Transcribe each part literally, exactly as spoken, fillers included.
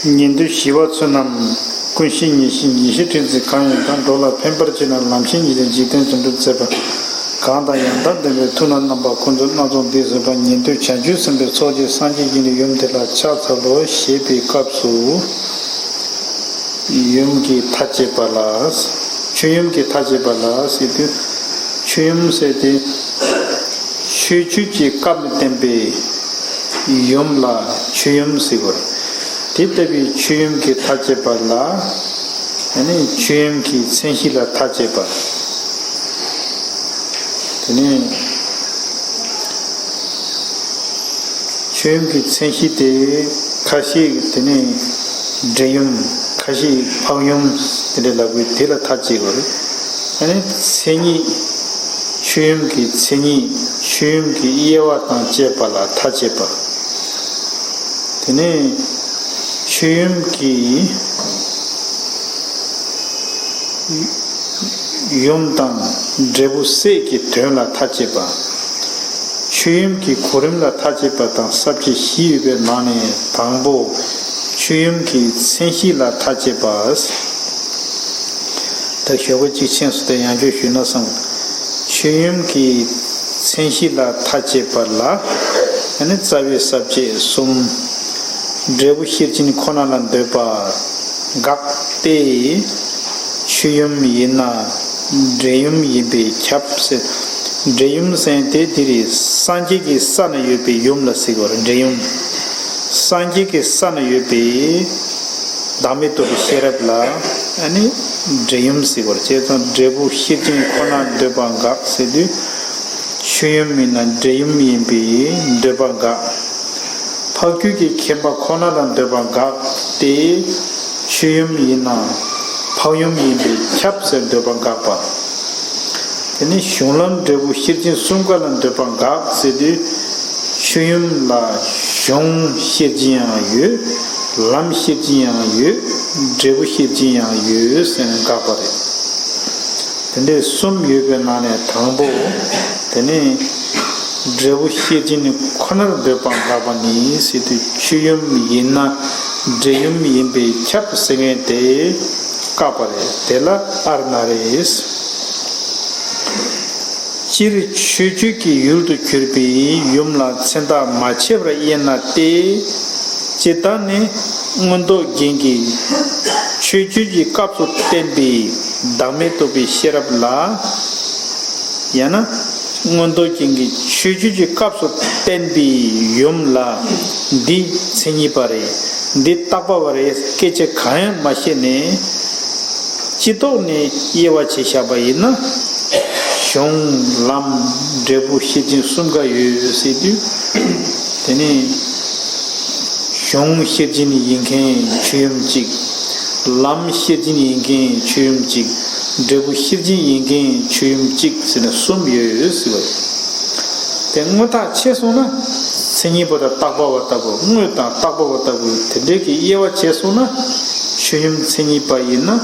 ཉན་ཐོས་ཞི་བ་ཚོ་རྣམས། ཀུན་ཤེས་ཉེར་ཞི་ཉེར་ཞི་ཕྲན་ཚེགས་གང་ཡིན་དང་། འགྲོ་ལ་ཕན་པར་བྱེད་ན་ལམ་ཤེས་ཉེར་ལྡན་འཇིག་རྟེན་དོན་གྲུབ་མཛད་པ་གང་དང་། ཡང་དག་ལྡན་པའི་ཐུགས་རྣམས་རྣམ་པ་ཀུན་ཏུ་སྣ་ཚོགས་འདི་བཟོད་པ། ཉན་ཐོས་བྱང་ཆུབ་སེམས་དཔའི་ཚོགས་ཀྱིས་སངས་རྒྱས་ཀྱི་ཡུམ་དེ་ལ་ཕྱག་འཚལ་ལོ་ཞེས་པའི་སྐབས་སུ། ཡུམ་གྱི་མཐའ་བཅད་པ་ལ། ཆོས་ཡུམ་གྱི་མཐའ་བཅད་པ་ལ་ཟེར་དུས། ཆོས་ཡུམ་ཟེར་ཏེ། ཆོས་སྤྱོད་ཀྱི་སྐབས་ནས་བསྟན་པའི་ཡུམ་ལ་ཆོས་ཡུམ་ཟེར་བར། དེ་ལྟ་བུའི་ཆོས་ཡུམ་གྱི་མཐའ་བཅད་པ་ལ། ཨ་ནི་ཆོས་ཡུམ་གྱི་མཚན་གཞི་ལ་མཐའ་བཅད་པ། དེ་ནས། ཆོས་ཡུམ་གྱི་མཚན་གཞི་དེ་ཁ་ཤས་དེ་ནས་འབྲེལ་ཡུམ། ཁ་ཤས་འཕགས་ཡུམ་དེ་འདྲ་ལབ་དགོས། དེ་ལ་མཐའ་གཅིག་གོ་རེད། ཨ་ནི་མཚན་ཉིད། ཆོས་ཡུམ་གྱི་མཚན་ཉིད། ཆོས་ཡུམ་གྱི་དབྱེ་བ་དང་བཅས་པ་ལ་མཐའ་གཅིག་པ། དེ་ནས་ཆོས་ཡུམ་གྱི་ཡུམ་དང་འབྲས་བུ་སྲེད་ཀྱི་དོན་ལ་མཐའ་གཅིག་པ། ཆོས་ཡུམ་གྱི་གོ་རིམ་ལ་མཐའ་གཅིག་པ་དང་ས་བཅད་བཞི་ཡོད་པའི་ནང་ནས་དང་པོ། ཆོས་ཡུམ་གྱི་མཚན་གཞི་ལ་མཐའ་གཅིག་པ། ད་ཞོགས་པ་གཅིག་ཕྱིན་སོང་སྟེ་ཡང་བསྐྱར་ཞུས་ན་བསམ། ཆོས་ཡུམ་གྱི་མཚན་གཞི་ལ་མཐའ་གཅིག་པ་ལ། ཨ་ནི་རྩ་བའི་ས་བཅད་གསུམ། འབྲས་བུ་ཤེར་ཕྱིན་ཁོ་ན་ལ་འདོད་པ་དགག་སྟེ། ཆོས་ཡུམ་ཡིན་ན་འབྲས་ཡུམ་ཡིན་པས་ཁྱབ་ཟེར། འབྲས་ཡུམ་ཟེར་དེ་འདིར་སངས་རྒྱས་ཀྱི་ས་ན་ཡོད་པའི་ཡུམ་ལ་ཟེར་བར་འབྲས་ཡུམ། སངས་རྒྱས་ཀྱི་ས་ན་ཡོད་པའི་བདག་མེད་རྟོགས་པའི་ཤེས་རབ་ལ་ཨ་ནི་འབྲས་ཡུམ་ཟེར་བར། བྱས་ཙང་འབྲས་བུ་ཤེར་ཕྱིན་ཁོ་ན་འདོད་པ་དགག་ཟེར་དུས། ཆོས་ཡུམ་ཡིན་ན་འབྲས་ཡུམ་ཡིན་པའི་འདོད་པ་དགག། འཕགས་རྒྱུད་ཀྱི་མཁྱེན་པ་ཁོ་ན་ལ་འདོད་པ་དགག་སྟེ། ཆོས་ཡུམ་ཡིན་ན་འཕགས་ཡུམ་ཡིན་པས་ཁྱབ་ཟེར་འདོད་པ་དགག་པ། དེ་ནས་གཞུང་ལམ་འབྲས་བུ་ཤེར་ཕྱིན་གསུམ་ཀ་ལ་འདོད་པ་དགག་ཟེར་དུས། ཆོས་ཡུམ་ལ་གཞུང་ཤེར་ཕྱིན་ཡང་ཡོད། ལམ་ཤེར་ཕྱིན་ཡང་ཡོད། འབྲས་བུ་ཤེར་ཕྱིན་ཡང་ཡོད་ཟེར་ནས་དགག་པ་རེད། དེ་འདྲའི་གསུམ་ཡོད་པའི་ནང་ནས་དང་པོ། དེ་ནི་འབྲས་བུ་ཤེར་ཕྱིན་ཁོ་ནར་འདོད་པ་དགག་པ་ནི་ཟེར་དུས། ཆོས་ཡུམ་ཡིན་ན་འབྲས་ཡུམ་ཡིན་པས་ཁྱབ་ཟེར་མཁན་དེ་བཀག་པ་རེད། དེ་ལ་ཨ་རུ་ན་རེད། སྤྱིར་ཆོས་སྤྱོད་ཀྱི་ཡུལ་དུ་གྱུར་པའི་ཡུམ་ལ་མཚན་རྟགས་མ་ཕྱེ་བར་དབྱེ་ན་སྟེ། སྤྱིར་བཏང་ནི་མངོན་རྟོགས་རྒྱན་གྱི་ཆོས་སྤྱོད་ཀྱི་སྐབས་སུ་བསྟན་པའི་བདག་མེད་རྟོགས་པའི་ཤེས་རབ་ལ། ཡང་ན་མངོན་རྟོགས་རྒྱན་གྱི་ཆོས་སྤྱོད་ཀྱི་སྐབས་སུ་བསྟན་པའི་ཡུམ་ལ་འདི་མཚན་ཉིད་པ་རེད། འདི་རྟག་པ་བ་རེད་སྐད་ཆ་གང་ཡང་མ་བཤད་ནས། སྤྱི་ལྡོག་ནས་དབྱེ་བ་ཕྱེ་བཞག་པ་ཡིན་ན། གཞུང་ལམ་འབྲས་བུ་ཤེར་ཕྱིན་གསུམ་ཀ་ཡོད་ཟེར་དུས། དེ་ནི་གཞུང་ཤེར་ཕྱིན་ཡིན་མཁན་ཆོས་ཡུམ་གཅིག། ལམ་ཤེར་ཕྱིན་ཡིན་མཁན་ཆོས་ཡུམ་གཅིག། འབྲས་བུ་ཤེར་ཕྱིན་ཡིན་མཁན་ཆོས་ཡུམ་གཅིག་ཟེར་ནས་གསུམ་ཡོད་ཟེར་བ་རེད། དེ་དངོས་བཏགས་ཕྱེ་སོང་ན། མཚན་ཉིད་པ་དང་རྟག་པ་བ་ལྟ་བུ། དངོས་དང་རྟག་པ་བ་ལྟ་བུ་དེ་འདྲའི་གི་དབྱེ་བ་བྱས་སོང་ན། ཆོས་ཡུམ་མཚན་ཉིད་པ་ཡིན་ན།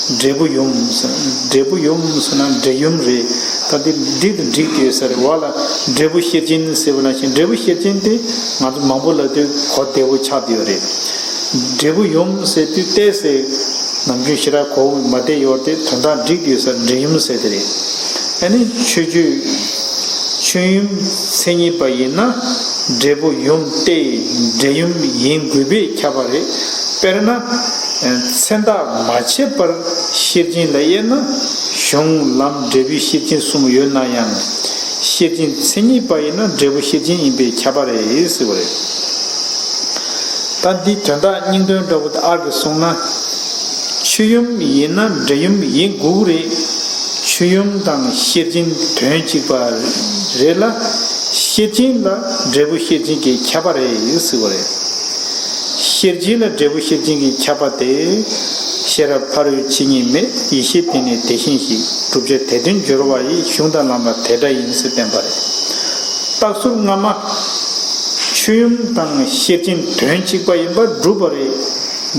འབྲས་བུ་ཡུམ་ཟེར། འབྲས་བུ་ཡུམ་ཟེར་ན་འབྲས་ཡུམ་རེད། ད་འདི་འགྲིག་དང་འགྲིག་ཡོད་ས་རེད་བ་ལ། འབྲས་བུ་ཤེར་ཕྱིན་ཟེར་བ་ནང་བཞིན། འབྲས་བུ་ཤེར་ཕྱིན་དེ་ང་ཚོ་མང་པོ་ལབ་དུས་གོ་བདེ་བོ་ཆགས་བསྡད་ཡོད་རེད། འབྲས་བུ་ཡུམ་ཟེར་དུས་ཏོག་ཙམ་ནམ་རྒྱུན་ཞེ་དྲག་གོ་མ་བདེ་ཡོད་དེ། དོན་དག་འགྲིག་ཡོད་ས་འབྲས་ཡུམ་ཟེར་དེ་རེད། ཨ་ནི་ཆོས་སྤྱོད་ཆོས་ཡུམ་མཚན་ཉིད་པ་ཡིན་ན་འབྲས་བུ་ཡུམ་སྟེ་འབྲས་ཡུམ་ཡིན་དགོས་པས་ཁྱབ་པ་རེད། དཔེར་ན། མཚན་རྟགས་མ་ཕྱེ་བར་ཤེར་ཕྱིན་ལ་དབྱེ་ན། གཞུང་ལམ་འབྲས་བུའི་ཤེར་ཕྱིན་གསུམ་ཡོད་ན་ཡང་། ཤེར་ཕྱིན་མཚན་ཉིད་པ་ཡིན་ན་འབྲས་བུ་ཤེར་ཕྱིན་ཡིན་པས་ཁྱབ་པ་རེད་ཟེར་བ་རེད། ད་འདི་དོན་དག་སྙིང་དོན་འདྲ་བོ་དེ་ཨར་གྱིས་གསུངས་ན། ཆོས་ཡུམ་ཡིན་ན་འབྲས་ཡུམ་ཡིན་དགོས་རེད། ཆོས་ཡུམ་དང་ཤེར་ཕྱིན་དོན་གཅིག་པ་རེད་ལ། ཤེར་ཕྱིན་ལ་འབྲས་བུ་ཤེར་ཕྱིན་གྱིས་ཁྱབ་པ་རེད་ཟེར་བ་རེད། ཤེར་ཕྱིན་ལ་འབྲས་བུ་ཤེར་ཕྱིན་གྱིས་ཁྱབ་པ་དེ། ཤེས་རབ་ཕ་རོལ་ཕྱིན་ཉིད་མེད། ཡེ་ཤེས་དེ་ནི་དེ་བཞིན་གཤེགས། བསྒྲུབ་བྱ་དེ་དོན་སྦྱོར་བ་ཡི། གཞུང་དང་ལམ་པ་དེ་འདྲ་ཡིན་ཟེར་བསྟན་པ་རེད། རྟགས་ཟུར་སྔ་མ། ཆོས་ཡུམ་དང་ཤེར་ཕྱིན་དོན་གཅིག་པ་ཡིན་པར་སྒྲུབ་པ་རེད།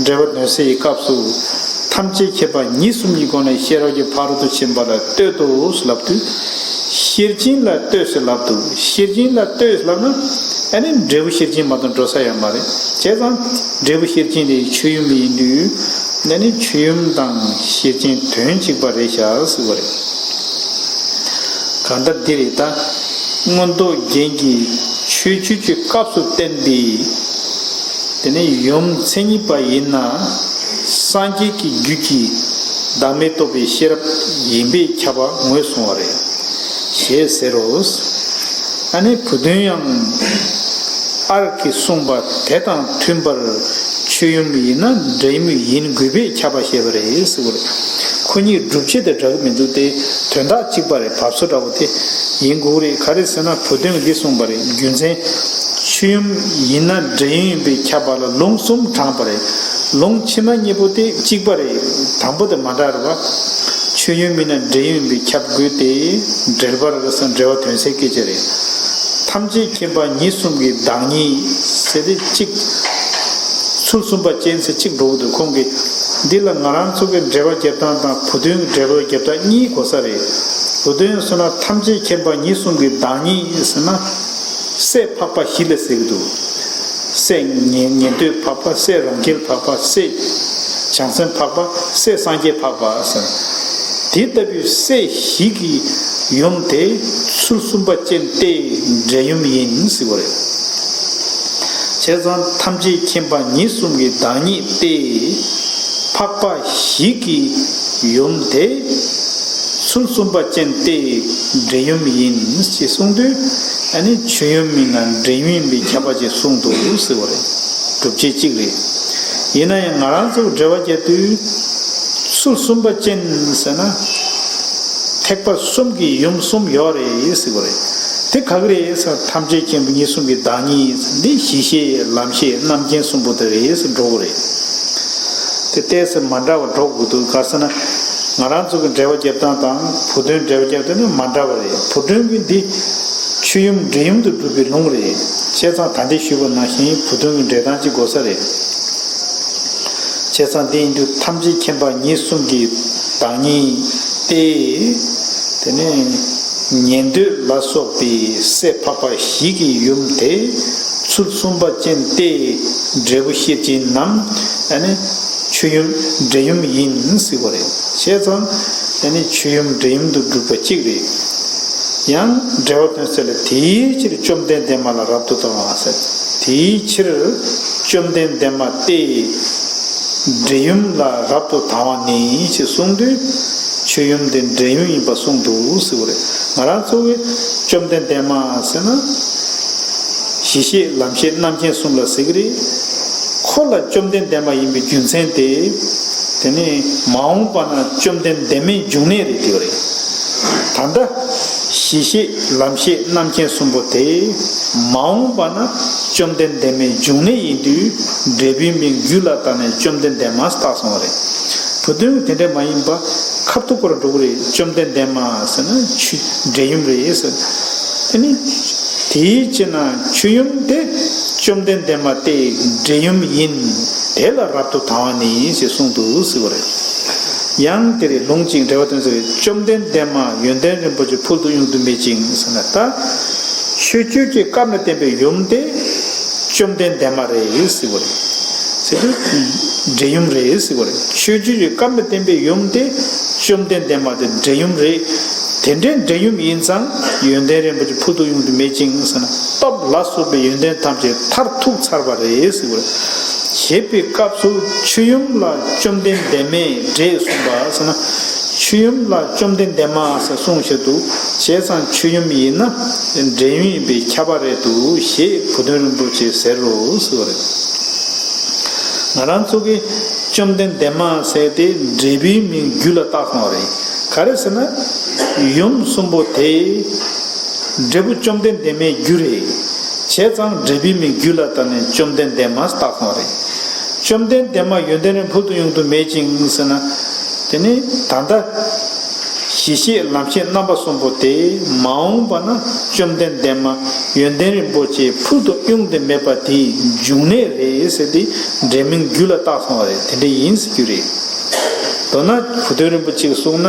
འགྲེལ་པ་དོན་གསལ་གྱི་སྐབས་སུ། ཐམས་ཅད་མཁྱེན་པ་ཉིད་གསུམ་གྱི་སྒོ་ནས་ཤེས་རབ་ཀྱི་ཕ་རོལ་ཏུ་ཕྱིན་པ་ལ་ལྟོས་དོ་ལབ་དུས། ཤེར་ཕྱིན་ལ་ལྟོས་ཟེར་ལབ་འདུག་ཤེར་ཕྱིན་ལ་ལྟོས་ལབ་ན། ཨ་ནི་འབྲས་བུ་ཤེར་ཕྱིན་མ་གཏོགས་འགྲོ་ས་ཡོད་མ་རེད། བྱས་ཙང་འབྲས་བུ་ཤེར་ཕྱིན་དེ་ཆོས་ཡུམ་ཡིན་དུས། ཨ་ནི་ཆོས་ཡུམ་དང་ཤེར་ཕྱིན་དོན་གཅིག་པ་རེད་ཤག་ཟེར་བ་རེད། གང་ལྟར་འདི་རེད་ད། མངོན་རྟོགས་རྒྱན་གྱི་ཆོས་སྤྱོད་ཀྱི་སྐབས་སུ་བསྟན་པའི། དེ་ནས་ཡུམ་མཚན་ཉིད་པ་ཡིན་ན། སངས་རྒྱས་ཀྱི་རྒྱུད་ཀྱི་བདག་མེད་རྟོགས་པའི་ཤེས་རབ་ཡིན་པས་ཁྱབ་པ་ངོས་བཟུང་བ་རེད། ཞེས་ཟེར་རོ། ཨ་ནི་བུ་སྟོན་ཡང་ཨར་གྱིས་གསུངས་པ་དེ་དང་མཐུན་པར་ཆོས་ཡུམ་ཡིན་ན་འབྲས་ཡུམ་ཡིན་དགོས་པས་ཁྱབ་པ་ཞེས་པ་རེད་ཟེར་བ་རེད། ཁོ་གཉིས་སྒྲུབ་བྱེད་དེ་འདྲ་གི་མི་འདུག་སྟེ། དོན་དག་གཅིག་པ་རེད། བབས་སོ་འདྲ་བོ་དེ་ཡིན་དགོས་རེད། ག་རེ་ཟེར་ན་བུ་སྟོན་གྱིས་འདི་གསུངས་པ་རེད། རྒྱུ་མཚན། ཆོས་ཡུམ་ཡིན་ན་འབྲས་ཡུམ་ཡིན་པས་ཁྱབ་པ་ལ་ལུང་གསུམ་དྲངས་པ་རེད། ལུང་ཕྱི་མ་གཉིས་པོ་དེ་གཅིག་པ་རེད། དང་པོ་དེ་མ་འདྲ་རེད་བ། ཆོས་ཡུམ་ཡིན་ན་འབྲས་ཡུམ་ཡིན་པས་ཁྱབ་དགོས་ཏེ། འགྲེལ་པར་ཟེར་འགྲེལ་བ་དོན་གསལ་སྐད་ཆ་རེད། ཐམས་ཅད་མཁྱེན་པ་ཉིད་གསུམ་གྱི་བདག་ཉིད་ཟེར་ཏེ་གཅིག་ཚུལ་གསུམ་པ་ཅན་ཟེར་གཅིག་འགྲོ་གི་འདུག་ཁོང་གིས་འདི་ལ་ང་རང་ཚོ་གི་འགྲེལ་པ་རྒྱབ་སྟངས་དང་བུ་སྟོན་གྱི་འགྲེལ་པ་རྒྱབ་སྟངས་གཉིས་གོ་ས་རེད། བུ་སྟོན་ཟེར་ན་ཐམས་ཅད་མཁྱེན་པ་ཉིད་གསུམ་གྱི་བདག་ཉིད་ཟེར་ན། སྲས་འཕགས་པ་བཞི་ལ་ཟེར་གྱི་འདུག་སྲས་ཉན་ཉན་ཐོས་འཕགས་པ། སྲས་རང་རྒྱལ་འཕགས་པ། སྲས་བྱང་སེམས་འཕགས་པ། སྲས་སངས་རྒྱས་འཕགས་པ་ཟེར། དེ་ལྟ་བུའི་སྲས་བཞི་གི་ཡུམ་དེ་ཚུལ་གསུམ་པ་ཅན་ཏེ་འབྲས་ཡུམ་ཡིན་ཟེར་བ་རེད། བྱས་ཙང་ཐམས་ཅད་མཁྱེན་པ་ཉིད་གསུམ་གྱི་བདག་ཉིད་ཏེ། འཕགས་པ་བཞི་གི་ཡུམ་དེ་ཚུལ་གསུམ་པ་ཅན་ཏེ་འབྲས་ཡུམ་ཡིན་ཞེས་གསུངས་དུས། ཨ་ནི་ཆོས་ཡུམ་ཡིན་ན་འབྲས་ཡུམ་ཡིན་པས་ཁྱབ་པ་ཅེས་གསུངས་འདུག་ཟེར་བ་རེད། སྒྲུབ་བྱེད་གཅིག་རེད། ཡིན་ན་ཡང་ང་རང་ཚོ་འགྲེལ་བ་རྒྱག་དུས། ཚུལ་གསུམ་པ་ཅན་ཟེར་ན། ཐེག་པ་གསུམ་གྱི་ཡུམ་གསུམ་ཡོད་རེད་ཟེར་བ་རེད། དེ་ག་གི་རེད་ཟེར་ན་ཐམས་ཅད་མཁྱེན་པ་ཉིད་གསུམ་གྱི་བདག་ཉིད་འདི་གཞི་ཤེས་ལམ་ཤེས་རྣམ་མཁྱེན་གསུམ་པོ་དེ་རེད་ཟེར་འགྲོ་གི་རེད། དེ་ཏོག་ཙམ་མ་འདྲ་བ་འགྲོ་དགོས་འདུག་ག་ཟེར་ན། ང་རང་ཚོ་གི་འགྲེལ་པ་རྒྱབ་སྟངས་དང་བུ་སྟོན་འགྲེལ་པ་རྒྱབ་སྟངས་ནི་མ་འདྲ་བ་རེད། བུ་སྟོན་གྱི་འདི་ཆོས་ཡུམ་འབྲས་ཡུམ་དུ་སྒྲུབ་པའི་ལུང་རེད། བྱས་ཙང་ད་ལྟ་ཞུས་པ་ནང་བཞིན་བུ་སྟོན་གྱི་འགྲེལ་སྟངས་གཅིག་དགོས་ས་རེད། བྱས་ཙང་འདི་ཡིན་དུས་ཐམས་ཅད་མཁྱེན་པ་ཉིད་གསུམ་གྱི་བདག་ཉིད་ཏེ། དེ་ནས་ཉན་ཐོས་ལ་སོགས་པའི་སྲས་འཕགས་པ་བཞི་གི་ཡུམ་དེ་ཚུལ་གསུམ་པ་ཅན་ཏེ་འབྲས་བུ་ཤེར་ཕྱིན་ནམ། ཨ་ནི་ཆོས་ཡུམ་འབྲས་ཡུམ་ཡིན་ཟེར་བ་རེད། བྱས་ཙང་ཨ་ནི་ཆོས་ཡུམ་འབྲས་ཡུམ་དུ་སྒྲུབ་པ་གཅིག་རེད། ཡང་འགྲེལ་བ་དོན་གསལ་ལ་དེའི་ཕྱིར་བཅོམ་ལྡན་འདས་མ་ལ་རབ་ཏུ་དང་བ་ཟེར། དེའི་ཕྱིར་བཅོམ་ལྡན་འདས་མ་སྟེ། འབྲས་ཡུམ་ལ་རབ་ཏུ་དང་བ་ནི་ཞེས་གསུངས་དུས། ཆོས་ཡུམ་དེ་འབྲས་ཡུམ་ཡིན་པ་གསུངས་འདུག་ཟེར་བ་རེད། ང་རང་ཚོ་གིས་བཅོམ་ལྡན་འདས་མ་ཟེར་ན། གཞི་ཤེས་ལམ་ཤེས་རྣམ་མཁྱེན་གསུམ་ལ་ཟེར་གི་རེད། ཁོ་ལ་བཅོམ་ལྡན་འདས་མ་ཡིན་པའི་རྒྱུ་མཚན་དེ། དེ་ནི་མ་འོངས་པ་ན་བཅོམ་ལྡན་འདས་མའི་འབྱུང་གནས་རེད་དེ་བ་རེད། ད་ལྟ་གཞི་ཤེས་ལམ་ཤེས་རྣམ་མཁྱེན་གསུམ་པོ་དེ་མ་འོངས་པ་ན་བཅོམ་ལྡན་འདས་མའི་འབྱུང་གནས་ཡིན་དུས། འབྲས་བུའི་མིང་རྒྱུད་ལ་བཏགས་ནས་བཅོམ་ལྡན་འདས་མ་བཏགས་སོང་བ་རེད། བུ་སྟོན་དེ་འདྲ་མ་ཡིན་པ་ཁ་ཐུག་པར་འགྲོ་གི་རེད། བཅོམ་ལྡན་འདས་མ་ཟེར་ན་ཆོས་འབྲས་ཡུམ་རེད་ཟེར། དེ་ནི་དེའི་ཕྱིར་ན་ཆོས་ཡུམ་དེ་བཅོམ་ལྡན་འདས་མ་སྟེ་འབྲས་ཡུམ་ཡིན། དེ་ལ་རབ་ཏུ་དང་བ་ནི་ཞེས་གསུངས་འདུག་ཟེར་བ་རེད། ཡང་དེ་རེད། ལུང་གཅིག་འགྲེལ་བ་དོན་གསལ་བའི་བཅོམ་ལྡན་འདས་མ་ཡོན་ཏན་རིན་པོ་ཆེ་ཕུལ་དུ་དབྱུང་དུ་མེད་ཅིང་ཟེར་ན། ད་ཆོས་སྤྱོད་ཀྱི་སྐབས་ལ་བསྟན་པའི་ཡུམ་དེ་བཅོམ་ལྡན་འདས་མ་རེད་ཟེར་བ་རེད། ཟེར་དུས་འབྲས་ཡུམ་རེད་ཟེར་བ་རེད། ཆོས་སྤྱོད་ཀྱི་སྐབས་ལ་བསྟན་པའི་ཡུམ་དེ་བཅོམ་ལྡན་འདས་མ་དེ་འབྲས་ཡུམ་རེད། དེ་འདྲའི་འབྲས་ཡུམ་ཡིན་ཙང་ཡོན་ཏན་རིན་པོ་ཆེ་ཕུལ་དུ་དབྱུང་དུ་མེད་ཅིང་ཟེར་ན། སྟོབས་ལ་སོགས་པའི་ཡོན་ཏན་ཐམས་ཅད་མཐར་ཐུག་ཚར་བ་རེད་ཟེར་བ་རེད། ཞེས་པའི་སྐབས་སུ་ཆོས་ཡུམ་ལ་བཅོམ་ལྡན་འདས་མས་འགྲེས་གསུངས་པ་ཟེར་ན། ཆོས་ཡུམ་ལ་བཅོམ་ལྡན་འདས་མ་ཟེར་གསུངས་བཞག་འདུག་བྱས་ཙང་ཆོས་ཡུམ་ཡིན་ན་འབྲས་ཡུམ་ཡིན་པས་ཁྱབ་པ་རེད་འདུག་ཞེས་བུ་སྟོན་རིན་པོ་ཆེས་ཟེར་རོ་ཟེར་བ་རེད། ང་རང་ཚོ་གིས་བཅོམ་ལྡན་འདས་མ་ཟེར་ཏེ་འབྲས་བུའི་མིང་རྒྱུད་ལ་བཏགས་སོང་བ་རེད། ག་རེ་ཟེར་ན། ཡུམ་གསུམ་པོ་དེ་འབྲས་བུ་བཅོམ་ལྡན་འདས་མའི་རྒྱུ་རེད། བྱས་ཙང་འབྲས་བུའི་མིང་རྒྱུད་ལ་བཏགས་ནས་བཅོམ་ལྡན་འདས་མ་བཏགས་སོང་བ་རེད། བཅོམ་ལྡན་འདས་མ་ཡོན་ཏན་རིན་ཕུལ་དུ་དབྱུང་དུ་མེད་ཅིང་ཟེར་ན། དེ་ནི་ད་ལྟ་གཞི་ཤེས་ལམ་ཤེས་རྣམ་པ་གསུམ་པོ་དེ་མ་འོངས་པ་ན་བཅོམ་ལྡན་འདས་མ་ཡོན་ཏན་རིན་པོ་ཆེ་ཕུལ་དུ་དབྱུང་སྟེ་མེད་པ་དེའི་འབྱུང་གནས་རེད་ཟེར་ཏེ་འབྲས་མིང་རྒྱུད་ལ་བཏགས་སོང་བ་རེད། དེ་འདྲ་ཡིན་ཟེར་རྒྱུ་རེད། མདོར་ན་བུ་སྟོན་རིན་པོ་ཆེས་གསུངས་ན།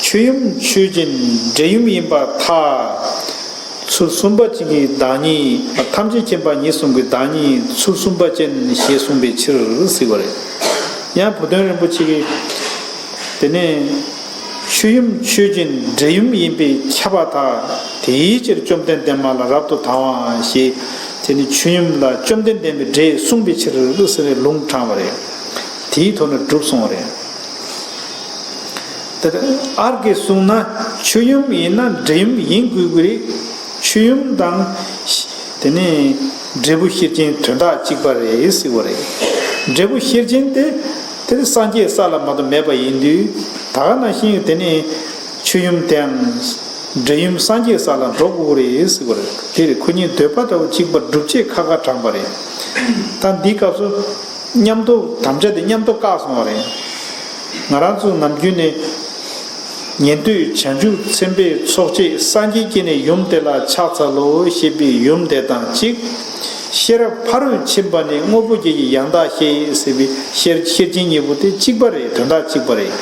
ཆོས་ཡུམ་ཆོས་ཅན་འབྲས་ཡུམ་ཡིན་པར་ཐལ། ཚུལ་གསུམ་པ་ཅན་གྱི་བདག་ཉིད། ཐམས་ཅད་མཁྱེན་པ་ཉིད་གསུམ་གྱི་བདག་ཉིད་ཚུལ་གསུམ་པ་ཅན་ཞེས་གསུངས་པའི་ཕྱིར་ཟེར་བ་རེད། ཡང་བུ་སྟོན་རིན་པོ་ཆེ་གིས་དེ་ནས་ཆོས་ཡུམ་ཆོས་ཅན་འབྲེལ་ཡུམ་ཡིན་པས་ཁྱབ་པར་ཐལ། དེའི་ཕྱིར་བཅོམ་ལྡན་འདས་མ་ལ་རབ་ཏུ་དང་བ་ཞེས། དེ་ནི་ཆོས་ཡུམ་ལ་བཅོམ་ལྡན་འདས་མའི་སྒྲས་གསུངས་པའི་ཕྱིར་ཟེར་བའི་ལུང་དྲངས་པ་རེད། དེའི་ཐོག་ནས་གྲུབ་སོང་བ་རེད། ད་ལྟ་ཨར་གྱིས་གསུངས་ན་ཆོས་ཡུམ་ཡིན་ན་འབྲེལ་ཡུམ་ཡིན་དགོས་ཀྱི་རེད། ཆོས་ཡུམ་དང་དེ་ནི་འབྲས་བུ་ཤེར་ཕྱིན་དོན་དག་གཅིག་པ་རེད་ཟེར་བ་རེད། འབྲས་བུ་ཤེར་ཕྱིན་དེ་དེ་ནི་སངས་རྒྱས་ས་ལ་མ་གཏོགས་མེད་པ་ཡིན་དུས། ད་ག་ནང་བཞིན་དེ་ནི་ཆོས་ཡུམ་དེའང་འབྲེལ་ཡུམ་སངས་རྒྱས་ས་ལ་འགྲོ་དགོས་རེད་ཟེར་བ་རེད། དེ་རེད། ཁོ་གཉིས་འདོད་པ་འདྲ་བོ་གཅིག་པ་སྒྲུབ་བྱེད་ཁ་ཁ་དྲངས་པ་རེད། ད་འདིའི་སྐབས་སུ་མཉམ་དུ་དམ་བཅའ་དེ་མཉམ་དུ་བཀག་སོང་བ་རེད། ང་རང་ཚོ་ནམ་རྒྱུན་ནས་ཉན་ཐོས་བྱང་ཆུབ་སེམས་དཔའི་ཚོགས་བཅས་སངས་རྒྱས་ཀྱིས་ནི་ཡུམ་དེ་ལ་ཕྱག་འཚལ་ལོ་ཞེས་པའི་ཡུམ་དེ་དང་གཅིག། ཤེས་རབ་ཕ་རོལ་ཕྱིན་པ་ནི་དངོས་པོ་བརྒྱད་ཀྱི་ཡང་དག་ཤེས་ཟེར་བའི་ཤེར་ཤེར་ཕྱིན་གཉིས་པོ་དེ་གཅིག་པ་རེད། དོན་དག་གཅིག་པ་རེད།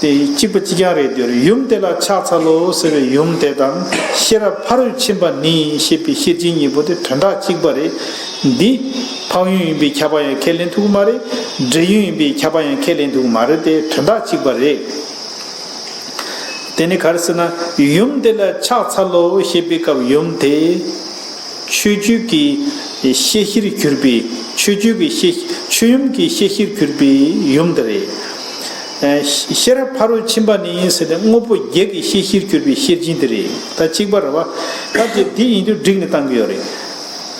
དེ་གཅིག་པ་གཅིག་རྐྱང་རེད་དེ། ཡུམ་དེ་ལ་ཕྱག་འཚལ་ལོ་ཟེར་བའི་ཡུམ་དེ་དང་ཤེས་རབ་ཕ་རོལ་ཕྱིན་པ་ནི་ཞེས་པའི་ཤེར་ཕྱིན་གཉིས་པོ་དེ་དོན་དག་གཅིག་པ་རེད། འདི་འཕགས་ཡུལ་ཡིན་པས་ཁྱབ་པ་ཡང་ཁས་ལེན་ཐུབ་ཀྱི་མ་རེད། འབྲེལ་ཡུལ་ཡིན་པས་ཁྱབ་པ་ཡང་ཁས་ལེན་ཐུབ་ཀྱི་མ་རེད་དེ། དོན་དག་གཅིག་པ་རེད། དེ་ནི་ག་རེ་ཟེར་ན། ཡུམ་དེ་ལ་ཕྱག་འཚལ་ལོ་ཞེས་པའི་སྐབས་ཡུམ་དེ་ཆོས་བརྒྱུད་ཀྱི་ཤེས་བྱར་གྱུར་པའི། ཆོས་བརྒྱུད་ཀྱི་ཤེས། ཆོས་ཡུམ་གྱི་ཤེས་བྱར་གྱུར་པའི་ཡུམ་དེ་རེད། ཨ། ཤེས་རབ་ཕ་རོལ་ཕྱིན་པ་ནི་ཟེར་ཏེ་དངོས་པོ་བརྒྱད་ཀྱི་ཤེས་བྱར་གྱུར་པའི་ཤེར་ཕྱིན་དེ་རེད། ད་གཅིག་པ་རེད་བ། ད་དེ་འདི་ཡིན་དུས་འགྲིག་ནས་བཏང་གི་ཡོད་རེད།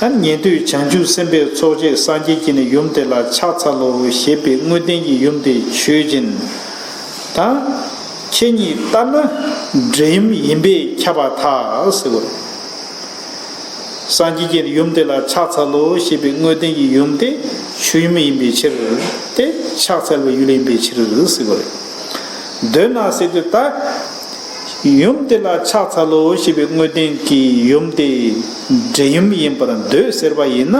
ཨ། ཉན་ཐོས་བྱང་ཆུབ་སེམས་དཔའི་ཚོགས་བཅས་སངས་རྒྱས་ཀྱིས་ནི་ཡུམ་དེ་ལ་ཕྱག་འཚལ་ལོ་ཞེས་པའི་དངོས་བསྟན་གྱི་ཡུམ་དེ་ཆོས་ཅན། ད་ཁྱེད་ཉིད་ལྟར་ན་འབྲེལ་ཡུམ་ཡིན་པས་ཁྱབ་པར་ཐལ་ཟེར་བ་རེད། སངས་རྒྱས་ཀྱིས་ཡུམ་དེ་ལ་ཕྱག་འཚལ་ལོ་ཞེས་པའི་དངོས་བསྟན་གྱི་ཡུམ་དེ་ཆོས་ཡུམ་ཡིན་པའི་ཕྱིར་ཏེ། ཕྱག་འཚལ་བའི་ཡུལ་ཡིན་པའི་ཕྱིར་ཟེར་བ་རེད། འདོད་ན་ཟེར་དུས་ད། ཡུམ་དེ་ལ་ཕྱག་འཚལ་ལོ་ཞེས་པའི་དངོས་བསྟན་གྱི་ཡུམ་དེ་འབྲེལ་ཡུམ་ཡིན་པར་འདོད་ཟེར་བ་ཡིན་ན།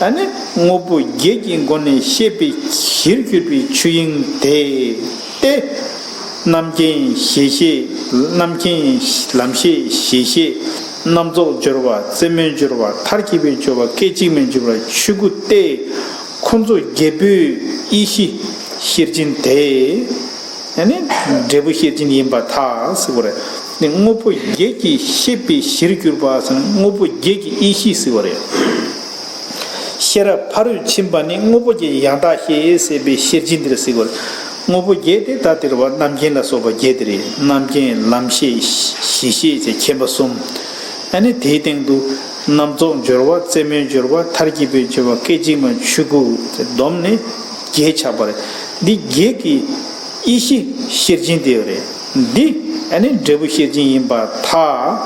ཨ་ནི་དངོས་པོ་བརྒྱད་ཀྱི་སྒོ་ནས་ཤེས་པའི་གཞིར་གྱུར་པའི་ཆོས་དབྱིངས་དེ་སྟེ། རྣམ་མཁྱེན་གཞི་ཤེས། རྣམ་མཁྱེན་ལམ་ཤེས་གཞི་ཤེས། རྣམ་རྫོགས་སྦྱོར་བ། རྩེ་མོའི་སྦྱོར་བ། མཐར་གྱིས་པའི་སྦྱོར་བ། སྐད་ཅིག་མའི་སྦྱོར་བ། ཆོས་སྐུ་སྟེ། ཁོ་ཚོ་བརྒྱད་པོའི་ཡེ་ཤེས་ཤེར་ཕྱིན་དེ། ཨ་ནི་འབྲས་བུ་ཤེར་ཕྱིན་ཡིན་པར་ཐལ་ཟེར་བ་རེད། ནི་དངོས་པོ་བརྒྱད་ཀྱིས་ཤེས་པའི་གཞིར་གྱུར་པ་ཟེར་ན་དངོས་པོ་བརྒྱད་ཀྱི་ཡེ་ཤེས་ཟེར་བ་རེད། ཤེས་རབ་ཕ་རོལ་ཕྱིན་པ་ནི་དངོས་པོ་བརྒྱད་ཡང་དག་ཤེས་ཟེར་བའི་ཤེར་ཕྱིན་དེར་ཟེར་བ་རེད། དངོས་པོ་བརྒྱད་དེ་ད་དེ་རེད་བ། རྣམ་མཁྱེན་ལ་སོགས་པ་བརྒྱད་དེ་རེད། རྣམ་མཁྱེན་ལམ་ཤེས་གཞི་ཤེས་ཟེར་མཁྱེན་པ་གསུམ། ཨ་ནི་དེའི་སྟེང་དུ་རྣམ་རྫོགས་སྦྱོར་བ། རྩེ་མོའི་སྦྱོར་བ། མཐར་གྱིས་པའི་སྦྱོར་བ། སྐད་ཅིག་མ་ཆོས་སྐུ་ཟེར་བསྡོམས་ནས་བརྒྱད་ཆགས་པ་རེད། འདི་བརྒྱད་ཀྱི་ཡེ་ཤེས་ཤེར་ཕྱིན་དེ་རེད། འདི་ཨ་ནི་འབྲས་བུ་ཤེར་ཕྱིན་ཡིན་པར་ཐལ།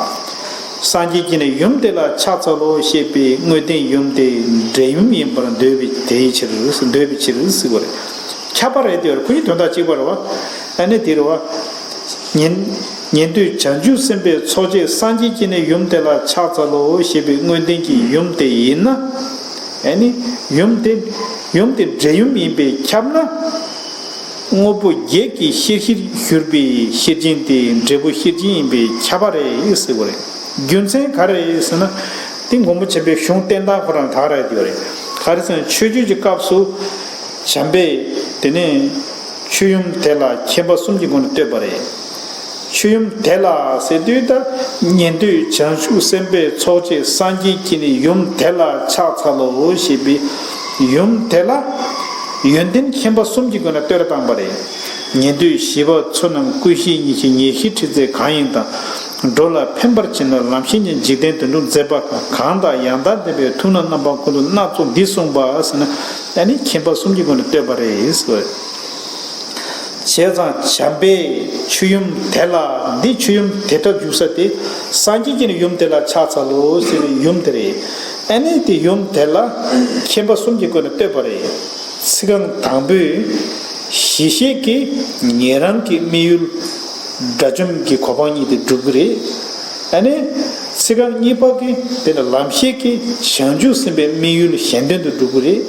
སངས་རྒྱས་ཀྱིས་ནི་ཡུམ་དེ་ལ་ཕྱག་འཚལ་ལོ་ཞེས་པའི་དངོས་བསྟན་ཡུམ་དེ་འབྲེལ་ཡུམ་ཡིན་པར་འདོད་པའི་དེའི་ཕྱིར། འདོད་པའི་ཕྱིར་ཟེར་བ་རེད། ཁྱབ་པ་རེད་དེ། ཁོ་གཉིས་དོན་དག་གཅིག་པ་རེད་བ། ཨ་ནི་དེ་རེད་བ། ཉན་ཉན་ཐོས་བྱང་ཆུབ་སེམས་དཔའི་ཚོགས་བཅས་སངས་རྒྱས་ཀྱིས་ནི་ཡུམ་དེ་ལ་ཕྱག་འཚལ་ལོ་ཞེས་པའི་དངོས་བསྟན་གྱི་ཡུམ་དེ་ཡིན་ན། ཨ་ནི་ཡུམ་དེ་ཡུམ་དེ་འབྲེལ་ཡུམ་ཡིན་པས་ཁྱབ་ན། དངོས་པོ་བརྒྱད་ཀྱི་ཤེས་བྱར་གྱུར་པའི་ཤེར་ཕྱིན་དེ་འབྲས་བུ་ཤེར་ཕྱིན་ཡིན་པས་ཁྱབ་པ་རེད་ཟེར་བ་རེད། རྒྱུ་མཚན་ག་རེ་རེད་ཟེར་ན། དེ་མགོན་པོ་ཆེན་པོའི་གཞུང་བསྟན་སྟངས་ཁོ་རང་ད་ག་རེ་ཡོད་རེད། ག་རེ་ཟེར་ན་ཆོས་བརྒྱུད་ཀྱི་སྐབས་སུ་བྱམས་པས་དེ་ནས་ཆོས་ཡུམ་དེ་ལ་མཁྱེན་པ་གསུམ་གྱི་སྒོ་ནས་བསྟོད་པ་རེད། ཆོས་ཡུམ་དེ་ལ་ཟེར་དུས་ད་ཉན་ཐོས་བྱང་ཆུབ་སེམས་དཔའི་ཚོགས་བཅས་སངས་རྒྱས་ཀྱིས་ནི་ཡུམ་དེ་ལ་ཕྱག་འཚལ་ལོ་ཞེས་པའི་ཡུམ་དེ་ལ་ཡོན་ཏན་མཁྱེན་པ་གསུམ་གྱི་སྒོ་ནས་བསྟོད་བཏང་པ་རེད། ཉན་ཐོས་ཞི་བ་ཚོ་རྣམས་ཀུན་ཤེས་ཉིད་ཀྱི་ཉེར་ཞིའི་ཁྲིད་རྩལ་གང་ཡིན་དང་། འགྲོ་ལ་ཕན་པར་བྱེད་ན་ལམ་ཤེས་ཉིད་འཇིག་རྟེན་དོན་སྒྲུབ་མཛད་པ་གང་དང་ཡང་དག་ལྡན་པའི་ཐུགས་སྣང་རྣམ་པ་ཀུན་ཏུ་སྣ་ཚོགས་འདི་གསུངས་པ་ཟེར་ན་ཨ་ནི་མཁྱེན་པ་གསུམ་གྱི་སྒོ་ནས་བསྟོད་པ་རེད་ཟེར། བྱས་ཙང་བྱམས་པས་ཆོས་ཡུམ་དེ་ལ། འདི་ཆོས་ཡུམ་དེ་སྒྲ་འཇུག་ས་དེ་སངས་རྒྱས་ཀྱིས་ནི་ཡུམ་དེ་ལ་ཕྱག་འཚལ་ལོ་ཟེར་བའི་ཡུམ་དེ་རེད། ཨ་ནི་དེ་ཡུམ་དེ་ལ་མཁྱེན་པ་གསུམ་གྱི་སྒོ་ནས་བསྟོད་པ་རེད། ཚིག་རྐང་དང་པོས་གཞི་ཤེས་ཀྱི་ཉན་རང་གི་དམིགས་ཡུལ་དགྲ་བཅོམ་གྱི་གོ་འཕང་ཉིད་དེ་སྒྲུབ་ཀྱི་རེད། ཨ་ནི་ཚིག་རྐང་གཉིས་པ་གི་དེ་ནི་ལམ་ཤེས་ཀྱི་བྱང་ཆུབ་སེམས་དཔའི་དམིགས་ཡུལ་གཞན་དོན་དུ་སྒྲུབ་ཀྱི་རེད།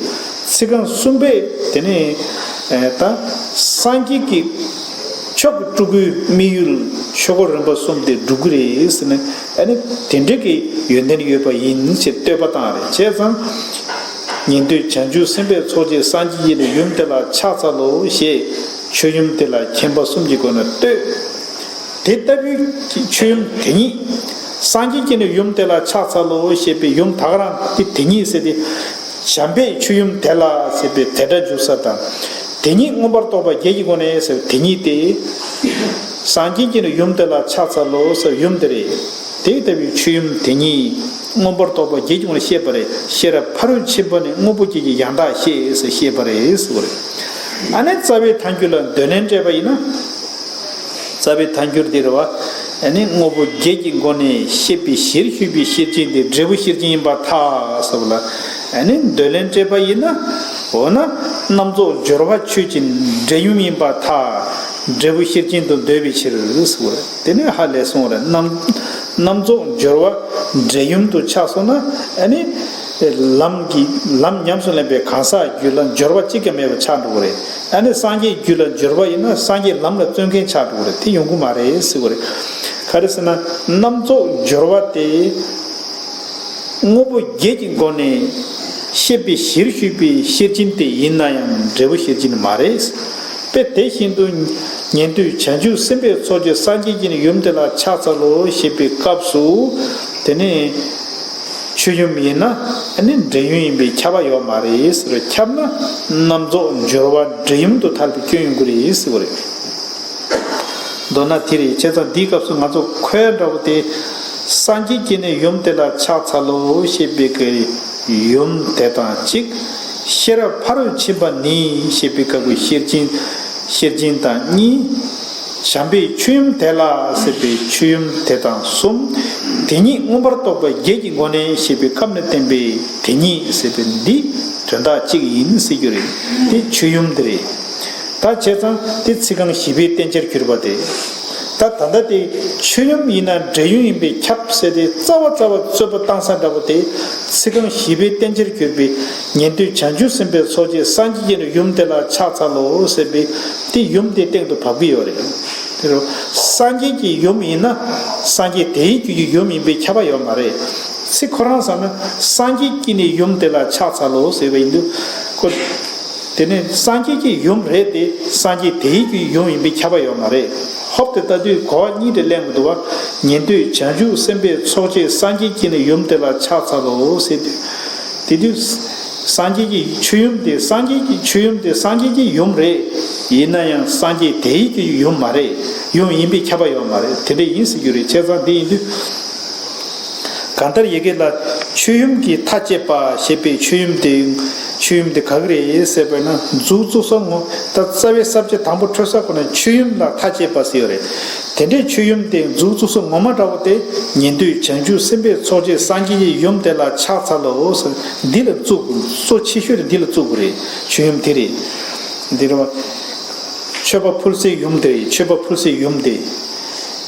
ཚིག་རྐང་གསུམ་པས་དེ་ནི་ད་སངས་རྒྱས་ཀྱི་ མཆོག་གི་སྤྲུལ་སྐུའི་དམིགས་ཡུལ་ཆོས་སྒོ་རིམ་པ་གསུམ་དེ་འགྲུབ་ཀྱི་རེད་ཟེར་ནས་ཨ་ནི་དེ་འདྲ་གི་ཡོན་ཏན་ཡོད་པ་ཡིན་ཞེས་བསྟོད་པ་བཏང་རེད། བྱས་ཙང་ཉན་ཐོས་བྱང་ཆུབ་སེམས་དཔའི་ཚོགས་ཀྱིས་སངས་རྒྱས་ཀྱི་ནི་ཡུམ་དེ་ལ་ཕྱག་འཚལ་ལོ་ཞེས་མཆོད་ཡུམ་དེ་ལ་མཁྱེན་པ་གསུམ་གྱི་སྒོ་ནས་བསྟོད། དེ་ལྟ་བུའི་མཆོད་ཡུམ་དེ་ཉིད་སངས་རྒྱས་ཀྱི་ནི་ཡུམ་དེ་ལ་ཕྱག་འཚལ་ལོ་ཞེས་པའི་ཡུམ་ད་ག་རང་དེ་དེ་ཉིད་ཟེར་ཏེ། བྱམས་པའི་མཆོད་ཡུམ་དེ་ལ་ཟེར་བའི་དེ་སྒྲ་འཇུག་ས་དང་། དེ་ཉིད་མངོན་པར་རྟོགས་པ་བརྒྱད་ཀྱི་སྒོ་ནས་ཟེར་བའི་དེ་ཉིད་དེ། སངས་རྒྱས་ཀྱི་ནི་ཡུམ་དེ་ལ་ཕྱག་འཚལ་ལོ་ཟེར་ཡུམ་དེ་རེད། དེ་ལྟ་བུའི་མཆོད་ཡུམ་དེ་ཉིད་མངོན་པར་རྟོགས་པ་བརྒྱད་ཀྱི་སྒོ་ནས་བཤད་པ་རེད། ཤེས་རབ་ཕ་རོལ་ཕྱིན་པ་ནི་དངོས་པོ་བརྒྱད་ཀྱི་ཡང་དག་བཤད་ཟེར་བཤད་པ་རེད་ཟེར་བ་རེད། ཨ་ནི་རྩ་བའི་ཐལ་འགྱུར་ལ་འདོད་ལན་སྤྲད་པ་ཡིན་ན། རྩ་བའི་ཐལ་འགྱུར་འདི་རེད་བ། ཨ་ནི་དངོས་པོ་བརྒྱད་ཀྱི་སྒོ་ནས་བཤད་པའི་གཞིར་གྱུར་པའི་ཤེར་ཕྱིན་དེ་འབྲས་བུ་ཤེར་ཕྱིན་ཡིན་པར་ཐལ་ཟེར་བ་ལ། ཨ་ནི་འདོད་ལན་སྤྲད་པ་ཡིན་ན། འོ་ན་རྣམ་རྫོགས་སྦྱོར་བ་ཆོས་ཅན་འབྲས་ཡུམ་ཡིན་པར་ཐལ། འབྲས་བུ་ཤེར་ཕྱིན་དུ་འདོད་པའི་ཕྱིར་ཟེར་བ་རེད། དེ་ནས་ཧ་ལས་སོང་བ་རེད། རྣམ་རྣམ་རྫོགས་སྦྱོར་བ་འབྲས་ཡུམ་དུ་ཆགས་སོང་ན་ཨ་ནི། ལམ་གྱི་ལམ་ཉམས་སུ་ལེན་པའི་གང་ཟག་རྒྱུད་ལ་སྦྱོར་བ་གཅིག་ཀྱང་མེད་པ་ཆགས་འགྲོ་གི་རེད། ཨ་ནི་སངས་རྒྱས་རྒྱུད་ལ་སྦྱོར་བ་ཡིན་ན་སངས་རྒྱས་ལམ་ལ་བརྩོན་མཁན་ཆགས་འགྲོ་གི་རེད། དེ་ཡོང་གི་མ་རེད་ཟེར་གི་རེད། ག་རེ་ཟེར་ན་རྣམ་རྫོགས་སྦྱོར་བ་དེ་དངོས་པོ་བརྒྱད་ཀྱི་སྒོ་ནས་བཤད་པའི་གཞིར་གྱུར་པའི་ཤེར་ཕྱིན་དེ་ཡིན་ན་ཡང་འབྲས་བུ་ཤེར་ཕྱིན་མ་རེད། དཔེ་དེ་བཞིན་དུ་ཉན་ཐོས་བྱང་ཆུབ་སེམས་དཔའི་ཚོགས་ཀྱིས་སངས་རྒྱས་ཀྱི་ནི་ཡུམ་དེ་ལ་ཕྱག་འཚལ་ལོ་ཞེས་པའི་སྐབས་སུ། དེ་ནས་མཆོད་ཡུམ་ཡིན་ན་ཨ་ནི་འབྲས་ཡུམ་ཡིན་པས་ཁྱབ་པ་ཡོད་མ་རེད་ཟེར། ཁྱབ་ན་རྣམ་རྫོགས་སྦྱོར་བ་འབྲས་ཡུམ་དུ་ཐལ་བའི་སྐྱོན་ཡོང་གི་རེད་ཟེར་བ་རེད། མདོར་ན་དེ་རེད། བྱས་ཙང་འདིའི་སྐབས་སུ་ང་ཚོ་ཁོའི་འདྲ་བོ་དེ། སངས་རྒྱས་ཀྱི་ནི་ཡུམ་དེ་ལ་ཕྱག་འཚལ་ལོ་ཞེས་པའི་གི་ཡུམ་དེ་དང་གཅིག་ཤེས་རབ་ཕ་རོལ་ཕྱིན་པ་ནི་ཞེས་པའི་སྐབས་ཀྱི་ཤེར་ཕྱིན། ཤེར་ཕྱིན་དང་གཉིས། བྱམས་པའི་མཆོད་ཡུམ་དེ་ལ་ཟེར་བའི་མཆོད་ཡུམ་དེ་དང་གསུམ། དེ་ཉིད་མངོན་པར་རྟོགས་པ་བརྒྱད་ཀྱི་སྒོ་ནས་ཞེས་པའི་སྐབས་ནས་བསྟན་པའི་དེ་ཉིད་ཟེར་བའི་འདི་དོན་དག་གཅིག་ཡིན་ཟེར་རྒྱུ་རེད། དེ་མཆོད་ཡུམ་དེ་རེད། ད་བྱས་ཙང་དེ་ཚིག་རྐང་བཞི་པའི་བསྟན་བྱར་གྱུར་པ་དེ། ད་ད་ལྟ་དེ་མཆོད་ཡུམ་ཡིན་ན་འབྲས་ཡུམ་ཡིན་པས་ཁྱབ་ཟེར་ཏེ་རྩ་བ་རྩ་བ་རྩོད་པ་བཏང་ས་འདྲ་བོ་དེ། ཚིག་རྐང་བཞི་པའི་བསྟན་བྱར་གྱུར་པའི་ཉན་ཐོས་བྱང་ཆུབ་སེམས་དཔའི་ཚོགས་ཀྱིས་སངས་རྒྱས་ཀྱི་ནི་ཡུམ་དེ་ལ་ཕྱག་འཚལ་ལོ་ཟེར་བའི་དེ་ཡུམ་དེ་སྟེང་དུ་བབས་ཀྱི་ཡོད་རེད། དེ་རུ་སངས་རྒྱས་ཀྱི་ཡུམ་ཡིན་ན་སངས་རྒྱས་དེའི་རྒྱུད་ཀྱི་ཡུམ་ཡིན་པས་ཁྱབ་པ་ཡོད་མ་རེད། ཚིག་ཁོ་རང་བསམ་ན་སངས་རྒྱས་ཀྱི་ནི་ཡུམ་དེ་ལ་ཕྱག་འཚལ་ལོ་ཟེར་བ་ཡིན་དུས་ཁོ། དེ་ནི་སངས་རྒྱས་ཀྱི་ཡུམ་རེད་དེ་སངས་རྒྱས་དེའི་རྒྱུད་ཡུམ་ཡིན་པས་ཁྱབ་པ་ཡོད་མ་རེད། ཧོབ་དེ་ལྟ་དུས་གོ་བ་གཉིས་དེ་གླེང་དགོས་འདུག་བ། ཉན་ཐོས་བྱང་ཆུབ་སེམས་དཔའི་ཚོགས་ཀྱིས་སངས་རྒྱས་ཀྱི་ནི་ཡུམ་དེ་ལ་ཕྱག་འཚལ་ལོ་ཟེར་དུས། དེ་དུས་སངས་རྒྱས་ཀྱི་མཆོད་ཡུམ་དེ་སངས་རྒྱས་ཀྱི་མཆོད་ཡུམ་དེ་སངས་རྒྱས་ཀྱི་ཡུམ་རེད། ཡིན་ན་ཡང་སངས་རྒྱས་དེའི་རྒྱུད་ཡུམ་མ་རེད། ཡུམ་ཡིན་པས་ཁྱབ་པ་ཡོད་མ་རེད། དེ་འདྲ་ཡིན་ཟེར་རྒྱུ་རེད། བྱས་ཙང་དེ་ཡིན་དུས། གང་ལྟར་ཡི་གེ་ལ་མཆོད་ཡུམ་གྱི་མཐའ་བཅད་པ་ཞེས་པའི་མཆོད་ཡུམ་དེ། མཆོད་ཡུམ་དེ་ག་གི་རེད་ཟེར་བས་ན་མཛུབ་བཙུགས་ས་ངོ་། ད་རྩ་བའི་ས་བཅད་དང་པོ་འཕྲོས་ས་ཁོ་ན་མཆོད་ཡུམ་ལ་མཐའ་བཅད་པ་ཟེར་ཡོད་རེད། དེ་འདྲའི་མཆོད་ཡུམ་དེ་མཛུབ་བཙུགས་ས་ངོ་མ་འདྲ་བོ་དེ་ཉན་ཐོས་བྱང་ཆུབ་སེམས་དཔའི་ཚོགས་ཀྱིས་སངས་རྒྱས་ཀྱི་ཡུམ་དེ་ལ་ཕྱག་འཚལ་ལོ་ཟེར་འདི་ལ་བཙུགས། གཙོ་ཆེ་ཤོས་དེ་འདི་ལ་བཙུགས་པ་རེད། མཆོད་ཡུམ་དེ་རེད། འདི་རེད་བ། མཆོད་པ་ཕུལ་སའི་ཡུམ་དེ་རེད། མཆོད་པ་ཕུལ་སའི་ཡུམ་དེ།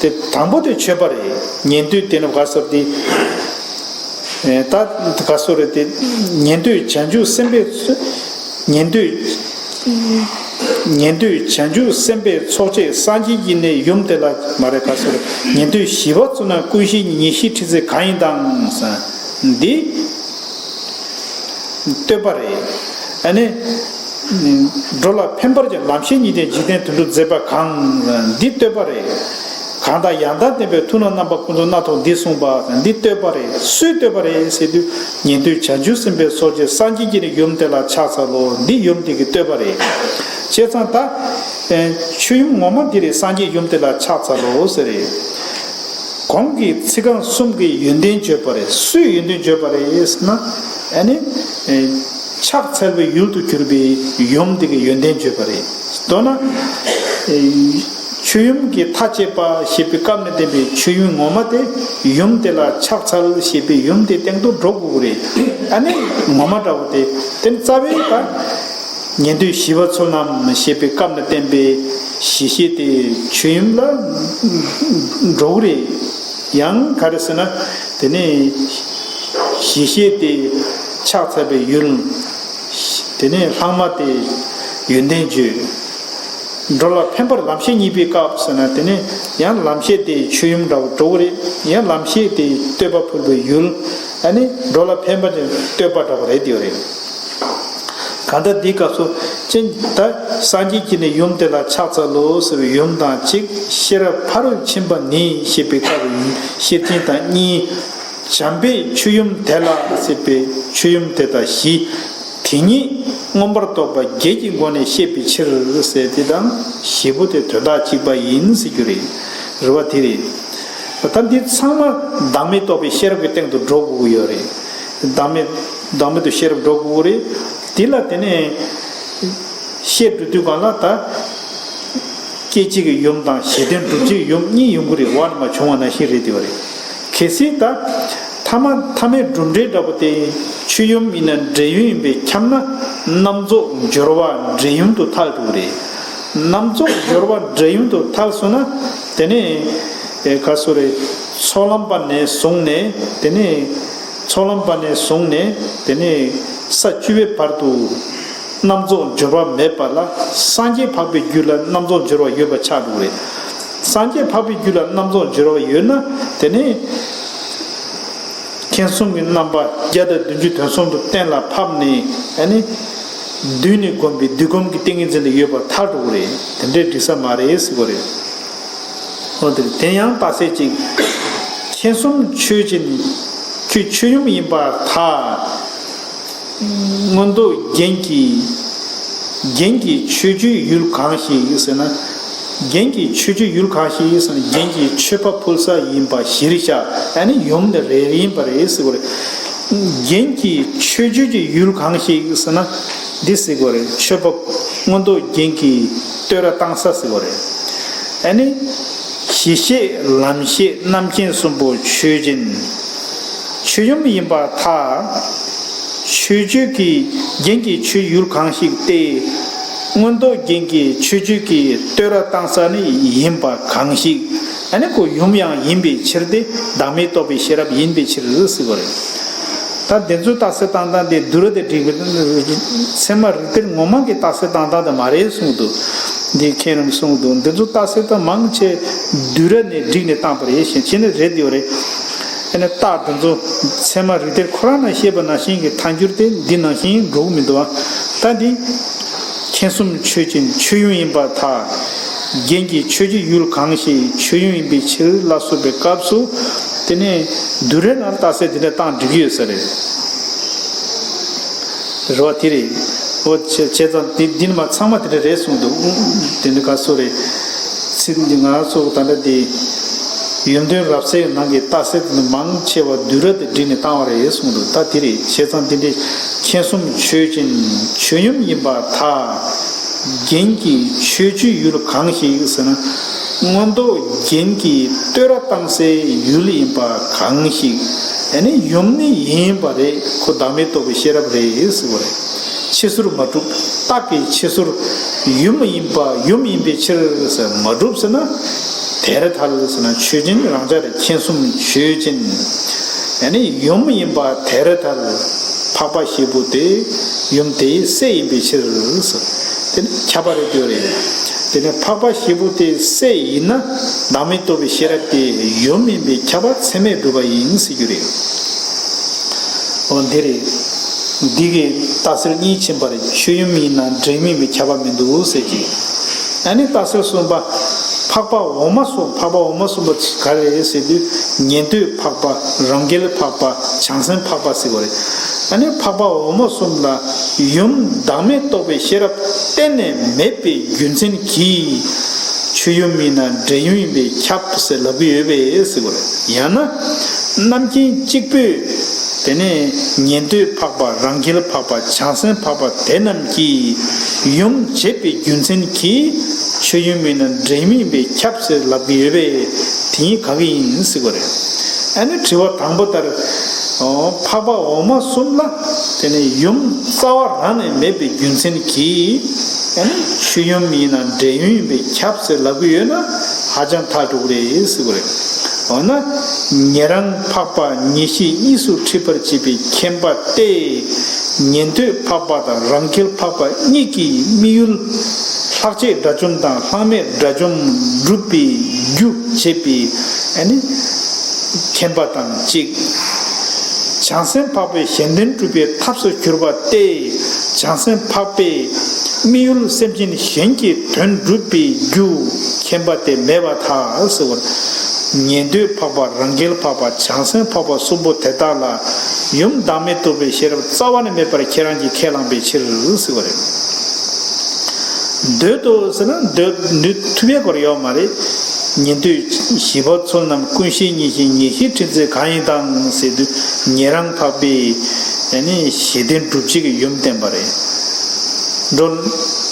དེ་དང་པོ་དེ་མཆོད་པ་རེད། ཉན་ཐོས་དེ་ནི་ག་སོར་དེ། ཨེ། ད་ག་སོར་རེད་དེ། ཉན་ཐོས་བྱང་ཆུབ་སེམས་དཔའི། ཉན་ཐོས། ཉན་ཐོས་བྱང་ཆུབ་སེམས་དཔའི་ཚོགས་བཅས་སངས་རྒྱས་ཀྱི་གནས་ཡུམ་དེ་ལ་མ་རེད། ག་སོར་རེད། ཉན་ཐོས་བཞི་པ་ཚོ་ན་ཀུན་ཤེས་ཉིད་ཉེར་ཞིའི་ཁྲི་ཚེ་གང་ཡིན་དང་། འདི། བསྟོད་པ་རེད། ཨ་ནི། འགྲོ་ལ་ཕན་པར་བྱེད་ལམ་ཤེས་ཉིད་ལྡན་འཇིག་རྟེན་དོན་གྲུབ་མཛད་པ་གང་། འདི་བསྟོད་པ་རེད། གང་དག་ཡང་དག་བསྟན་པའི་ཐུགས་ལ་རྣམ་པ་ཀུན་རྫོབ་སྣ་ཚོགས་འདི་གསུངས་པ། འདི་བསྟོད་པ་རེད། སུས་བསྟོད་པ་རེད་ཟེར་དུས་ཉན་ཐོས་བྱང་ཆུབ་སེམས་དཔའི་ཚོགས་ཀྱིས་སངས་རྒྱས་ཀྱི་ནི་ཡུམ་དེ་ལ་ཕྱག་འཚལ་ལོ། འདི་ཡུམ་དེ་གི་བསྟོད་པ་རེད། བྱས་ཙང་ད། མཆོད་ཡུམ་ངོ་མ་འདི་རེད། སངས་རྒྱས་ཡུམ་དེ་ལ་ཕྱག་འཚལ་ལོ་ཟེར་རེད། གོང་གི་ཚིག་རྐང་གསུམ་གྱི་ཡོན་ཏན་བརྗོད་པ་རེད། སུའི་ཡོན་ཏན་བརྗོད་པ་རེད་ཟེར་ན། ཨ་ནི། ཕྱག་འཚལ་བའི་ཡུལ་དུ་གྱུར་པའི་ཡུམ་དེ་གི་ཡོན་ཏན་བརྗོད་པ་རེད། མདོར་ན། མཆོད་ཡུམ་གྱི་མཐའ་བཅད་པ་ཞེས་པའི་སྐབས་ནས་བསྟན་པའི་མཆོད་ཡུམ་ངོ་མ་དེ་ཡུམ་དེ་ལ་ཕྱག་འཚལ་ཞེས་པའི་ཡུམ་དེ་སྟེང་དུ་འགྲོ་དགོས་ཀྱི་རེད། ཨ་ནི་ངོ་མ་འདྲ་བོ་དེ་དེ་ནི་རྩ་བའི་ད་ཉན་ཐོས་ཞི་བ་ཚོལ་རྣམས་ཞེས་པའི་སྐབས་ནས་བསྟན་པའི་ཞི་བྱེད་དེ་མཆོད་ཡུམ་ལ་འགྲོ་གི་རེད། ཡང་ག་རེ་ཟེར་ན་དེ་ནས་ཞི་བྱེད་དེ་ཕྱག་འཚལ་བའི་ཡུལ། དེ་ནས་ལྷག་མ་དེ་ཡོན་ཏན་བརྗོད། འགྲོ་ལ་ཕན་པར་ལམ་ཤེས་རྙེད་པའི་སྐབས་ཟེར་ན། དེ་ནས་ཡང་ལམ་ཤེས་དེ་ཆོས་ཡུམ་འདྲ་བོ་འགྲོ་གི་རེད། ཡང་ལམ་ཤེས་དེ་བསྟོད་པ་ཕུལ་བའི་ཡུལ། ཨ་ནི་འགྲོ་ལ་ཕན་པ་དེ་བསྟོད་པ་འདྲ་བོ་རེད་དེ་ཡོད་རེད། གང་ལྟར་འདིའི་སྐབས་སུ་ཅན་ད་སངས་རྒྱས་ཀྱིས་ནི་ཡུམ་དེ་ལ་ཕྱག་འཚལ་ལོ་ཟེར་བའི་ཡུམ་དང་གཅིག་ཤེས་རབ་ཕ་རོལ་ཕྱིན་པ་ནི་ཞེས་པའི་སྐབས་ཤེར་ཕྱིན་དང་གཉིས། བྱམས་པའི་ཆོས་ཡུམ་དེ་ལ་ཟེར་བའི་ཆོས་ཡུམ་དེ་དང་བཞི། དེ་ཉིད་མངོན་པར་རྟོགས་པ་བརྒྱད་ཀྱི་སྒོ་ནས་བཤད་པའི་ཕྱིར་ཟེར་དེ་དང་བཞི་པོ་དེ་དོན་དག་གཅིག་པ་ཡིན་ཟེར་རྒྱུ་རེད། རེད་བ། དེ་རེད། ད་འདི་ཚང་མ་བདག་མེད་རྟོགས་པའི་ཤེས་རབ་ཀྱི་སྟེང་དུ་འགྲོ་དགོས་ཀྱི་ཡོད་རེད། བདག་མེད་བདག་མེད་དུ་ཤེས་རབ་འགྲོ་དགོས་ཀྱི་རེད། དེ་ལ་དེ་ནས་བཤད་འགྲོ་དུས་གང་ལ་ད། སྐྱེད་བྱེད་ཀྱི་ཡུམ་དང་གཞན་དོན་སྒྲུབ་བྱེད་ཀྱི་ཡུམ་གཉིས་ཡོང་གི་རེད། བར་ནས་མར་བྱུང་བ་ནང་བཞིན་རེད་དེ་བ་རེད། གལ་སྲིད་ད་ཐ་མ་ཐ་མའི་གྲུབ་འབྲས་འདྲ་པོ་དེ་ཆོས་ཡུམ་ཡིན་ན་འབྲས་ཡུམ་ཡིན་པས་ཁྱབ་ན། རྣམ་རྫོགས་སྦྱོར་བ་འབྲས་ཡུམ་དུ་ཐལ་འགྲོ་གི་རེད། རྣམ་རྫོགས་སྦྱོར་བ་འབྲས་ཡུམ་དུ་ཐལ་སོང་ན། དེ་ནས་ཨེ་ག་སོ་རེད། ཚོགས་ལམ་པ་ནས་བཟུང་ནས། དེ་ནས་ཚོགས་ལམ་པ་ནས་བཟུང་ནས། དེ་ནས་ས་བཅུ་པའི་བར་དུ། རྣམ་རྫོགས་སྦྱོར་བ་མེད་པ་ལ་སངས་རྒྱས་འཕགས་པའི་རྒྱུད་ལ་རྣམ་རྫོགས་སྦྱོར་བ་ཡོད་པ་ཆགས་འགྲོ་གི་རེད། སངས་རྒྱས་འཕགས་པའི་རྒྱུད་ལ་རྣམ་རྫོགས་སྦྱོར་བ་ཡོད་ན། དེ་ནས་མཁྱེན་གསུམ་གྱི་རྣམ་པ་བརྒྱ་དང་བདུན་ཅུ་དོན་གསུམ་དུ་གཏན་ལ་ཕབ་ནས། ཨ་ནི་བསྡུས་ནས་བསྒོམས་པའི་བསྡུས་སྒོམ་གྱི་ཏིང་ངེ་འཛིན་དུ་ཡོད་པར་ཐལ་འགྲོ་གི་རེད། དེ་འདྲའི་འགྲིག་ས་མ་རེད་ཟེར་གྱི་རེད། འོ་དེ་དེ་ཡང་རྟགས་གསལ་གཅིག་མཁྱེན་གསུམ་ཆོས་ཅན། ཁྱོད་ཆོས་ཡུམ་ཡིན་པར་ཐལ། མངོན་རྟོགས་རྒྱན་གྱི། རྒྱན་གྱི་ཆོས་སྤྱོད་ཡུལ་གང་ཞིག་ཟེར་ན། རྒྱན་གྱི་ཆོས་སྤྱོད་ཡུལ་གང་ཞིག་ཟེར་ན། རྒྱན་གྱི་མཆོད་པ་ཕུལ་ས་ཡིན་པ་གཞིར་བཞག་ཨ་ནི་ཡུམ་ནི་རེ་རེ་ཡིན་པ་རེད་ཟེར་གྱི་རེད། རྒྱན་གྱི་མཆོད་བརྗོད་ཀྱི་ཡུལ་གང་ཞིག་ཟེར་ན། འདི་ཟེར་གྱི་རེད། མཆོད་པ་མངོན་རྟོགས་རྒྱན་གྱི་བསྟོད་ར་བཏང་ས་ཟེར་གྱི་རེད། ཨ་ནི། གཞི་ཤེས་ལམ་ཤེས་རྣམ་མཁྱེན་གསུམ་པོ་ཆོས་ཅན། ཆོས་ཡུམ་ཡིན་པར་ཐལ། མཆོད་བརྗོད་ཀྱི་རྒྱན་གྱི་ཆོས་ཡུལ་གང་ཞིག་སྟེ། མངོན་རྟོགས་རྒྱན་གྱི་མཆོད་བརྗོད་ཀྱི་བསྟོད་ར་བཏང་ས་ནི་ཡིན་པ་གང་ཞིག་ཨ་ནི་ཁོ་ཡུམ་ཡང་ཡིན་པའི་ཕྱིར་ཏེ། བདག་མེད་རྟོགས་པའི་ཤེས་རབ་ཡིན་པའི་ཕྱིར་ཟེར་གྱི་རེད། ད་དེ་ཚོའི་རྟགས་གསལ་བཏང་སྟངས་དེ་བསྡུས་ར་དེ་བསྒྲིགས་པའི་ཚད་མ་རིགས་གཏེར་ངོ་མ་གི་རྟགས་གསལ་བཏང་སྟངས་དེ་མ་རེད་གསུངས་འདུག་འདི་མཁན་རྣམས་གསུངས་འདུག་འདི་ཚོ་རྟགས་གསལ་དང་མང་ཆེ་བསྡུས་ར་ནས་བསྒྲིགས་ནས་བཏང་པ་རེད། ཞེས་བྱས་ནས་རེད་ཡོད་རེད། ཨ་ནི་རྟགས་དེ་ཚོ་ཚད་མ་རིགས་གཏེར་ཁོ་རང་ན་བཤད་པ་ནང་བཞིན་གྱི་ཐལ་འགྱུར་དེ་འདི་ནང་བཞིན་འགྲོ་གི་མི་འདུག་ད་འདི་མཁྱེན་གསུམ་ཆོས་ཅན། ཆོས་ཡུམ་ཡིན་པར་ཐལ། རྒྱན་གྱི་མཆོད་བརྗོད་ཡུལ་གང་ཞིག་ཆོས་ཡུམ་ཡིན་པའི་ཕྱིར་ལ་སོགས་པའི་སྐབས་སུ། དེ་ནས་བསྡུས་རའི་ནང་རྟགས་གསལ་དེ་འདྲ་བཏང་འགྲིག་གི་ཡོད་ས་རེད། རེད་བ། དེ་རེད། འོ་བྱས་བྱས་ཙང་དེ་འདི་ནི་མ་ཚང་མ་དེ་འདྲ་རེད་གསུངས་འདུག་དེ་འདྲ་ག་སོ་རེད། ཚིག་འདི་ང་ཚོ་ད་ལྟ་དེ་ཡོན་ཏན་རབ་གསལ་ནང་གི་རྟགས་གསལ་དེ་མང་ཆེ་བ་བསྡུས་ར་དེ་བསྒྲིགས་ནས་བཏང་བ་རེད་གསུངས་འདུག་ད་དེ་རེད། བྱས་ཙང་དེ་འདྲའི་མཁྱེན་གསུམ་ཆོས་ཅན། ཆོས་ཡུམ་ཡིན་པར་ཐལ། རྒྱན་གྱི་མཆོད་བརྗོད་ཡུལ་གང་ཞིག་ཟེར་ན། མངོན་རྟོགས་རྒྱན་གྱི་བསྟོད་ར་བཏང་སའི་ཡུལ་ཡིན་པ་གང་ཞིག་ཨ་ནི་ཡུམ་ནི་ཡིན་པ་རེད། ཁོ་བདག་མེད་རྟོགས་པའི་ཤེས་རབ་རེད་ཟེར་བ་རེད། ཕྱི་ཟུར་མ་གྲུབ། རྟགས་ཀྱི་ཕྱི་ཟུར། ཡུམ་ཡིན་པ་ཡུམ་ཡིན་པའི་ཕྱིར་ཟེར་མ་གྲུབ་ཟེར་ན། དེར་ཐལ་ཟེར་ན་ཆོས་ཅན། རང་ཅག་རེ་མཁྱེན་གསུམ་ཆོས་ཅན། ཨ་ནི་ཡུམ་ཡིན་པ་དེར་ཐལ། འཕགས་པ་བཞི་པོ་དེ་ཡུམ་དེའི་སྲས་ཡིན་པའི་ཕྱིར་ཟེར། དེ་ནི་ཁྱབ་པ་རེད་འདོད་རེད། དེ་ནི་འཕགས་པ་བཞི་པོ་དེའི་སྲས་ཡིན་ན་བདག་མེད་རྟོགས་པའི་ཤེས་རབ་དེ་ཡུམ་ཡིན་པའི་ཁྱབ་པ་ཚད་མས་གྲུབ་པ་ཡིན་ཟེར་རྒྱུ་རེད། འོ་འདི་རེད། འདི་གི་རྟགས་གསལ་གཉིས་ཕྱིན་པ་རེད། ཆོས་ཡུམ་ཡིན་ན་འབྲས་ཡུམ་ཡིན་པའི་ཁྱབ་པ་མི་འདུག་ཟེར་གྱི། ཨ་ནི་རྟགས་གསལ་གསུམ་པ། འཕགས་པ་འོག་མ་གསུམ། འཕགས་པ་འོག་མ་གསུམ་པོ་ག་རེ་རེད་ཟེར་དུས། ཉན་ཐོས་འཕགས་པ། རང་རྒྱལ་འཕགས་པ། བྱང་སེམས་འཕགས་པ་ཟེར་བ་རེད། ཨ་ནི་འཕགས་པ་འོག་མ་གསུམ་ལ་ཡུམ་བདག་མེད་རྟོགས་པའི་ཤེས་རབ་གཏན་ནས་མེད་པའི་རྒྱུ་མཚན་གྱིས། ཆོས་ཡུམ་ཡིན་ན་འབྲས་ཡུམ་ཡིན་པས་ཁྱབ་ཟེར་ལབ་ཀྱི་ཡོད་པས་ཟེར་བ་རེད། ཡང་ན། རྣམ་མཁྱེན་གཅིག་པུས། དེ་ནས་ཉན་ཐོས་འཕགས་པ། རང་རྒྱལ་འཕགས་པ། བྱང་སེམས་འཕགས་པ་དེ་རྣམས་ཀྱིས་ཡུམ་བྱས་པའི་རྒྱུ་མཚན་གྱིས་ཆོས་ཡུམ་ཡིན་ན་འབྲས་ཡུམ་ཡིན་པས་ཁྱབ་ཟེར་ལབ་ཀྱི་ཡོད་པས། དེ་ཉིད་ག་གི་ཡིན་ཟེར་བ་རེད། ཨ་ནི་དྲི་བ་དང་པོ་ལྟར། འོ། འཕགས་པ་འོག་མ་གསུམ་ལ་དེ་ནས་ཡུམ་རྩ་བ་རང་ནས་མེད་པའི་རྒྱུ་མཚན་གྱིས། ཨ་ནི་ཆོས་ཡུམ་ཡིན་ན་འབྲས་ཡུམ་ཡིན་པས་ཁྱབ་ཟེར་ལབ་ཀྱི་ཡོད་ན་ཧ་ཅང་ཐལ་འགྲོ་གི་རེད་ཟེར་བ་རེད། འོ་ན་ཉན་རང་འཕགས་པ་ཉན་ཤེས་གཉིས་སུ་འཁྲིད་པར་བྱེད་པའི་མཁྱེན་པ་སྟེ། ཉན་ཐོས་འཕགས་པ་དང་རང་རྒྱལ་འཕགས་པ་གཉིས་ཀྱི་དམིགས་ཡུལ་ལྷག་བཅས་དགྲ་བཅོམ་དང་ལྷག་མེད་དགྲ་བཅོམ་སྒྲུབ་པའི་རྒྱུ་བྱེད་པའི་ཨ་ནི་མཁྱེན་པ་དང་གཅིག། བྱང་སེམས་འཕགས་པའི་གཞན་དོན་སྒྲུབ་པའི་ཐབས་སུ་གྱུར་པ་སྟེ། བྱང་སེམས་འཕགས་པའི་དམིགས་ཡུལ་སེམས་ཅན་གཞན་གྱི་དོན་སྒྲུབ་པའི་རྒྱུ་མཁྱེན་པ་དེ་མེད་པར་ཐལ་ཟེར་བ། ཉན་ཐོས་འཕགས་པ་རང་རྒྱལ་འཕགས་པ་བྱང་སེམས་འཕགས་པ་གསུམ་པོ་དེ་དག་ལ་ཡུམ་བདག་མེད་རྟོགས་པའི་ཤེས་རབ་རྩ་བ་ནས་མེད་པར་ཁྱེད་རང་གིས་ཁས་བླངས་པའི་ཕྱིར་ཟེར་བ་རེད། འདོད་དོ་ཟེར་ན་འདོད་འདོད་ཐུབ་ཡས་སྐོར་ཡོད་མ་རེད། ཉན་ཐོས་བཞི་པ་ཚོ་རྣམས་ཀུན་ཤེས་གཉིས་ཤེས་ཉེར་ཞིའི་ཕྲད་ཚོད་གང་ཡིན་དང་ཟེར་དུས་ཉན་རང་འཕགས་པའི་ཨ་ནི་གཞན་དོན་སྒྲུབ་བྱེད་ཀྱི་ཡུམ་བསྟན་པ་རེད། འགྲོ་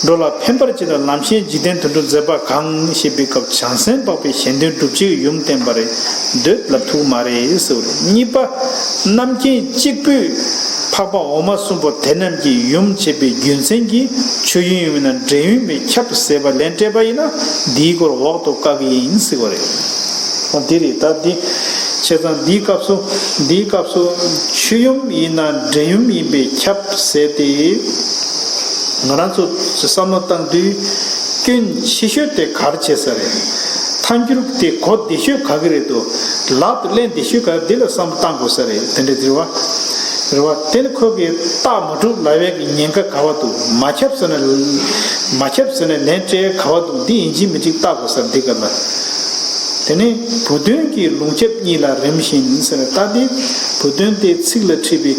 འགྲོ་ལ་ཕན་པར་བྱེད་ན་ལམ་ཤེས་འཇིག་རྟེན་དོན་སྒྲུབ་མཛད་པ་གང་ཞེས་པའི་སྐབས་བྱང་སེམས་འཕགས་པའི་གཞན་དོན་སྒྲུབ་བྱེད་ཀྱི་ཡུམ་བསྟན་པ་རེད། འདོད་ལབ་ཐུབ་མ་རེད་ཟེར་བ་རེད། གཉིས་པ། རྣམ་མཁྱེན་གཅིག་པུས་འཕགས་པ་འོག་མ་གསུམ་པོ་དེ་རྣམས་ཀྱི་ཡུམ་བྱེད་པའི་རྒྱུ་མཚན་གྱིས་ཆོས་ཡུམ་ཡིན་ན་འབྲས་ཡུམ་པས་ཁྱབ་ཟེར་བ་ལན་སྤྲད་པ་ཡིན་ན་འདིའི་སྐོར་འོག་ཏུ་བཀག་གི་ཡིན་ཟེར་བ་རེད། འོ་འདི་རེད། ད་འདི་བྱས་ཙང་འདིའི་སྐབས་སུ་འདིའི་སྐབས་སུ་ཆོས་ཡུམ་ཡིན་ན་འབྲས་ཡུམ་ཡིན་པས་ཁྱབ་ཟེར་ཏེ། ང་རང་ཚོ་བསམ་བློ་བཏང་དུས་སྐྱོན་ཆེ་ཤོས་དེ་ག་རེ་བྱས་ས་རེད། ཐལ་འགྱུར་དེ་གོ་བདེ་ཤོས་ག་གི་རེད་འདུག་ལག་ཏུ་ལེན་བདེ་ཤོས་ག་རེ་འདི་ལ་བསམ་བློ་བཏང་དགོས་ས་རེད། དེ་འདྲ་འདིར་བ་རེད་བ། དེ་ནི་ཁོ་གིས་རྟགས་མ་གྲུབ་ལབ་ཡས་ཀྱི་ཉེན་ཁ་ག་བ་འདུག་མ་ཁྱབ་ཟེར་ན་མ་ཁྱབ་ཟེར་ན་ལན་སྤྲད་ག་བ་འདུག་འདི་ཡིན་གཅིག་མིན་གཅིག་བལྟ་དགོས་ས་རེད། འདི་ག་ལ། དེ་ནས་བུ་དོན་གྱི་ལུང་ཁྱབ་གཉིས་ལ་རིམ་བཞིན་ཟེར་ན་ད་འདི་བུ་དོན་དེ་ཚིག་ལ་ཁྲིད་པའི་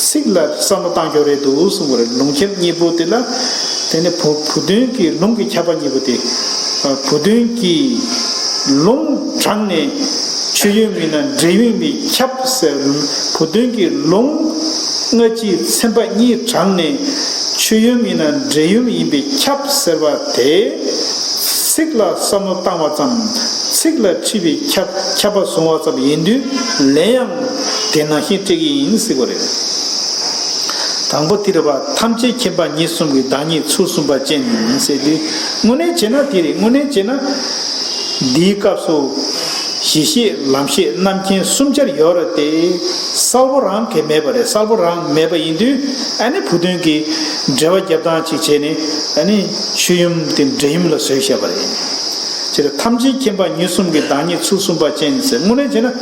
ཚིག་ལ་བསམ་བློ་བཏང་ཡོད་རེད་འདུག་གསུངས་པ་རེད། ལུང་ཁྱབ་གཉིས་པོ་དེ་ལ་དེ་ནས་བུ་བུ་དོན་གྱི་ལུང་གི་ཁྱབ་པ་གཉིས་པོ་དེ་བུ་དོན་གྱི་ལུང་དྲངས་ནས་ཆོས་ཡུམ་ཡིན་ན་འབྲས་ཡུམ་ཡིན་པས་ཁྱབ་ཟེར། བུ་དོན་གྱི་ལུང་སྔ་ཕྱིའི་ཚན་པ་གཉིས་དྲངས་ནས་ཆོས་ཡུམ་ཡིན་ན་འབྲས་ཡུམ་ཡིན་པས་ཁྱབ་ཟེར་བ་དེ། ཚིག་ལ་བསམ་བློ་བཏང་བ་ཙམ། ཚིག་ལ་ཁྲིད་པའི་ཁྱབ་ཁྱབ་པ་བཟུང་བ་ཙམ་ཡིན་དུས་ལན་ཡང་དེ་ནང་བཞིན་སྤྲད་ཀྱི་ཡིན་ཟེར་བ་རེད། དང་པོ་དེ་རེད་བ། ཐམས་ཅད་མཁྱེན་པ་ཉིད་གསུམ་གྱི་བདག་ཉིད་ཚུལ་གསུམ་པ་ཅན་ཟེར་དུས་དངོས་གནས་བྱས་ན་དེ་རེད། དངོས་གནས་བྱས་ན་འདིའི་སྐབས་སུ་གཞི་ཤེས་ལམ་ཤེས་རྣམ་མཁྱེན་གསུམ་ཆར་ཡོད་རེད་དེ། གསལ་པོ་རང་གི་མེད་པ་རེད། གསལ་པོ་རང་མེད་པ་ཡིན་དུས་ཨ་ནི་བུ་དོན་གྱི་འགྲེལ་པ་རྒྱབ་སྟངས་ཅིག་བྱས་ནས་ཨ་ནི་ཆོས་ཡུམ་དེ་འབྲས་ཡུམ་ལ་བཟོས་བཞག་པ་རེད། དེ་ལ་ཐམས་ཅད་མཁྱེན་པ་ཉིད་གསུམ་གྱི་བདག་ཉིད་ཚུལ་གསུམ་པ་ཅན་ཟེར། དངོས་གནས་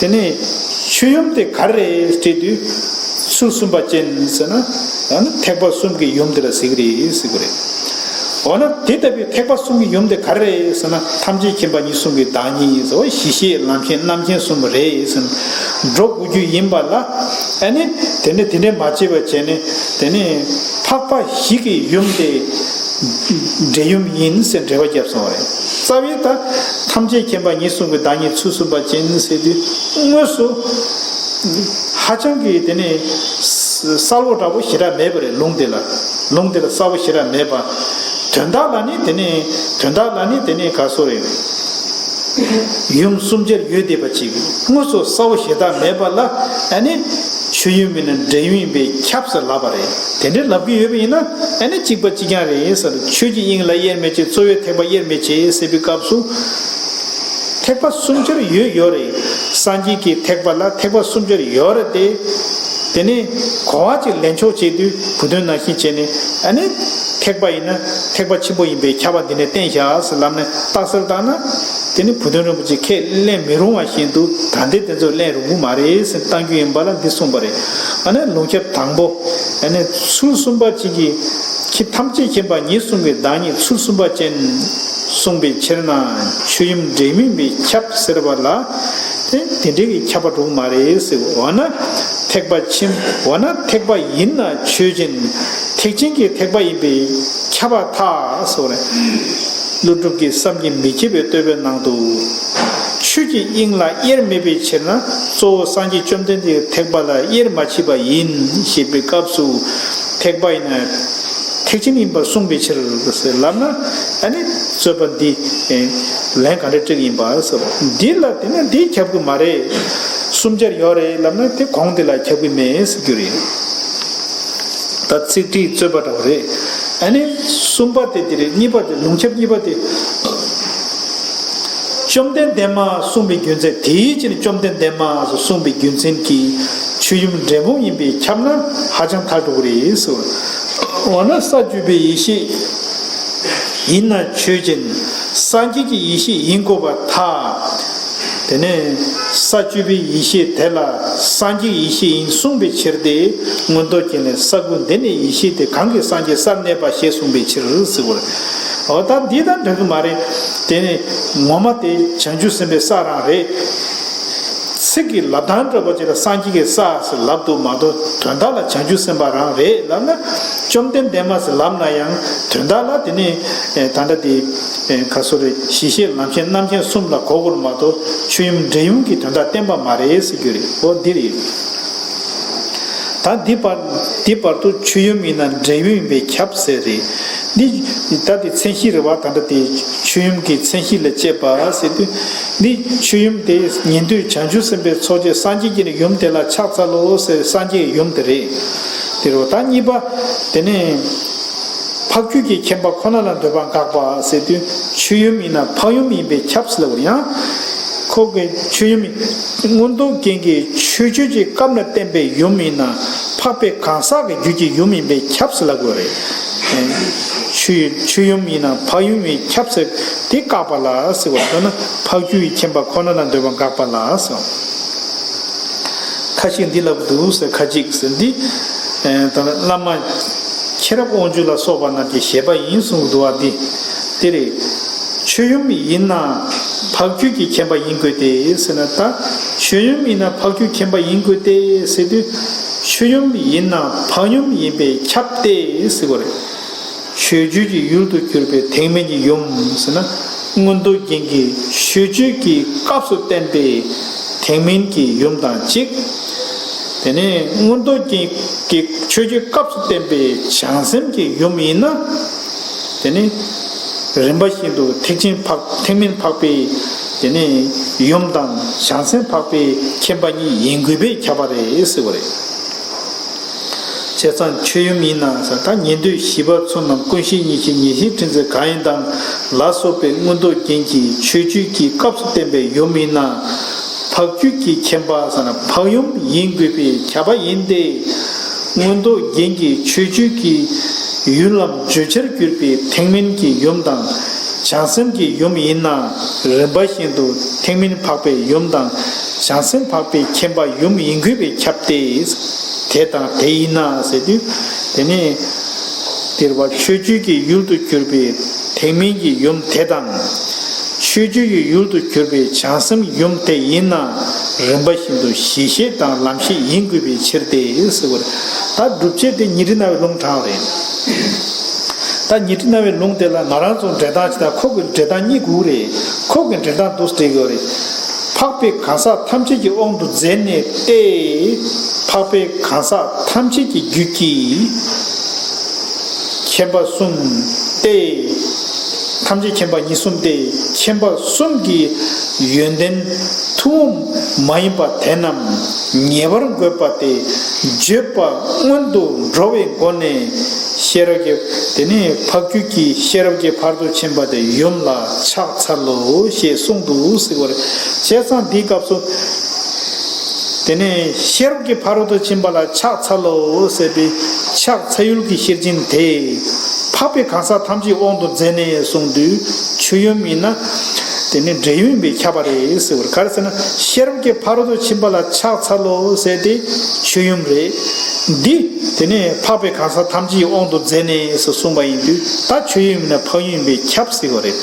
བྱས་ན་དེ་ནས་ཆོས་ཡུམ་དེ་ག་རེ་རེད་སྤྲད་དུས་ཚུལ་གསུམ་པ་ཅན་ཟེར་ན་ཡང་ན་ཐེག་པ་གསུམ་གྱི་ཡུམ་དེ་ལ་ཟེར་གྱི་རེད་ཟེར་གྱི་རེད། འོ་ན་དེ་ལྟ་བུའི་ཐེག་པ་གསུམ་གྱི་ཡུམ་དེ་ག་རེ་རེད་ཟེར་ན་ཐམས་ཅད་མཁྱེན་པ་ཉིད་གསུམ་གྱི་བདག་ཉིད་ཟེར་བ་གཞི་ཤེས་ལམ་ཤེས་རྣམ་མཁྱེན་གསུམ་རེད་ཟེར་ན་འགྲོ་དགོས་རྒྱུ་ཡིན་པ་ལ། ཨ་ནི་དེ་ནས་དེ་འདྲས་མ་བྱས་པ་བྱས་ནས་དེ་ནས་འཕགས་པ་བཞི་གི་ཡུམ་དེ་འབྲས་ཡུམ་ཡིན་ཟེར་འགྲེལ་པ་བརྒྱབ་སོང་བ་རེད། རྩ་བའི་ད་ཐམས་ཅད་མཁྱེན་པ་ཉིད་གསུམ་གྱི་བདག་ཉིད་ཚུལ་གསུམ་པ་ཅན་ཟེར་དུས་དངོས་སུ་ཧ་ཅང་གི་དེ་ནས་གསལ་པོ་འདྲ་པོ་ཞེ་དྲག་མེད་པ་རེད། ལུང་དེ་ལ་ལུང་དེ་ལ་གསལ་པོ་ཞེ་དྲག་མེད་པ། དོན་དག་ལ་ནི་དེ་ནས་དོན་དག་ལ་ནི་དེ་ནས་ག་སོ་རེད། ཡུམ་གསུམ་ཆར་ཡོད་བསྡད་པ་ཅིག་དངོས་སུ་གསལ་པོ་ཞེ་དྲག་མེད་པ་ལ་ཨ་ནི་ཆོས་ཡུམ་ཡིན་ན་འབྲས་ཡུམ་ཡིན་པས་ཁྱབ་ཟེར་ལབ་པ་རེད། དེ་འདྲའི་ལབ་ཀྱི་ཡོད་པ་ཡིན་ན་ཨ་ནི་གཅིག་པ་གཅིག་རྐྱང་རེད་ཟེར། ཆོས་ཀྱི་དབྱིངས་ལ་དབྱེར་མེད་ཅེས་གཙོ་བོའི་ཐེག་པ་དབྱེར་མེད་ཅེས་ཟེར་བའི་སྐབས་སུ་ཐེག་པ་གསུམ་ཆར་ཡོད་ཡོད་རེད། སངས་རྒྱས་ཀྱི་ཐེག་པ་ལ་ཐེག་པ་གསུམ་ཆར་ཡོད་རེད་དེ། དེ་ནས་གོ་བ་ཅིག་ལེན་ཆོག་བྱེད་དུས་བུ་དོན་ནང་བཞིན་བྱས་ནས་ཨ་ནི་ཐེག་པ་ཡིན་ན་ཐེག་པ་ཆེན་པོ་ཡིན་པས་ཁྱབ་པ་འདི་ནས་བསྟན་བཞག་ཟེར་ལབ་ནས་རྟགས་གསལ་བཏང་ན་དེ་ནི་བུ་དོན་རིན་པོ་ཆེ་ཁས་ལེན་མི་རུང་བ་བཞིན་དུ་ད་ལྟའི་དེ་ཚོ་ལེན་རུང་གི་མ་རེད་ཟེར་བཏང་རྒྱུ་ཡིན་པ་ལ་འདི་གསུངས་པ་རེད། ཨ་ནི་ལུང་ཁྱབ་དང་པོ་ཨ་ནི་ཚུལ་གསུམ་པ་ཅིག་གིས་ཁྱེད་ཐམས་ཅད་མཁྱེན་པ་ཉིད་གསུམ་གྱི་བདག་ཉིད་ཚུལ་གསུམ་པ་ཅན་གསུངས་པའི་ཕྱིར་ན་ཆོས་ཡུམ་འབྲས་ཡུམ་པས་ཁྱབ་ཟེར་བ་ལ་དེ་དེ་འདྲའི་གི་ཁྱབ་པ་འགྲོ་གི་མ་རེད་ཟེར། འོ་ན་ཐེག་པ་ཆེན་འོ་ན་ཐེག་པ་ཡིན་ན་ཆོས་ཅན། ཐེག་ཆེན་གྱི་ཐེག་པ་ཡིན་པས་ཁྱབ་པར་ཐལ་ཟེར་བ་རེད། ཀླུ་སྒྲུབ་ཀྱི་བསམ་གྱིས་མི་ཁྱབ་པའི་བསྟོད་པའི་ནང་དུ། ཆོས་ཀྱི་དབྱིངས་ལ་དབྱེར་མེད་པའི་ཕྱིར་ན་གཙོ་བོ་སངས་རྒྱས་བཅོམ་ལྡན་འདས་ཀྱི་ཐེག་པ་ལ་དབྱེར་མ་མཆིས་པ་ཡིན་ཞེས་པའི་སྐབས་སུ་ཐེག་པ་ཡིན་ན་ཐེག་ཆེན་ཡིན་པར་གསུངས་པའི་ཕྱིར་ཟེར་ལབ་ན་ཨ་ནི་རྩོད་པ་འདི་ལན་ག་འདྲ་སྤྲད་ཀྱི་ཡིན་པ་ཟེར་བ་འདི་ལ་དེ་ནི་འདི་ཁྱབ་ཀྱི་མ་རེད། གསུམ་ཆར་ཡོད་རེད་ལབ་ན་དེ་གོང་དེ་ལ་ཁྱབ་ཀྱི་མེད་ཟེར་རྒྱུ་རེད། ད་ཚིག་ཁྲིད་རྩོད་པ་འདྲ་བ་རེད། ཨ་ནི་གསུམ་པ་དེ་དེ་རེད། གཉིས་པ་དེ་ལུང་ཁྱབ་གཉིས་པ་དེ། བཅོམ་ལྡན་འདས་མ་གསུངས་པའི་རྒྱུ་མཚན། དེའི་ཕྱིར་བཅོམ་ལྡན་འདས་མ་གསུངས་པའི་རྒྱུ་མཚན་གྱིས་ཆོས་ཡུམ་འབྲས་སྤུངས་ཡིན་པས་ཁྱབ་ན་ཧ་ཅང་ཐལ་འགྲོ་གི་རེད་ཟེར། འོ་ན་ས་བཅུ་པའི་ཡེ་ཤེས་ཡིན་ན་ཆོས་ཅན། སངས་རྒྱས་ཀྱི་ཡེ་ཤེས་ཡིན་དགོས་པར་ཐལ། དེ་ནས་ས་བཅུ་པའི་ཡེ་ཤེས་དེ་ལ་སངས་རྒྱས་ཡེ་ཤེས་ཡིན་གསུངས་པའི་ཕྱིར་ཏེ། མངོན་རྟོགས་རྒྱན་ལས་ས་དགུ་འདི་ནས་ཡེ་ཤེས་དེ་གང་གིས་སངས་རྒྱས་སར་གནས་པ་ཞེས་གསུངས་པའི་ཕྱིར་ཟེར་བ་རེད། འོ་ད་འདི་དང་འདྲ་གི་མ་རེད། དེ་ནི་ངོ་མ་དེ་བྱང་ཆུབ་སེམས་དཔའི་ས་རང་རེད། ཚིག་གི་ལབ་སྟངས་འདྲ་པོ་ཅིག་ལ་སངས་རྒྱས་ཀྱི་ས་ཟེར་ལབ་འདུག་མ་གཏོགས་དོན་དག་ལ་བྱང་ཆུབ་སེམས་དཔའ་རང་རེད་ལབ་ན། བཅོམ་ལྡན་འདས་མ་ཟེར་ལབ་ན་ཡང་དོན་དག་ལ་དེ་ནི་ད་ལྟ་དེ་ག་སོ་རེད། གཞི་ཤེས་ལམ་ཤེས་རྣམ་མཁྱེན་གསུམ་ལ་གོ་དགོས་མ་གཏོགས་ཆོས་ཡུམ་འབྲས་ཡུམ་གྱི་དོན་དག་བསྟན་པ་མ་རེད་ཟེར་རྒྱུ་རེད། འོ་འདི་རེད། ད་འདི་བར་འདི་བར་དུ་ཆོས་ཡུམ་ཡིན་ན་འབྲས་ཡུམ་ཡིན་པས་ཁྱབ་ཟེར་རེད། འདི་ད་དེ་མཚན་གཞི་རེད་བ། ད་ལྟ་དེ་ཆོས་ཡུམ་གྱི་མཚན་གཞི་ལ་བཅད་པ་ཟེར་དུས། འདི་ཆོས་ཡུམ་དེ་ཉན་ཐོས་བྱང་ཆུབ་སེམས་དཔའི་ཚོགས་ཀྱི་སངས་རྒྱས་ཀྱི་ནི་ཡུམ་དེ་ལ་ཕྱག་འཚལ་ལོ་ཟེར། སངས་རྒྱས་ཀྱི་ཡུམ་དེ་རེད། དེ་རེད་བ། ད་གཉིས་པ་དེ་ནི་འཕགས་རྒྱུད་ཀྱི་མཁྱེན་པ་ཁོ་ན་ལ་འདོད་པ་འགག་པ་ཟེར་དུས། ཆོས་ཡུམ་ཡིན་ན་འཕགས་ཡུམ་ཡིན་པས་ཁྱབ་ཟེར་ལབ་པ་རེད། ཡང་ཁོ་གི་ཆོས་ཡུམ་མངོན་རྟོགས་རྒྱན་གྱི་མཆོད་བརྗོད་ཀྱི་སྐབས་ལ་བསྟན་པའི་ཡུམ་ཡིན་ན་འཕགས་པའི་གང་ཟག་གི་རྒྱུད་ཀྱི་ཡུམ་ཡིན་པས་ཁྱབ་ཟེར་ལབ་དགོས་རེད། ཆོས་ཆོས་ཡུམ་ཡིན་ན་འཕགས་ཡུམ་ཡིན་ཁྱབ་ཟེར་དེ་བཀག་པ་ལ་ཟེར་བ་ལྟར་ན། འཕགས་རྒྱུད་ཀྱི་མཁྱེན་པ་ཁོ་ན་ལ་འདོད་པ་འགག་པ་ལ་ཟེར། ཁ་ཅིག་འདི་ལབ་འདུག་ཟེར། ཁ་ཅིག་ཟེར་འདི། ཨེ་ད་ནི་བླ་མ་མཁྱེན་རབ་དབང་ཕྱུག་ལ་སོགས་པ་རྣམས་ཀྱི་བཞེད་པ་ཡིན་གསུངས་འདུག་བ། འདི་དེ་རེད། ཆོས་ཡུམ་ཡིན་ན་འཕགས་རྒྱུད་ཀྱི་མཁྱེན་པ་ཡིན་དགོས་ཏེ་ཟེར་ན། ད་ཆོས་ཡུམ་ཡིན་ན་འཕགས་རྒྱུད་མཁྱེན་པ་ཡིན་དགོས་ཏེ་ཟེར་དུས། ཆོས་ཡུམ་ཡིན་ན་འཕགས་ཡུམ་ཡིན་པས་ཁྱབ་སྟེ་ཟེར་བ་རེད། མཆོད་བརྗོད་ཀྱི་ཡུལ་དུ་གྱུར་པའི་ཐེག་དམན་གྱི་ཡུམ་ཟེར་ན། མངོན་རྟོགས་རྒྱན་གྱི་མཆོད་བརྗོད་ཀྱི་སྐབས་སུ་བསྟན་པའི་ཐེག་དམན་གྱི་ཡུམ་དང་གཅིག། དེ་ནས་མངོན་རྟོགས་རྒྱན་གྱི་མཆོད་བརྗོད་སྐབས་སུ་བསྟན་པའི་བྱང་སེམས་ཀྱི་ཡུམ་ཡིན་ན། དེ་ནི་རིམ་པ་བཞིན་དུ་ཐེག་ཆེན་འཕགས་ཐེག་དམན་འཕགས་པའི་དེ་ནི་ཡུམ་དང་བྱང་སེམས་འཕགས་པའི་མཁྱེན་པ་གཉིས་ཡིན་དགོས་པས་ཁྱབ་པ་རེད་ཟེར་བ་རེད། བྱས་ཙང་ཆོས་ཡུམ་ཡིན་ན་ཟེར། ད་ཉན་ཐོས་བཞི་པ་ཚོ་རྣམས་ཀུན་ཤེས་ཉིད་ཤེས་ཉེར་ཞིའི་ཕྲིན་ཚེགས་གང་ཡིན་དང་ལ་སོགས་པའི་མངོན་རྟོགས་རྒྱན་གྱི་མཆོད་བརྗོད་ཀྱི་སྐབས་སུ་བསྟན་པའི་ཡུམ་ཡིན་ན། འཕགས་རྒྱུད་ཀྱི་མཁྱེན་པ་ཟེར་ན་འཕགས་ཡུམ་ཡིན་དགོས་པས་ཁྱབ་པ་ཡིན་ཏེ། མངོན་རྟོགས་རྒྱན་གྱི་མཆོད་བརྗོད་ཀྱི་ཡུལ་ལམ་བརྗོད་བྱར་གྱུར་པའི་ཐེག་དམན་གྱི་ཡུམ་དང་བྱང་སེམས་ཀྱི་ཡུམ་ཡིན་ན། རིམ་པ་བཞིན་དུ་ཐེག་དམན་འཕགས་པའི་ཡུམ་དང་བྱང་སེམས་འཕགས་པའི་མཁྱེན་པ་ཡུམ་ཡིན་དགོས་པས་ཁྱབ་སྟེ། དེ་དང་དེ་ཡིན་ན་ཟེར་དུས། དེ་ནི་དེར་བ་མཆོད་བརྗོད་ཀྱི་ཡུལ་དུ་གྱུར་པའི་ཐེག་དམན་གྱི་ཡུམ་དེ་དང་། མཆོད་བརྗོད་ཀྱི་ཡུལ་དུ་གྱུར་པའི་བྱང་སེམས་ཡུམ་དེ་ཡིན་ན། རིམ་པ་བཞིན་དུ་གཞི་ཤེས་དང་ལམ་ཤེས་ཡིན་དགོས་པའི་ཕྱིར་ཏེ་ཟེར་བ་རེད། ད་སྒྲུབ་བྱེད་དེ་ཉི་ཁྲི་རྣ་བའི་ལུང་དྲངས་རེད། ད་ཉི་ཁྲི་རྣ་བའི་ལུང་དེ་ལ་ང་རང་ཚོ་འགྲེལ་སྟངས་ཅིག་དང་ཁོ་གི་འགྲེལ་སྟངས་གཉིས་དགོས་རེད། ཁོ་གི་འགྲེལ་སྟངས་འདུག་སེ་འགྲེལ་དགོས་རེད། འཕགས་པའི་གང་ཟག་ཐམས་ཅད་ཀྱི་དབང་དུ་མཛད་ནས་ཏེ། འཕགས་པའི་གང་ཟག་ཐམས་ཅད་ཀྱི་རྒྱུད་ཀྱི་མཁྱེན་པ་གསུམ་སྟེ། ཐམས་ཅད་མཁྱེན་པ་ཉིད་གསུམ་སྟེ། མཁྱེན་པ་གསུམ་གྱི་ཡོན་ཏན་ཐུན་མོང་མ་ཡིན་པ་དེ་རྣམས་ངེས་པར་དགོས་པ་སྟེ། བརྗོད་པ་སྔོན་དུ་འགྲོ་བའི་སྒོ་ནས་ཤེས་རབ་ཀྱི། དེ་ནས་འཕགས་རྒྱུད་ཀྱི་ཤེས་རབ་ཀྱི་ཕ་རོལ་ཏུ་ཕྱིན་པ་དེ་ཡུམ་ལ་ཕྱག་འཚལ་ལོ་ཞེས་གསུངས་འདུག་ཟེར་བ་རེད། བྱས་ཙང་འདིའི་སྐབས་སུ། དེ་ནས་ཤེས་རབ་ཀྱི་ཕ་རོལ་ཏུ་ཕྱིན་པ་ལ་ཕྱག་འཚལ་ལོ་ཟེར་བའི་ཕྱག་འཚལ་ཡུལ་གྱི་ཤེར་ཕྱིན་དེ། འཕགས་པའི་གང་ཟག་ཐམས་ཅད་དབང་དུ་མཛད་ནས་གསུངས་དུས་ཆོས་ཡུམ་ཡིན་ན། དེ་ནི་འབྲས་ཡུམ་ཡིན་པས་ཁྱབ་པ་རེད་ཟེར་བར། ག་རེ་ཟེར་ན་ཤེས་རབ་ཀྱི་ཕ་རོལ་ཏུ་ཕྱིན་པ་ལ་ཕྱག་འཚལ་ལོ་ཟེར་དེ་ཆོས་ཡུམ་རེད། འདི་དེ་ནི་འཕགས་པའི་གང་ཟག་ཐམས་ཅད་དབང་དུ་མཛད་ནས་ཟེར་གསུངས་པ་ཡིན་དུས་ད་ཆོས་ཡུམ་ཡིན་ན་འཕགས་ཡུམ་ཡིན་པས་ཁྱབ་ཟེར་བ་རེད།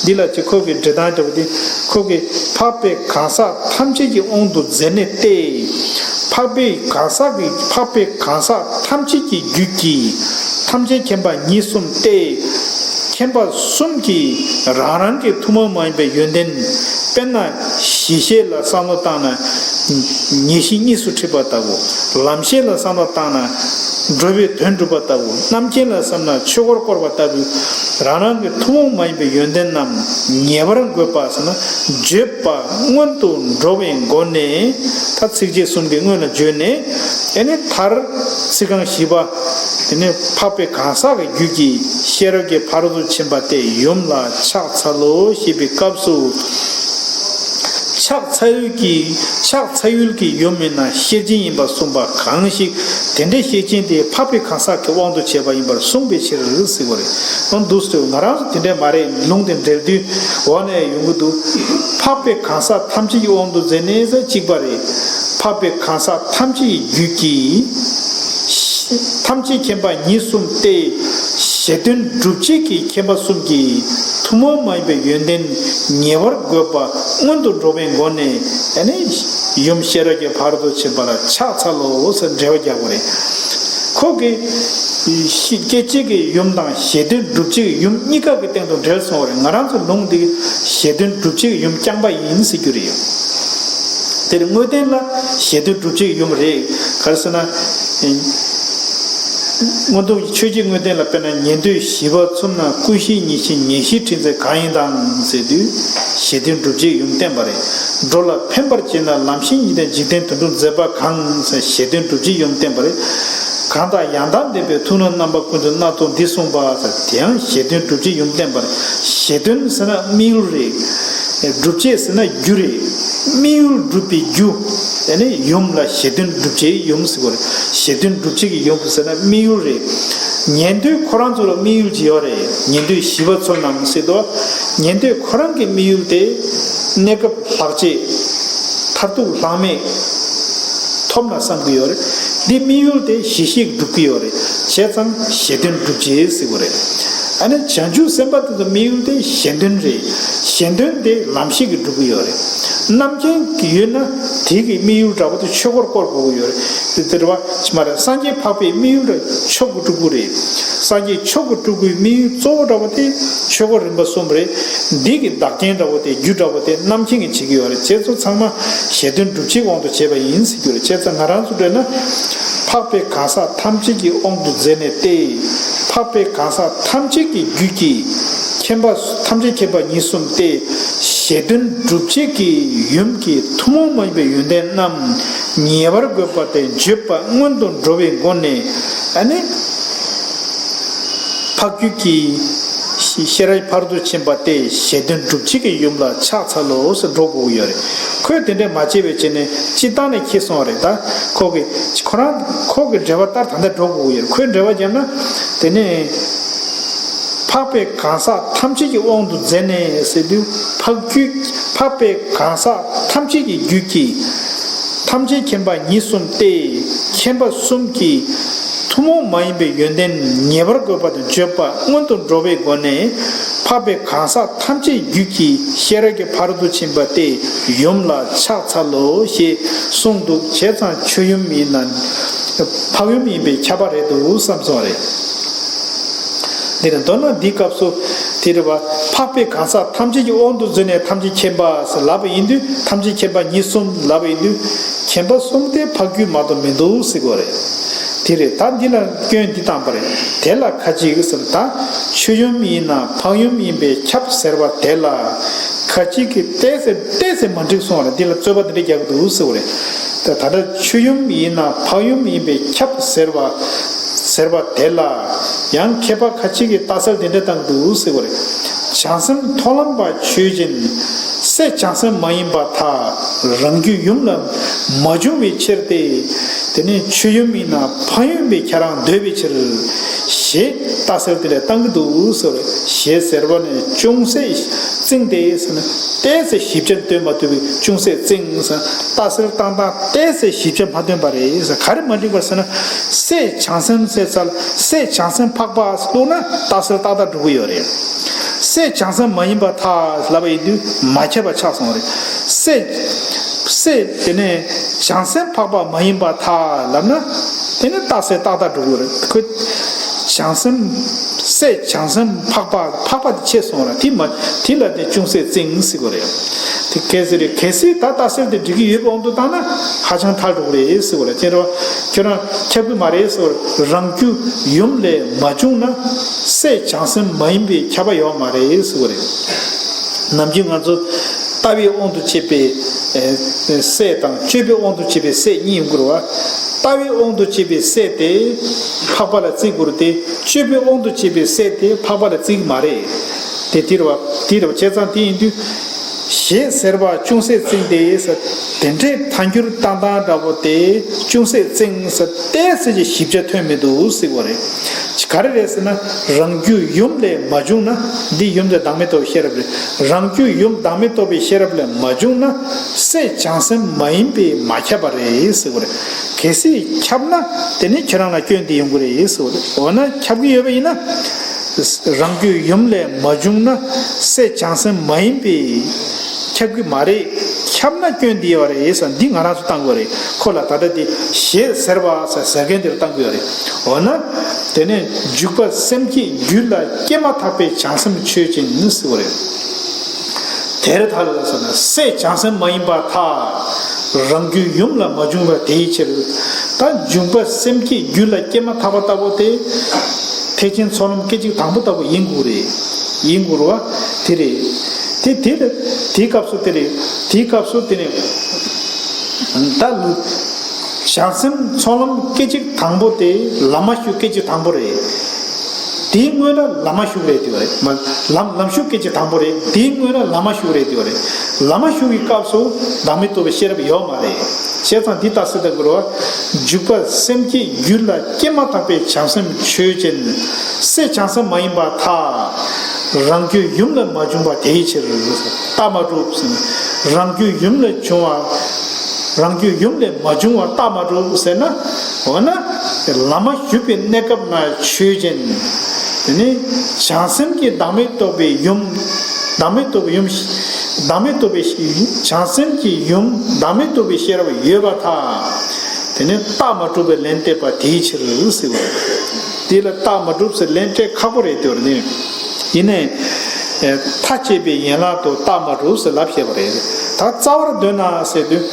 འདི་ལ་ཅི་ཁོ་གི་འགྲེལ་སྟངས་འདྲ་བོ་དེ་ཁོ་གི་འཕགས་པའི་གང་ཟག་ཐམས་ཅད་ཀྱི་དབང་དུ་མཛད་ནས་ཏེ། འཕགས་པའི་གང་ཟག་གི་འཕགས་པའི་གང་ཟག་ཐམས་ཅད་ཀྱི་རྒྱུད་ཀྱི་ཐམས་ཅད་མཁྱེན་པ་ཉིད་གསུམ་སྟེ། མཁྱེན་པ་གསུམ་གྱི་རང་རང་གི་ཐུན་མོང་མ་ཡིན་པའི་ཡོན་ཏན། དཔེར་ན་གཞི་ཤེས་ལ་བསམ་བློ་བཏང་ན་ཉེར་ཞི་གཉིས་སུ་འཁྲིད་པ་ལྟ་བུ། ལམ་ཤེས་ལ་བསམ་བློ་བཏང་ན་འགྲོ་བའི་དོན་སྒྲུབ་པ་ལྟ་བུ། རྣམ་མཁྱེན་ལ་བསམ་ན་ཆོས་འཁོར་བསྐོར་བ་ལྟ་བུའི་རང་རང་གི་ཐུན་མོང་མ་ཡིན་པའི་ཡོན་ཏན་རྣམས་ངེས་པར་དགོས་པ་ཟེར་ན། བརྗོད་པ་སྔོན་དུ་འགྲོ་བའི་སྒོ་ནས་ད་ཚིགས་བཅད་གསུམ་གྱི་སྔོན་ལ་བརྗོད་ནས། དེ་ནས་མཐར་ཚིག་རྐང་བཞི་པ། དེ་ནས་འཕགས་པའི་གང་ཟག་གི་རྒྱུད་ཀྱི་ཤེས་རབ་ཀྱི་ཕ་རོལ་ཏུ་ཕྱིན་པ་སྟེ་ཡུམ་ལ་ཕྱག་འཚལ་ལོ་ཞེས་པའི་སྐབས་སུ། ཕྱག་འཚལ་ཡུལ་གྱི་ཕྱག་འཚལ་ཡུལ་གྱི་ཡུམ་མིན་ན་ཤེར་ཕྱིན་ཡིན་པར་གསུངས་པ་གང་ཞིག་དེ་འདྲའི་ཤེར་ཕྱིན་དེ་འཕགས་པའི་གང་ཟག་གི་དབང་དུ་བྱས་པ་ཡིན་པར་གསུངས་པའི་ཕྱིར་ཟེར་བ་རེད། འོ་འདུག་སེ་ང་རང་ཚོ་དེ་འདྲའི་མ་རེད། ལུང་དེ་འགྲེལ་དུས་འོག་ནས་ཡོང་གི་འདུག་འཕགས་པའི་གང་ཟག་ཐམས་ཅད་ཀྱི་དབང་དུ་མཛད་ནས་ཟེར་གཅིག་པ་རེད། འཕགས་པའི་གང་ཟག་ཐམས་ཅད་ཀྱི་རྒྱུད་ཀྱི་ཐམས་ཅད་མཁྱེན་པ་ཉིད་གསུམ་སྟེ། ཞེ་དོན་སྒྲུབ་བྱེད་ཀྱི་མཁྱེན་པ་གསུམ་གྱི་ཐུན་མོང་མ་ཡིན་པའི་ཡོན་ཏན་ཉེ་བར་བགོས་པ་སྔོན་དུ་འགྲོ་བའི་སྒོ་ནས་ཨ་ནི་ཡུམ་ཤེས་རབ་ཀྱི་ཕ་རོལ་ཏུ་ཕྱིན་པ་ལ་ཕྱག་འཚལ་ལོ་ཟེར་འགྲེལ་བ་རྒྱག་དགོས་རེད། ཁོ་གི་སྐྱེ་བྱེད་ཀྱི་ཡུམ་དང་ཞེ་དོན་སྒྲུབ་བྱེད་ཀྱི་ཡུམ་གཉིས་ཀ་གི་སྟེང་དུ་འགྲེལ་སོང་བ་རེད། ང་རང་ཚོ་ལུང་འདི་ཞེ་དོན་སྒྲུབ་བྱེད་ཀྱི་ཡུམ་རྐྱང་པ་ཡིན་ཟེར་རྒྱུ་རེད། དེར་དངོས་བསྟན་ལ་ཞེ་དོན་སྒྲུབ་བྱེད་ཀྱི་ཡུམ་རེད། ག་རེ་ཟེར་ན། མངོན་རྟོགས་ཆོས་ཀྱི་དངོས་བསྟན་ལ་དཔེར་ན་ཉན་ཐོས་བཞི་པ་མཚུངས་ན་ཀུན་ཤེས་ཉེར་ཞི་ཉེར་ཞིའི་ཕྲིན་ཚེགས་གང་ཡིན་དང་ཟེར་དུས་ཞེ་དོན་སྒྲུབ་བྱེད་ཀྱི་ཡུམ་བསྟན་པ་རེད། འགྲོ་ལ་ཕན་པར་བྱེད་ན་ལམ་ཤེས་ཉིད་ལྡན་འཇིག་རྟེན་དོན་སྒྲུབ་མཛད་པ་གང་ཟེར་ཞེ་དོན་སྒྲུབ་བྱེད་ཀྱི་ཡུམ་བསྟན་པ་རེད། གང་དག་ཡང་དག་བདེན་པའི་ཐུགས་སྣང་རྣམ་པ་ཀུན་ཏུ་སྣ་ཚོགས་འདི་གསུངས་པ་ཟེར་དེ་ཡང་ཞེ་དོན་སྒྲུབ་བྱེད་ཡུམ་བསྟན་པ་རེད། ཞེ་དོན་ཟེར་ན་དམིགས་ཡུལ་རེད། སྒྲུབ་བྱེད་ཟེར་ན་རྒྱུ་རེད། དམིགས་ཡུལ་སྒྲུབ་པའི་རྒྱུ། དེ་ནི་ཡུམ་ལ་ཞེ་དོན་སྒྲུབ་བྱེད་ཡུམ་ཟེར་བ་རེད། ཞེ་དོན་སྒྲུབ་བྱེད་ཀྱི་ཡུམ་ཟེར་ན་དམིགས་ཡུལ་རེད། ཉན་ཐོས་ཁོ་རང་ཚོ་ལ་དམིགས་ཡུལ་ཅིག་ཡོད་རེད། ཉན་ཐོས་བཞི་པ་ཚོ་རྣམས་ཟེར་དུས་ཉན་ཐོས་ཁོ་རང་གི་དམིགས་ཡུལ་དེ་གནས་སྐབས་ལྷག་བཅས་མཐར་ཐུག་ལྷག་མེད་ཐོབ་ན་བསམ་གྱི་ཡོད་རེད། འདི་དམིགས་ཡུལ་དེ་གཞི་ཤེས་སྒྲུབ་ཀྱི་ཡོད་རེད། བྱས་ཙང་ཞེ་དོན་སྒྲུབ་བྱེད་ཟེར་བ་རེད། ཨ་ནི་བྱང་ཆུབ་སེམས་དཔའ་དེ་ཚོ་དམིགས་ཡུལ་དེ་གཞན་དོན་རེད། གཞན་དོན་དེ་ལམ་ཤེས་ཀྱིས་སྒྲུབ་ཀྱི་ཡོད་རེད། རྣམ་མཁྱེན་གྱི་ཡོད་ན་དེ་གི་དམིགས་ཡུལ་འདྲ་པོ་དེ་ཆོས་འཁོར་བསྐོར་དགོས་ཀྱི་ཡོད་རེད། དེ་དེ་རེད་བ། ཅི་མ་རེད། སངས་རྒྱས་འཕགས་པའི་དམིགས་ཡུལ་རེད། མཆོག་གི་སྤྲུལ་སྐུ་རེད། སངས་རྒྱས་མཆོག་གི་སྤྲུལ་སྐུའི་དམིགས་ཡུལ་གཙོ་བོ་འདྲ་པོ་དེ་ཆོས་འཁོར་རིམ་པ་གསུམ་རེད། འདི་གི་བདག་རྐྱེན་འདྲ་པོ་དེ་རྒྱུ་འདྲ་པོ་དེ་རྣམ་མཁྱེན་གྱིས་བྱེད་ཀྱི་ཡོད་རེད། བྱས་ཙང་ཚང་མ་ཞེ་དོན་སྒྲུབ་བྱེད་དབང་དུ་བྱས་པ་ཡིན་ཟེར་རྒྱུ་རེད། བྱས་ཙང་ང་རང་ཚོ་འདྲ་ན་འཕགས་པའི་གང་ཟག་ཐམས་ཅད་ཀྱི་དབང་དུ་མཛད་ནས་ཏེ། འཕགས་པའི་གང་ཟག་ཐམས་ཅད་ཀྱི་རྒྱུད་ཀྱི་མཁྱེན་པ་ཐམས་ཅད་མཁྱེན་པ་ཉིད་གསུམ་སྟེ། ཞེ་དོན་སྒྲུབ་བྱེད་ཀྱི་ཡུམ་གྱི་ཐུན་མོང་མ་ཡིན་པའི་ཡོན་ཏན་རྣམས་ཉེ་བར་བགོས་པ་སྟེ་བརྗོད་པ་སྔོན་དུ་འགྲོ་བའི་སྒོ་ནས་ཨ་ནི་འཕགས་རྒྱུད་ཀྱི་ཤེས་རབ་ཕ་རོལ་ཏུ་ཕྱིན་པ་སྟེ་ཞེ་དོན་སྒྲུབ་བྱེད་ཀྱི་ཡུམ་ལ་ཕྱག་འཚལ་ལོ་ཟེར་འགྲོ་དགོས་ཀྱི་ཡོད་རེད། ཁོས་དེ་འདྲས་མ་བྱས་པའི་ཆ་ནས་སྤྱིར་བཏང་ནས་ཁྱེར་སོང་བ་རེད། ད་ཁོ་གི་ཁོ་རང་ཁོ་གི་འགྲེལ་པ་ལྟར་ད་ལྟ་འགྲོ་དགོས་ཀྱི་ཡོད་རེད། ཁོས་འགྲེལ་པ་བརྒྱབ་ན་དེ་ནས། འཕགས་པའི་གང་ཟག་ཐམས་ཅད་ཀྱི་དབང་དུ་མཛད་ནས་ཟེར་དུས་འཕགས་རྒྱུད་འཕགས་པའི་གང་ཟག་ཐམས་ཅད་ཀྱི་རྒྱུད་ཀྱི་ཐམས་ཅད་མཁྱེན་པ་ཉིད་གསུམ་སྟེ། མཁྱེན་པ་གསུམ་གྱི་ཐུན་མོང་མ་ཡིན་པའི་ཡོན་ཏན་ཉེ་བར་བགོས་པ་དང་བརྗོད་པ་སྔོན་དུ་འགྲོ་བའི་སྒོ་ནས་འཕགས་པའི་གང་ཟག་ཐམས་ཅད་རྒྱུད་ཀྱི་ཤེས་རབ་ཀྱི་ཕ་རོལ་ཏུ་ཕྱིན་པ་སྟེ་ཡུམ་ལ་ཕྱག་འཚལ་ལོ་ཞེས་གསུངས་འདུག་བྱས་ཙང་ཆོས་ཡུམ་ཡིན་ན་འཕགས་ཡུམ་ཡིན་པས་ཁྱབ་པ་རེད་འདུག་བསམ་སོང་རེད། འདིར་མདོར་ན་འདིའི་སྐབས་སུ་དེ་རེད་བ། འཕགས་པའི་གང་ཟག་ཐམས་ཅད་ཀྱི་དབང་དུ་མཛད་ནས་ཐམས་ཅད་མཁྱེན་པ་ཟེར་ལབ་པ་ཡིན་དུས་ཐམས་ཅད་མཁྱེན་པ་ཉིད་གསུམ་ལབ་པ་ཡིན་དུས་མཁྱེན་པ་གསུམ་དེ་འཕགས་རྒྱུད་མ་གཏོགས་མི་འདུག་ཟེར་དགོས་རེད། དེ་རེད། ད་འདི་ལ་སྐྱོན་འདི་བཏང་པ་རེད། དེ་ལ་ཁ་ཅིག་ཟེར་ད་ཆོས་ཡུམ་ཡིན་ན་འཕགས་ཡུམ་ཡིན་པས་ཁྱབ་ཟེར་བ་དེ་ལ་ཁ་ཅིག་གིས་ཏོག་ཙམ་ཏོག་ཙམ་མ་འགྲིག་སོང་བ་རེད། འདི་ལ་རྩོད་པ་འདི་འདྲ་རྒྱག་གི་འདུག་ཟེར་བ་རེད། ད་ད་ལྟ་ཆོས་ཡུམ་ཡིན་ན་འཕགས་ཡུམ་ཡིན་པས་ཁྱབ་ཟེར་བ་ཟེར་བ་དེ་ལ་ཡང་མཁས་པ་ཁ་ཅིག་གིས་ལྟ་ཚུལ་འདི་འདྲ་བཏང་འདུག་ཟེར་བ་རེད། བྱང་སེམས་མཐོང་ལམ་པ་ཆོས་ཅན། སྲས་བྱང་སེམས་མ་ཡིན་པར་ཐལ། རང་རྒྱུད་ཡུམ་ལ་མ་བྱུང་བའི་ཕྱིར་ཏེ། དེ་ནི་ཆོས་ཡུམ་ཡིན་ན་འཕགས་ཡུམ་པས་ཁྱེད་རང་འདོད་པའི་ཕྱིར། ཞེས་ལྟ་ཚུལ་དེ་འདྲ་བཏང་གི་འདུག་ཟེར་བ་རེད། ཞེས་ཟེར་བ་ནི་ཅུང་ཟད་བརྩིངས་ཏེ་ཟེར་ན་ཏོག་ཙམ་ཞིབ་ཆ་སྟོན་མ་ཐུབ་པའི་ཅུང་ཟད་བརྩིངས་ཟེར་ན་ལྟ་ཚུལ་བཏང་སྟངས་ཏོག་ཙམ་ཞིབ་ཆ་མ་སྟོན་པ་རེད་ཟེར། ག་རེ་མ་འགྲིག་པ་ཟེར་ན། སྲས་བྱང་སེམས་ཟེར་ཚར། སྲས་བྱང་སེམས་འཕགས་པ་ཟེར་བླུགས་ན་ལྟ་ཚུལ་ཏག་ཏག་འགྲོ་གི་ཡོད་རེད། སྲས་བྱང་སེམས་མ་ཡིན་པར་ཐལ་ལབ་པ་ཡིན་དུས་མ་ཁྱབ་པ་ཆགས་སོང་རེད། སྲས་སྲས་དེ་ནས་བྱང་སེམས་འཕགས་པ་མ་ཡིན་པར་ཐལ་ལབ་ན་དེ་ནི་ལྟ་ཚུལ་ཏག་ཏག་འགྲོ་གི་ཡོད་རེད། ཁོས་བྱང་སེམས་སྲས་བྱང་སེམས་འཕགས་པ་འཕགས་པ་དེ་ཆད་སོང་རེད། དེ་མ་དེ་ལ་དེ་ཅུང་ཟད་བརྩིངས་ཟེར་གི་རེད། དེ་གལ་སྲིད་རེད། གལ་སྲིད་ད་ལྟ་སེལ་དེ་འགྲིག་གི་ཡོད་པའི་དབང་དུ་བཏང་ན་ཧ་ཅང་ཐལ་འགྲོ་གི་རེད་ཟེར་བ་རེད། དེ་རེད་བ། ཁྱོད་རང་ཁྱབ་ཀྱི་མ་རེད་ཟེར་བ་རེད། རང་རྒྱུད་ཡུམ་ལས་མ་བྱུང་ན་སྲས་བྱང་སེམས་མ་ཡིན་པའི་ཁྱབ་པ་ཡོད་མ་རེད་ཟེར་བ་རེད། ནམ་རྒྱུན་ང་ཚོ་ལྟ་བའི་དབང་དུ་བྱས་པའི་ཨེ་སྲས་དང་སྤྱོད་པའི་དབང་དུ་བྱས་པའི་སྲས་གཉིས་ཡོང་གི་རེད་བ། ལྟ་བའི་དབང་དུ་བྱས་པའི་སྲས་དེ་འཕགས་པ་ལ་བརྩི་དགོས་རེད་དེ། སྤྱོད་པའི་དབང་དུ་བྱས་པའི་སྲས་དེ་འཕགས་པ་ལ་བརྩི་གི་མ་རེད། དེ་དེ་རེད་བ། དེ་རེད་བ། བྱས་ཙང་དེ་ཡིན་དུས། ཞེས་ཟེར་བ་ཅུང་ཟད་རྩིང་སྟེ་ཟེར། དེ་འདྲའི་ཐལ་འགྱུར་བཏང་སྟངས་འདྲ་པོ་དེ་ཅུང་ཟད་རྩིང་ཟེར། ཏོག་ཙམ་གྱི་ཞིབ་ཆ་ཐོན་མི་འདུག་ཟེར་བ་རེད། ག་རེ་རེད་ཟེར་ན། རང་རྒྱུ་ཡུམ་ལས་མ་བྱུང་ན། འདི་ཡུམ་དེ་བདག་མེད་རྟོགས་པའི་ཤེས་རབ་རེད། རང་རྒྱུ་ཡུམ་བདག་མེད་རྟོགས་པའི་ཤེས་རབ་ལས་མ་བྱུང་ན། སྲེད་བྱང་སེམས་མ་ཡིན་པས་མ་ཁྱབ་པ་རེད་ཟེར་བ་རེད། གལ་སྲིད་ཁྱབ་ན་དེ་ནི་ཁྱེད་རང་ལ་སྐྱོན་དེ་ཡོང་གི་རེད་ཟེར་བ་རེད། འོ་ན་ཁྱབ་ཀྱི་ཡོད་པ་ཡིན་ན། རང་རྒྱུ་ཡུམ་ལས་མ་བྱུང་ན་སྲེད་བྱང་སེམས་མ་ཡིན་པས་ཁྱབ་ཀྱི་མ་རེད། ཁྱབ་ན་སྐྱོན་འདི་ཡོད་རེད་ཟེར། འདི་ང་རང་ཚོ་བཏང་དགོས་རེད། ཁོ་ལ་ད་ལྟ་འདི་ཞེས་ཟེར་བ་ཟེར་ཟེར་མཁན་འདིར་བཏང་དགོས་རེད། འོ་ན་དེ་ནས་འཇུག་པ་སེམས་བསྐྱེད་རྒྱུད་ལ་སྐྱེས་མ་ཐག་པའི་བྱང་སེམས་ཆོས་ཅན་ཟེར་བ་རེད། དེར་ཐལ་ཟེར་ན། སྲེད་བྱང་སེམས་མ་ཡིན་པར་ཐལ། རང་རྒྱུ་ཡུམ་ལ་མ་བྱུང་བ་དེའི་ཕྱིར། ད་འཇུག་པ་སེམས་བསྐྱེད་རྒྱུད་ལ་སྐྱེས་མ་ཐག་པ་ལྟ་བུ་དེ། ཐེག་ཆེན་ཚོགས་ལམ་སྐད་ཅིག་དང་པོ་ལྟ་བུ་ཡིན་དགོས་རེད། ཡིན་དགོས་རེད་བ། དེ་རེད། དེ་དེ་ལ་དེའི་སྐབས་སུ་དེ་རེད། དེའི་སྐབས་སུ་དེ་ནས་ད་ལུ། བྱང་སེམས་ཚོགས་ལམ་སྐད་ཅིག་དང་པོ་དེ་ལམ་མ་ཞུགས་སྐད་ཅིག་དང་པོ་རེད། དེའི་སྔོན་ལ་ལམ་མ་ཞུགས་རེད་དེ་བ་རེད། མ་ལམ་ལམ་ཞུགས་སྐད་ཅིག་དང་པོ་རེད། དེའི་སྔོན་ལ་ལམ་མ་ཞུགས་རེད་དེ་བ་རེད། ལམ་མ་ཞུགས་ཀྱི་སྐབས་སུ་བདག་མེད་རྟོགས་པའི་ཤེས་རབ་ཡོད་མ་རེད། བྱས་ཙང་འདི་ལྟ་སྲིད་ལྟ་དགོས་རེད་བ། འཇུག་པ་སེམས་བསྐྱེད་རྒྱུད་ལ་སྐྱེས་མ་ཐག་པའི་བྱང་སེམས་ཆོས་ཅན། སྲེད་བྱང་སེམས་མ་ཡིན་པར་ཐལ། རང་རྒྱུ་ཡུམ་ལས་མ་བྱུང་བ་དེའི་ཕྱིར། རྟགས་མ་གྲུབ་ཟེར་ན། རང་རྒྱུ་ཡུམ་ལས་བྱུང་བ། རང་རྒྱུ་ཡུམ་ལས་མ་བྱུང་བ་རྟགས་མ་གྲུབ་ཟེར་ན། འོ་ན་ལམ་མ་ཞུགས་པའི་གནས་སྐབས་ན་ཆོས་ཅན། དེ་ནི་བྱང་སེམས་ཀྱི་བདག་མེད་རྟོགས་པའི་ཡུམ། བདག་མེད་རྟོགས་པའི་ཡུམ། བདག་མེད་རྟོགས་པའི་ཤེས། བྱང་སེམས་ཀྱི་ཡུམ་བདག་མེད་རྟོགས་པའི་ཤེས་རབ་ཡོད་པར་ཐལ། དེ་ནི་རྟགས་མ་གྲུབ་པའི་ལན་སྤྲད་པ་དེའི་ཕྱིར་ཟེར་བ། དེ་ལ་རྟགས་མ་གྲུབ་ཟེར་ལན་སྤྲད་ཁག་པོ་རེད་དེ་བར་ནི། ཡིན་ནའི། མཐའ་དཔྱད་པའི་ཡན་ལག་ཏུ་རྟགས་མ་གྲུབ་ཟེར་ལབ་བཤད་པ་རེད། ད་རྩ་བར་འདོད་ན་ཟེར་དུས།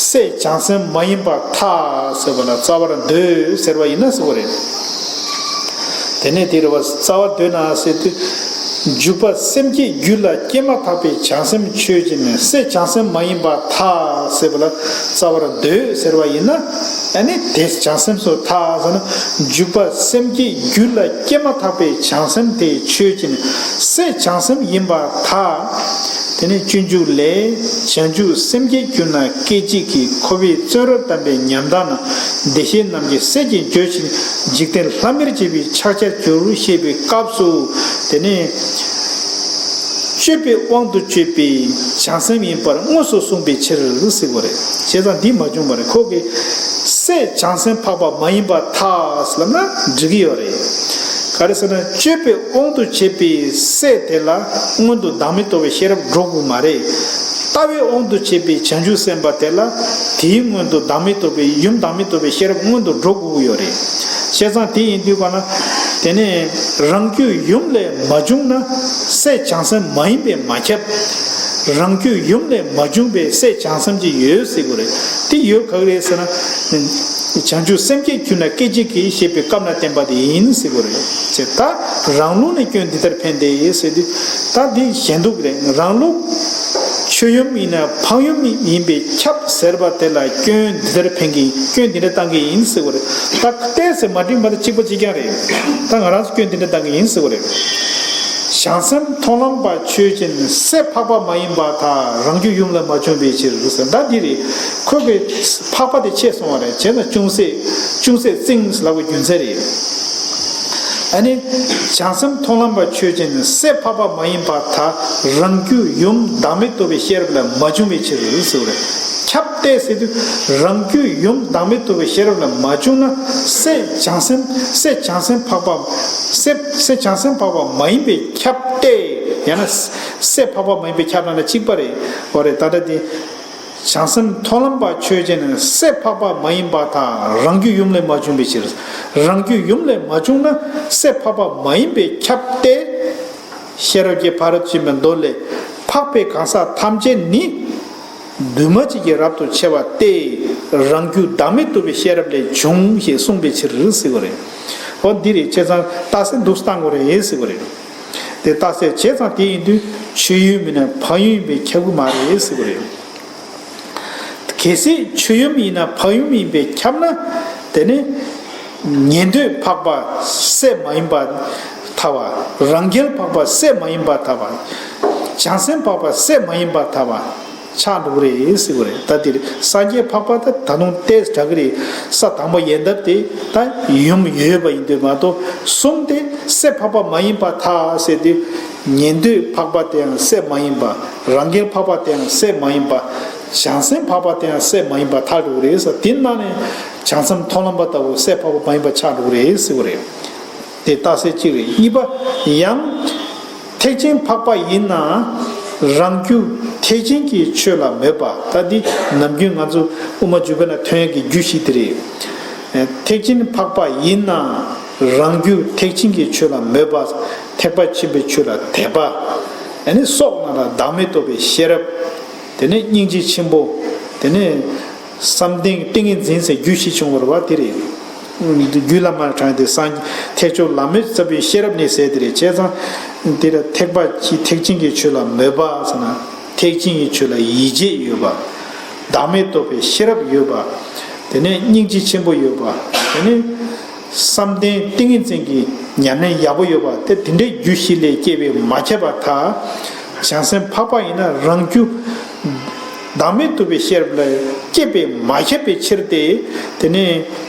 སྲེད་བྱང་སེམས་མ་ཡིན་པར་ཐལ་ཟེར་བ་ལ་རྩ་བར་འདོད་ཟེར་བ་ཡིན་ན་ཟེར་བ་རེད། དེ་ནས་དེ་རེད་བ། རྩ་བར་འདོད་ན་ཟེར་དུས། འཇུག་པ་སེམས་བསྐྱེད་རྒྱུད་ལ་སྐྱེས་མ་ཐག་པའི་བྱང་སེམས་ཆོས་ཅན། སྲེད་བྱང་སེམས་མ་ཡིན་པར་ཐལ་ཟེར་བ་ལ་རྩ་བར་འདོད་ཟེར་བ་ཡིན་ན། ཨ་ནི་དེ་བྱང་སེམས་སུ་ཐལ་ཟེར་ན། འཇུག་པ་སེམས་བསྐྱེད་རྒྱུད་ལ་སྐྱེས་མ་ཐག་པའི་བྱང་སེམས་དེ་ཆོས་ཅན། སྲེད་བྱང་སེམས་ཡིན་པར་ཐལ། དེ་ནས་སྤྱོད་འཇུག་ལས། བྱང་ཆུབ་སེམས་བསྐྱེད་གྱུར་ན་སྐད་ཅིག་གིས། འཁོར་བའི་བཙོན་རར་བསྡམས་པའི་ཉམས་དག་ན། བདེ་གཤེགས་རྣམས་ཀྱི་སྲས་ཀྱིས་བརྗོད་ཕྱིར། འཇིག་རྟེན་ལྷ་མིར་བཅས་པའི་ཕྱག་རྒྱར་འགྱུར། ཞེས་པའི་སྐབས་སུ། དེ་ནས་སྤྱོད་པའི་དབང་དུ་བྱས་པའི་བྱང་སེམས་ཡིན་པར་དངོས་སུ་གསུངས་པའི་ཕྱིར་ཟེར་བ་རེད། བྱས་ཙང་འདི་མ་བྱུང་བ་རེད། ཁོ་གིས་སྲེད་བྱང་སེམས་འཕགས་པ་མ་ཡིན་པར་ཐལ་ཟེར་ལབ་ན་འགྲིག་གི་ཡོད་རེད། ག་རེ་ཟེར་ན། སྤྱོད་པའི་དབང་དུ་བྱས་པའི་སྲེད་དེ་ལ་སྔོན་དུ་བདག་མེད་རྟོགས་པའི་ཤེས་རབ་འགྲོ་དགོས་མ་རེད། ལྟ་བའི་དབང་དུ་བྱས་པའི་བྱང་ཆུབ་སེམས་དཔའ་དེ་ལ་དེའི་སྔོན་དུ་བདག་མེད་རྟོགས་པའི་ཡུམ་བདག་མེད་རྟོགས་པའི་ཤེས་རབ་སྔོན་དུ་འགྲོ་དགོས་ཀྱི་ཡོད་རེད། བྱས་ཙང་དེ་ཡིན་དུས་ག་ན། དེ་ནས་རང་རྒྱུ་ཡུམ་ལས་མ་བྱུང་ན་སྲེད་བྱང་སེམས་མ་ཡིན་པས་མ་ཁྱབ། རང་རྒྱུ་ཡུམ་ལས་མ་བྱུང་བའི་སྲེད་བྱང་སེམས་ཅིག་ཡོད་ཟེར་དགོས་རེད། དེ་ཡོད་ག་གི་རེད་ཟེར་ན། བྱང་ཆུབ་སེམས་བསྐྱེད་གྱུར་ན་སྐད་ཅིག་གིས་ཞེས་པའི་སྐབས་ན་བསྟན་པ་དེ་ཡིན་ཟེར་དགོས་རེད། ཅེས་ད་རང་ལུགས་ནས་སྐྱོན་འདི་ལྟར་འཕེན་ཏེ་ཟེར་དུས། ད་འདི་གཞན་ལུགས་རེད། རང་ལུགས་ཆོས་ཡུམ་ཡིན་ན་འཕགས་ཡུམ་ཡིན་པས་ཁྱབ་ཟེར་བ་དེ་ལ་སྐྱོན་འདི་ལྟར་འཕེན་གྱི། སྐྱོན་འདི་འདྲ་བཏང་གི་ཡིན་ཟེར་དགོས་རེད། ད་ཏོག་ཙམ་མ་འགྲིག་མ་འགྲིག་གཅིག་པ་གཅིག་རྐྱང་རེད། ད་ང་རང་ཚོ་སྐྱོན་འདི་འདྲ་བཏང་གི་ཡིན་ཟེར་དགོས་རེད། བྱང་སེམས་མཐོང་ལམ་པ་ཆོས་ཅན། སྲེད་འཕགས་པ་མ་ཡིན་པར་ཐལ། རང་རྒྱུ་ཡུམ་ལས་མ་བྱུང་བའི་ཕྱིར་ཟེར། ད་འདི་རེད། ཁོ་གི་འཕགས་པ་དེ་ཆད་སོང་བ་རེད། བྱས་ན་ཅུང་ཟད་ཅུང་ཟད་རྩིང་ལབ་པའི་རྒྱུ་མཚན་རེད། ཨ་ནི། བྱང་སེམས་མཐོང་ལམ་པ་ཆོས་ཅན། སྲེད་འཕགས་པ་མ་ཡིན་པར་ཐལ། རང་རྒྱུ་ཡུམ་བདག་མེད་རྟོགས་པའི་ཤེས་རབ་ལས་མ་བྱུང་བའི་ཕྱིར་ཟེར་བ་རེད། ཁྱབ་སྟེ་ཟེར་དུས། རང་རྒྱུ་ཡུམ་བདག་མེད་རྟོགས་པའི་ཤེས་རབ་ལས་མ་བྱུང་ན། སྲེད་བྱང་སེམས། སྲེད་བྱང་སེམས་འཕགས་པ། སྲེད་སྲེད་བྱང་སེམས་འཕགས་པ་མ་ཡིན་པས་ཁྱབ་སྟེ། ཡང་ན། སྲེད་འཕགས་པ་མ་ཡིན་པས་ཁྱབ་ན་ན་གཅིག་པ་རེད། འོ་རེད། ད་ལྟ་དེ། བྱང་སེམས་མཐོང་ལམ་པ་ཆོས་ཅན། སྲེད་འཕགས་པ་མ་ཡིན་པར་ཐལ། རང་རྒྱུ་ཡུམ་ལས་མ་བྱུང་བའི་ཕྱིར། རང་རྒྱུ་ཡུམ་ལས་མ་བྱུང་ན་སྲེད་འཕགས་པ་མ་ཡིན་པས་ཁྱབ་སྟེ། ཤེས་རབ་ཀྱི་ཕ་རོལ་ཏུ་ཕྱིན་པའི་མདོ་ལས། འཕགས་པའི་གང་ཟག་ཐམས་ཅད་ནི། འདུས་མ་བྱས་ཀྱི་རབ་ཏུ་ཕྱེ་བ་སྟེ། རང་རྒྱུ་བདག་མེད་རྟོགས་པའི་ཤེས་རབ་ལས་བྱུང་ཞེས་གསུངས་པའི་ཕྱིར་ཟེར་བ་རེད། འོ་འདི་རེད། བྱས་ཙང་རྟགས་གསལ་འདུག་བཏང་དགོས་རེད་ཟེར་བ་རེད། དེ་རྟགས་གསལ་བྱས་ཙང་དེ་ཡིན་དུས་ཆོས་ཡུམ་ཡིན་ན་འཕགས་ཡུམ་ཡིན་པས་ཁྱབ་ཀྱི་མ་རེད་ཟེར་བ་རེད། གལ་སྲིད་ཆོས་ཡུམ་ཡིན་ན་འཕགས་ཡུམ་ཡིན་པས་ཁྱབ་ན། དེ་ནི་ཉན་ཐོས་འཕགས་པ་སྲེད་མ་ཡིན་པར་ཐལ་བ། རང་རྒྱལ་འཕགས་པ་སྲེད་མ་ཡིན་པར་ཐལ་བ། བྱང་སེམས་འཕགས་པ་སྲེད་མ་ཡིན་པར་ཐར་བ་ཆགས་འགྲོ་གི་རེད་ཟེར་གི་རེད། ད་དེ་རེད། སངས་རྒྱས་འཕགས་པ་ད་ད་དུང་ཏོག་ཙམ་དྲག་གི་རེད། ས་དང་པོ་ཡན་འདབ་དེ་ད་ཡུམ་ཡོད་པ་ཡིན་དུས་མ་གཏོགས། གསུམ་དེ་སྲེད་འཕགས་པ་མ་ཡིན་པར་ཐར་ཟེར་དུས། ཉན་ཐོས་འཕགས་པ་དེའང་སྲེད་མ་ཡིན་པ། རང་རྒྱལ་འཕགས་པ་དེའང་སྲེད་མ་ཡིན་པ། བྱང་སེམས་འཕགས་པ་དེའང་སྲེད་མ་ཡིན་པར་ཐར་འགྲོ་གི་རེད་ཟེར། དེ་ནང་ནས་བྱང་སེམས་མཐོང་ལམ་པ་ལྟ་བུ་སྲེད་འཕགས་པ་མ་ཡིན་པ་ཆགས་འགྲོ་གི་རེད་ཟེར་གི་རེད། དེ་རྟགས་གསལ་གཅིག་རེད། གཉིས་པ། ཡང་། ཐེག་ཆེན་འཕགས་པ་ཡིན་ན་རང་རྒྱུད་ཐེག་ཆེན་གྱི་ཆོས་ལ་མོས་པ། ད་འདི་ནམ་རྒྱུན་ང་ཚོ་དབུ་མ་འཇུག་པའི་ནང་ཐོན་ཡག་གི་རྒྱུ་ཞིག་དེ་རེད། ཐེག་ཆེན་འཕགས་པ་ཡིན་ན་རང་རྒྱུད་ཐེག་ཆེན་གྱི་ཆོས་ལ་མོས་པ། ཐེག་པ་ཆེན་པོའི་ཆོས་ལ་དད་པ། ཨ་ནི་སོགས་རྣམས་ལ་བདག་མེད་རྟོགས་པའི་ཤེས་རབ། དེ་ནས་སྙིང་རྗེ་ཆེན་པོ། དེ་ནས་བསམ་གཏན་ཏིང་ངེ་འཛིན་ཟེར་རྒྱུད་བཞི་བྱུང་བ་རེད་པ། དེ་རེད། རྒྱུད་བླ་མར་དྲངས་ཏེ་སངས་ཐེག་མཆོག་ལམ་མེད་ས་བོན་ཤེས་རབ་ནི་ཟེར་དེ་རེད། བྱས་ཙང་དེ་ལ་ཐེག་པ་ཆེ་ཐེག་ཆེན་གྱི་ཆོས་ལ་མོས་པ་ཟེར་ན། ཐེག་ཆེན་གྱི་ཆོས་ལ་ཡིད་ཆེས་ཡོད་པ། བདག་མེད་རྟོགས་པའི་ཤེས་རབ་ཡོད་པ། དེ་ནས་སྙིང་རྗེ་ཆེན་པོ་ཡོད་པ། དེ་ནས་བསམ་གཏན་ཏིང་ངེ་འཛིན་གྱི་ཉམས་ལེན་ཡག་པོ་ཡོད་པ། དེ་དེ་འདྲའི་རྒྱུད་བཞི་ལས་སྐྱེས་པའི་མ་ཁྱབ་པ་ཐལ། བྱང་སེམས་འཕགས་པ་ཡིན་ན་རང་རྒྱུད་བདག་མེད་རྟོགས་པའི་ཤེས་རབ་ལས་སྐྱེས་པའི་མ་ཁྱབ་པའི་ཕྱིར་ཏེ། དེ་ནས་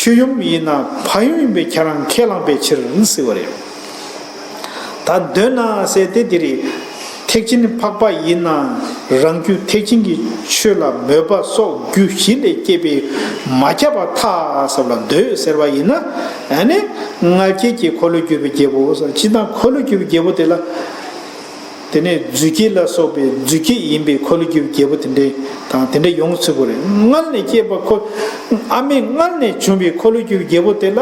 ཆོས་ཡུམ་ཡིན་ན་ཕ་ཡུམ་ཡིན་པས་ཁྱེད་རང་ཁས་བླངས་པའི་ཕྱིར་ཟེར་བ་རེད། ད་འདོད་ན་ཟེར་ཏེ་འདི་རེད། ཐེག་ཆེན་འཕགས་པ་ཡིན་ན་རང་རྒྱུད་ཐེག་ཆེན་གྱི་ཆོས་ལ་མོས་པ་སོགས་རྒྱུད་བཞི་ལས་སྐྱེས་པའི་མ་ཁྱབ་པ་ཐལ་ཟེར་བ་ལ་འདོད་ཟེར་བ་ཡིན་ན། ཨ་ནི་མངལ་སྐྱེས་ཀྱི་འཁོར་ལོས་སྒྱུར་བའི་རྒྱལ་པོ་ཟེར། སྤྱིར་བཏང་འཁོར་ལོས་སྒྱུར་བའི་རྒྱལ་པོ་དེ་ལ། དེ་ནས་རྫུས་སྐྱེས་ལ་སོགས་པའི་རྫུས་སྐྱེས་ཡིན་པའི་འཁོར་ལོས་སྒྱུར་བའི་རྒྱལ་པོ་དེ་འདྲའི་དང་དེ་འདྲ་ཡོང་ཚུལ་བོ་རེད། མངལ་ནས་སྐྱེས་པ་ཁོ། ཨ་མའི་མངལ་ནས་བྱུང་བའི་འཁོར་ལོས་སྒྱུར་བའི་རྒྱལ་པོ་དེ་ལ།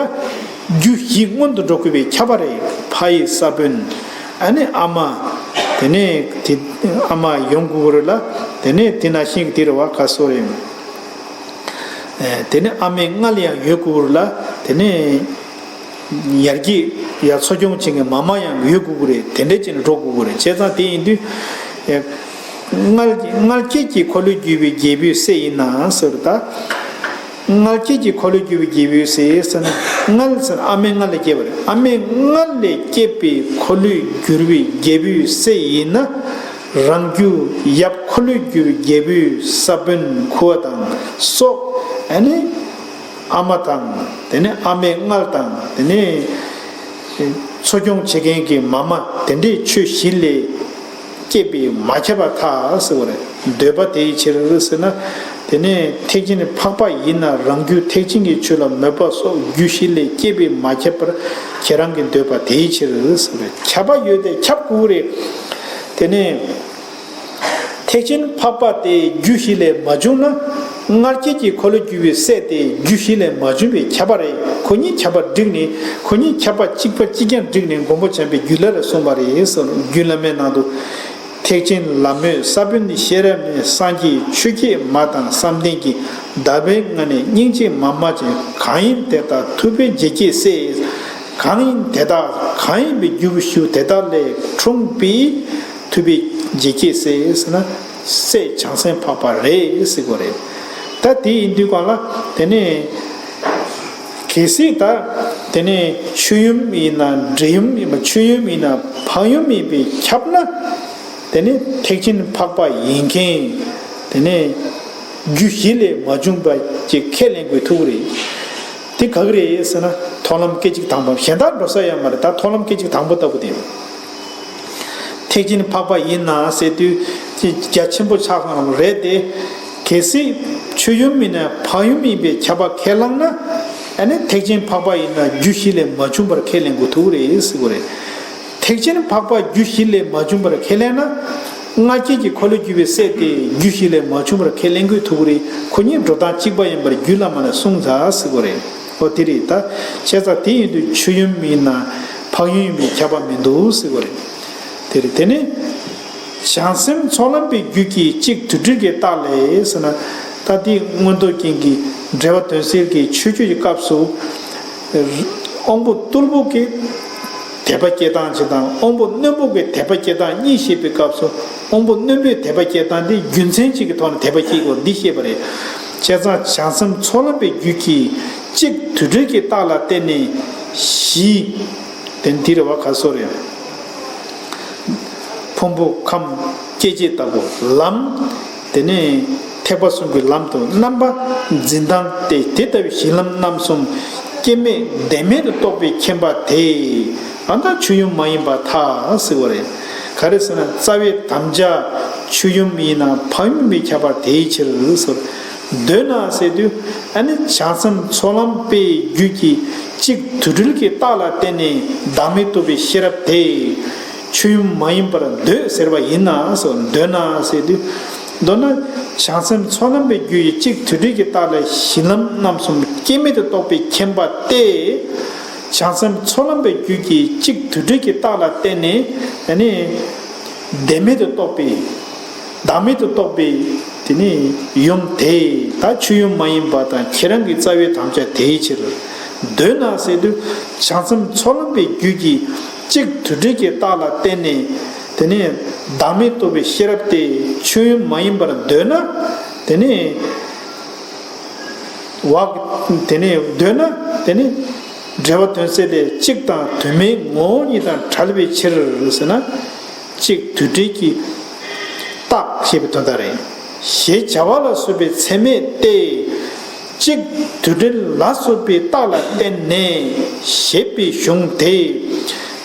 རྒྱུད་བཞི་སྔོན་དུ་འགྲོ་དགོས་པའི་ཁྱབ་པ་རེད། ཕ་ཡི་ས་བོན། ཨ་ནི་ཨ་མ། དེ་ནས་དེ་ཨ་མ་ཡོང་དགོས་རེད་ལ། དེ་ནས་དེ་ནང་བཞིན་གྱི་དེ་རེད་བ། ག་སོ་རེད། ཨེ། དེ་ནས་ཨ་མའི་མངལ་ཡང་ཡོད་དགོས་རེད་ལ། དེ་ནས་ཡར་རྒྱས་ཡར་འཚོ་སྐྱོང་བྱེད་མཁན་མ་མ་ཡང་ཡོད་དགོས་རེད། དེ་འདྲ་བྱས་ནས་འགྲོ་དགོས་རེད། བྱས་ཙང་དེ་ཡིན་དུས། ཨེ། མངལ་མངལ་སྐྱེས་ཀྱི་འཁོར་ལོས་སྒྱུར་བའི་རྒྱལ་པོའི་སྲས་ཡིན་ན་ཟེར་ད། མངལ་སྐྱེས་ཀྱི་འཁོར་ལོས་སྒྱུར་བའི་རྒྱལ་པོའི་སྲས་ཟེར་ན། མངལ་ཟེར་ན་ཨ་མའི་མངལ་ལས་སྐྱེས་པ་རེད། ཨ་མའི་མངལ་ལས་སྐྱེས་པའི་འཁོར་ལོས་སྒྱུར་བའི་རྒྱལ་པོའི་སྲས་ཡིན་ན། རང་རྒྱུད་ཡབ་འཁོར་ལོས་སྒྱུར་བའི་རྒྱལ་པོའི་ས་བོན་ཁུ་བ་དང་སོགས། ཨ་ནི་ཨ་མ་དང་། དེ་ནས་ཨ་མའི་མངལ་དང་། དེ་ནས་འཚོ་སྐྱོང་བྱེད་མཁན་གྱི་མ་མ། དེ་འདྲའི་ཆོས་བཞི་ལས་སྐྱེས་པའི་མ་ཁྱབ་པ་ཐལ་ཟེར་བ་རེད། འདོད་པ་དེའི་ཕྱིར་ཟེར་ན། དེ་ནས་ཐེག་ཆེན་འཕགས་པ་ཡིན་ན་རང་རྒྱུད་ཐེག་ཆེན་གྱི་ཆོས་ལ་མོས་པ་སོགས་རྒྱུད་བཞི་ལས་སྐྱེས་པའི་མ་ཁྱབ་པར་ཁྱེད་རང་གི་འདོད་པ་དེའི་ཕྱིར་ཟེར་བ་རེད། ཁྱབ་པ་ཡོད་དེ་ཁྱབ་དགོས་རེད། དེ་ནས། ཐེག་ཆེན་འཕགས་པ་དེ་རྒྱུད་བཞི་ལས་མ་བྱུང་ན། མངལ་སྐྱེས་ཀྱི་འཁོར་ལོས་སྒྱུར་བའི་སྲས་དེ་རྒྱུད་བཞི་ལས་མ་བྱུང་བའི་ཁྱབ་པ་རེད། ཁོ་གཉིས་ཁྱབ་པ་བསྒྲིགས་ནས། ཁོ་གཉིས་ཁྱབ་པ་གཅིག་པ་གཅིག་རྐྱང་བསྒྲིགས་ནས་མགོན་པོ་བྱམས་པའི་རྒྱུད་བླ་ལས་གསུངས་པ་རེད་ཟེར། རྒྱུད་བླ་མའི་ནང་དུ། ཐེག་ཆེན་ལམ་མོས་ས་བོན་ཤེས་རབ་ནི། སངས་རྒྱས་ཆོས་བརྒྱད་མ་དང་བསམ་གཏན་གྱི། བདག་པོའི་མངལ་ནས་སྙིང་རྗེ་མ་མ་ཅན། གང་ཡིན་དེ་དག་ཐུབ་པའི་འཇིགས་བྱེད་སྲས། གང་ཡིན་དེ་དག་གང་ཡིན་པའི་རྒྱུ་བོ་ཞུ། དེ་དག་ལས་འཁྲུངས་པའི་ཐུབ་པའི་འཇིགས་བྱེད་སྲས་ཟེར་ན། སྲས་བྱང་སེམས་འཕགས་པ་རེད་ཟེར་དགོས་རེད། ད་དེ་ཡིན་དུས་གང་ལ། དེ་ནས་གལ་སྲིད་ད། དེ་ནས་ཆོས་ཡུམ་ཡིན་ན་འདྲེ་ཡུམ་ཡིན་པ། ཆོས་ཡུམ་ཡིན་ན་ཕ་ཡུམ་ཡིན་པས་ཁྱབ་ན། དེ་ནས་ཐེག་ཆེན་འཕགས་པ་ཡིན་མཁན། དེ་ནས་རྒྱུད་བཞི་ལས་མ་བྱུང་བ་ཅིག་ཁས་ལེན་དགོས་ཐུག་རེད། དེ་ག་གི་རེད་ཟེར་ན། མཐོང་ལམ་སྐད་ཅིག་དང་པོ། གཞན་དག་འགྲོ་ས་ཡང་མ་རེད། ད་མཐོང་ལམ་སྐད་ཅིག་དང་པོ་ལྟ་བུ་དེ། ཐེག་ཆེན་འཕགས་པ་ཡིན་ན་ཟེར་དུས་རྒྱ་ཆེན་པོ་ཆགས་སོང་རང་རེད་དེ། གལ་སྲིད་ཆོས་ཡུམ་ཡིན་ན་ཕ་ཡུམ་ཡིན་པའི་ཁྱབ་པ་ཁས་བླངས་ན། ཨ་ནི་ཐེག་ཆེན་འཕགས་པ་ཡིན་ན་རྒྱུད་བཞི་ལས་མ་བྱུང་བར་ཁས་ལེན་དགོས་ཐུག་རེད་ཟེར་དགོས་རེད། ཐེག་ཆེན་འཕགས་པ་རྒྱུད་བཞི་ལས་མ་བྱུང་བར་ཁས་ལེན་ན། མངལ་སྐྱེས་ཀྱི་འཁོར་ལོས་སྒྱུར་བའི་སྲས་དེ་རྒྱུད་བཞི་ལས་མ་བྱུང་བར་ཁས་ལེན་དགོས་ཐུག་རེད། ཁོ་གཉིས་འགྲོ་སྟངས་གཅིག་པ་ཡིན་པར་རྒྱུད་བླ་མ་ལས་གསུངས་ཚར་ཟེར་དགོས་རེད། ཨོ་དེ་རེད་ད། བྱས་ཙང་དེ་ཡིན་དུས་ཆོས་ཡུམ་ཡིན་ན་ཕ་ཡུམ་ཡིན་པའི་ཁྱབ་པ་མི་འདུག་ཟེར་དགོས་རེད། དེ་རེད། དེ་ནི། བྱང་སེམས་ཚོགས་ལམ་པའི་རྒྱུད་ཀྱི་གཅིག་དུས་དྲུག་གི་རྟགས་ལས་ཟེར་ན། ད་དེ་མངོན་རྟོགས་རྒྱན་གྱི་འགྲེལ་པ་དོན་གསལ་གྱི་མཆོད་བརྗོད་ཀྱི་སྐབས་སུ། དབང་པོ་རྟུལ་པོ་གི་དད་པ་སྐྱེ་སྟངས་གཅིག་དང་། དབང་པོ་རྣོན་པོ་གི་དད་པ་སྐྱེ་སྟངས་གཉིས་བཤད་པའི་སྐབས་སུ། དབང་པོ་རྣོན་པོའི་དད་པ་སྐྱེ་སྟངས་དེ་རྒྱུ་མཚན་གཅིག་གི་ཐོག་ནས་དད་པ་སྐྱེ་དགོས་འདི་བཤད་པ་རེད། བྱས་ཙང་བྱང་སེམས་ཚོགས་ལམ་པའི་རྒྱུད་ཀྱི་གཅིག་དུས་དྲུག་གི་རྟགས་ལ་བརྟེན་ནས་བཞི། དེ་འདི་རེད་བ། ག་སོ་རེད། ཕུང་པོ་ཁམས་སྐྱེ་མཆེད་ལྟ་བུ་ལམ། དེ་ནས་ཐེག་པ་གསུམ་གྱི་ལམ་དུ་རྣམ་པ་འཛིན་སྟངས་ཏེ། དེ་ལྟ་བུའི་གཞི་ལམ་རྣམ་གསུམ་སྐྱེ་མེད་བདེན་མེད་དུ་རྟོགས་པའི་མཁྱེན་པ་དེ། ཨ་ད་ཆོས་ཡུམ་མ་ཡིན་པར་ཐལ་ཟེར་བ་རེད། ག་རེ་ཟེར་ན། རྩ་བའི་དམ་བཅའ་ཆོས་ཡུམ་ཡིན་ན་ཕ་ཡུམ་ཡིན་པས་ཁྱབ་པ་དེའི་ཕྱིར་ཟེར། འདོད་ན་ཟེར་དུས། ཨ་ནི་བྱང་སེམས་ཚོགས་ལམ་པའི་རྒྱུད་ཀྱི་གཅིག་དུ་སྒྲིལ་གྱི་རྟགས་ལ་བརྟེན་ནས་བདག་མེད་རྟོགས་པའི་ཤེས་རབ་དེ། ཆོས་ཡུམ་མ་ཡིན་པར་འདོད་ཟེར་བ་ཡིན་ན་ཟེར། འདོད་ན་ཟེར་དུས། མདོར་ན། བྱང་སེམས་ཚོགས་ལམ་པའི་རྒྱུད་ཀྱི་གཅིག་དུ་སྒྲིལ་གྱི་རྟགས་ལ་གཞི་ལམ་རྣམ་གསུམ་སྐྱེ་མེད་དུ་རྟོགས་པའི་མཁྱེན་པ་སྟེ། བྱང་སེམས་ཚོགས་ལམ་པའི་རྒྱུད་ཀྱི་གཅིག་དུ་སྒྲིལ་གྱི་རྟགས་ལ་བརྟེན་ནས་ཨ་ནི། བདེན་མེད་དུ་རྟོགས་པའི། བདག་མེད་དུ་རྟོགས་པའི་དེ་ནི་ཡུམ་དེ་ད་ཆོས་ཡུམ་མ་ཡིན་པ་དང་ཁྱེད་རང་གི་རྩ་བའི་དམ་བཅའ་དེའི་ཕྱིར། འདོད་ན་ཟེར་དུས། བྱང་སེམས་ཚོགས་ལམ་པའི་རྒྱུད་ཀྱི་གཅིག་དུ་སྒྲིལ་གྱི་རྟགས་ལ་བརྟེན་ནས་དེ་ནི་བདག་མེད་རྟོགས་པའི་ཤེས་རབ་དེ་ཆོས་ཡུམ་མ་ཡིན་པར་འདོད་ན། དེ་ནི་བ། དེ་ནི་འདོད་ན་དེ་ནི་འབྲེལ་བ་དོན་གསལ་ལས་གཅིག་དང་དོན་མེད་ངོ་བོ་ཉིད་དང་བྲལ་བའི་ཕྱིར་ཟེར་ན། གཅིག་དུ་སྒྲིལ་གྱི་རྟགས་ཞེས་པའི་དོན་དག་རེད། ཞེས་བྱ་བ་ལ་སོགས་པའི་ཚད་མས་ཏེ། གཅིག་དུ་སྒྲིལ་ལ་སོགས་པའི་རྟགས་ལ་བརྟེན་ནས་ཞེས་པའི་གཞུང་དེ།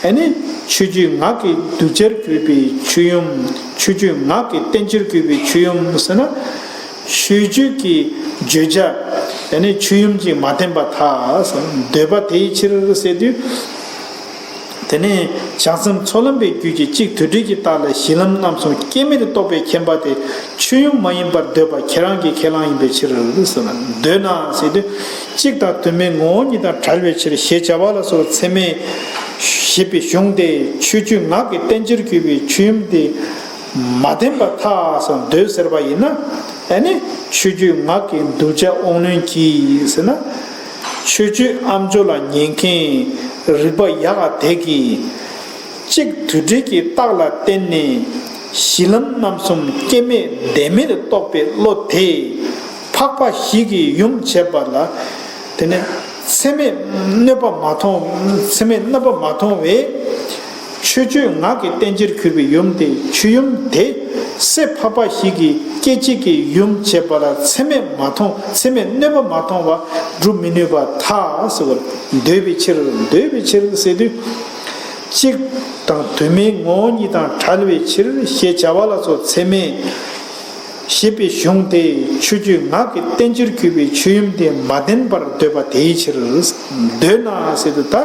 ཨ་ནི་ཆོས་བརྒྱུད་ངག་གི་གདུལ་བྱར་གྱུར་པའི་ཆོས་ཡུམ། ཆོས་བརྒྱུད་ངག་གི་བསྟན་བཅོས་གྱུར་པའི་ཆོས་ཡུམ་ཟེར་ན། ཆོས་བརྒྱུད་ཀྱི་བརྗོད་བྱ། ཨ་ནི་ཆོས་ཡུམ་གྱིས་མ་བསྟན་པར་ཐལ། འདོད་པ་དེའི་ཕྱིར་ཟེར་དུས། དེ་ནས་བྱང་སེམས་ཚོགས་ལམ་པའི་རྒྱུད་ཀྱི་གཅིག་དུ་སྒྲིལ་གྱི་རྟགས་ལ་གཞི་ལམ་རྣམ་གསུམ་སྐྱེ་མེད་དུ་རྟོགས་པའི་མཁྱེན་པ་དེ་ཆོས་ཡུམ་མ་ཡིན་པར་འདོད་པ་ཁྱེད་རང་གི་ཁས་བླངས་ཡིན་པའི་ཕྱིར་ཟེར་ན། འདོད་ན་ཟེར་དུས། གཅིག་དང་དོན་མེད་ངོ་བོ་ཉིད་དང་བྲལ་བའི་ཕྱིར་ཞེས་བྱ་བ་ལ་སོགས་པའི་ཚད་མས་ཞེས་པའི་གཞུང་དེ་ཆོས་བརྒྱུད་ངག་གི་བསྟན་བཅོས་གྱུར་པའི་ཆོས་ཡུམ་དེ་མ་བསྟན་པར་ཐལ་ཟེར་འདོད་ཟེར་བ་ཡིན་ན། ཨ་ནི་ཆོས་བརྒྱུད་ངག་གི་གདུལ་བྱ་དབང་རྣོན་གྱིས་ཟེར་ན། ཆོས་སྤྱོད་ཨ་མཆོག་ལ་ཉན་མཁན་རིགས་པ་ཡག་ག་དེ་གིས། གཅིག་དུ་སྒྲིལ་གྱི་རྟགས་ལ་བརྟེན་ནས་གཞི་ལམ་རྣམ་གསུམ་སྐྱེ་མེད་བདེན་མེད་དུ་རྟོགས་པའི་བློ་དེ་འཕགས་པ་བཞི་གི་ཡུམ་བྱས་པ་ལ། དེ་ནས་ཚད་མས་གནོད་པ་མ་མཐོང་། ཚད་མས་གནོད་པ་མ་མཐོང་བས། ཆོས་སྤྱོད་ངག་གི་བསྟན་བཅོས་གྱུར་པའི་ཡུམ་དེ། ཆོས་ཡུམ་དེ་སྲས་འཕགས་པ་བཞི་གི་སྐྱེ་མཆེད་ཀྱི་ཡུམ་བྱས་པ་ལ་ཚད་མས་མ་མཐོང་། ཚད་མས་གནོད་པ་མ་མཐོང་བར་སྒྲུབ་མི་ནུས་པར་ཐལ་ཟེར་བར་འདོད་པའི་ཕྱིར། འདོད་པའི་ཕྱིར་ཟེར་དུས། གཅིག་དང་དོན་མེད་ངོ་བོ་ཉིད་དང་བྲལ་བའི་ཕྱིར་ཞེས་བྱ་བ་ལ་སོགས་ཚད་མས་ཞེས་པའི་གཞུང་དེ་ཆོས་བརྒྱུད་ངག་གི་བསྟན་བཅོས་གྱུར་པའི་ཆོས་ཡུམ་དེ་མ་བསྟན་པར་འདོད་པ་དེའི་ཕྱིར། འདོད་ན་ཟེར་དུས། ད་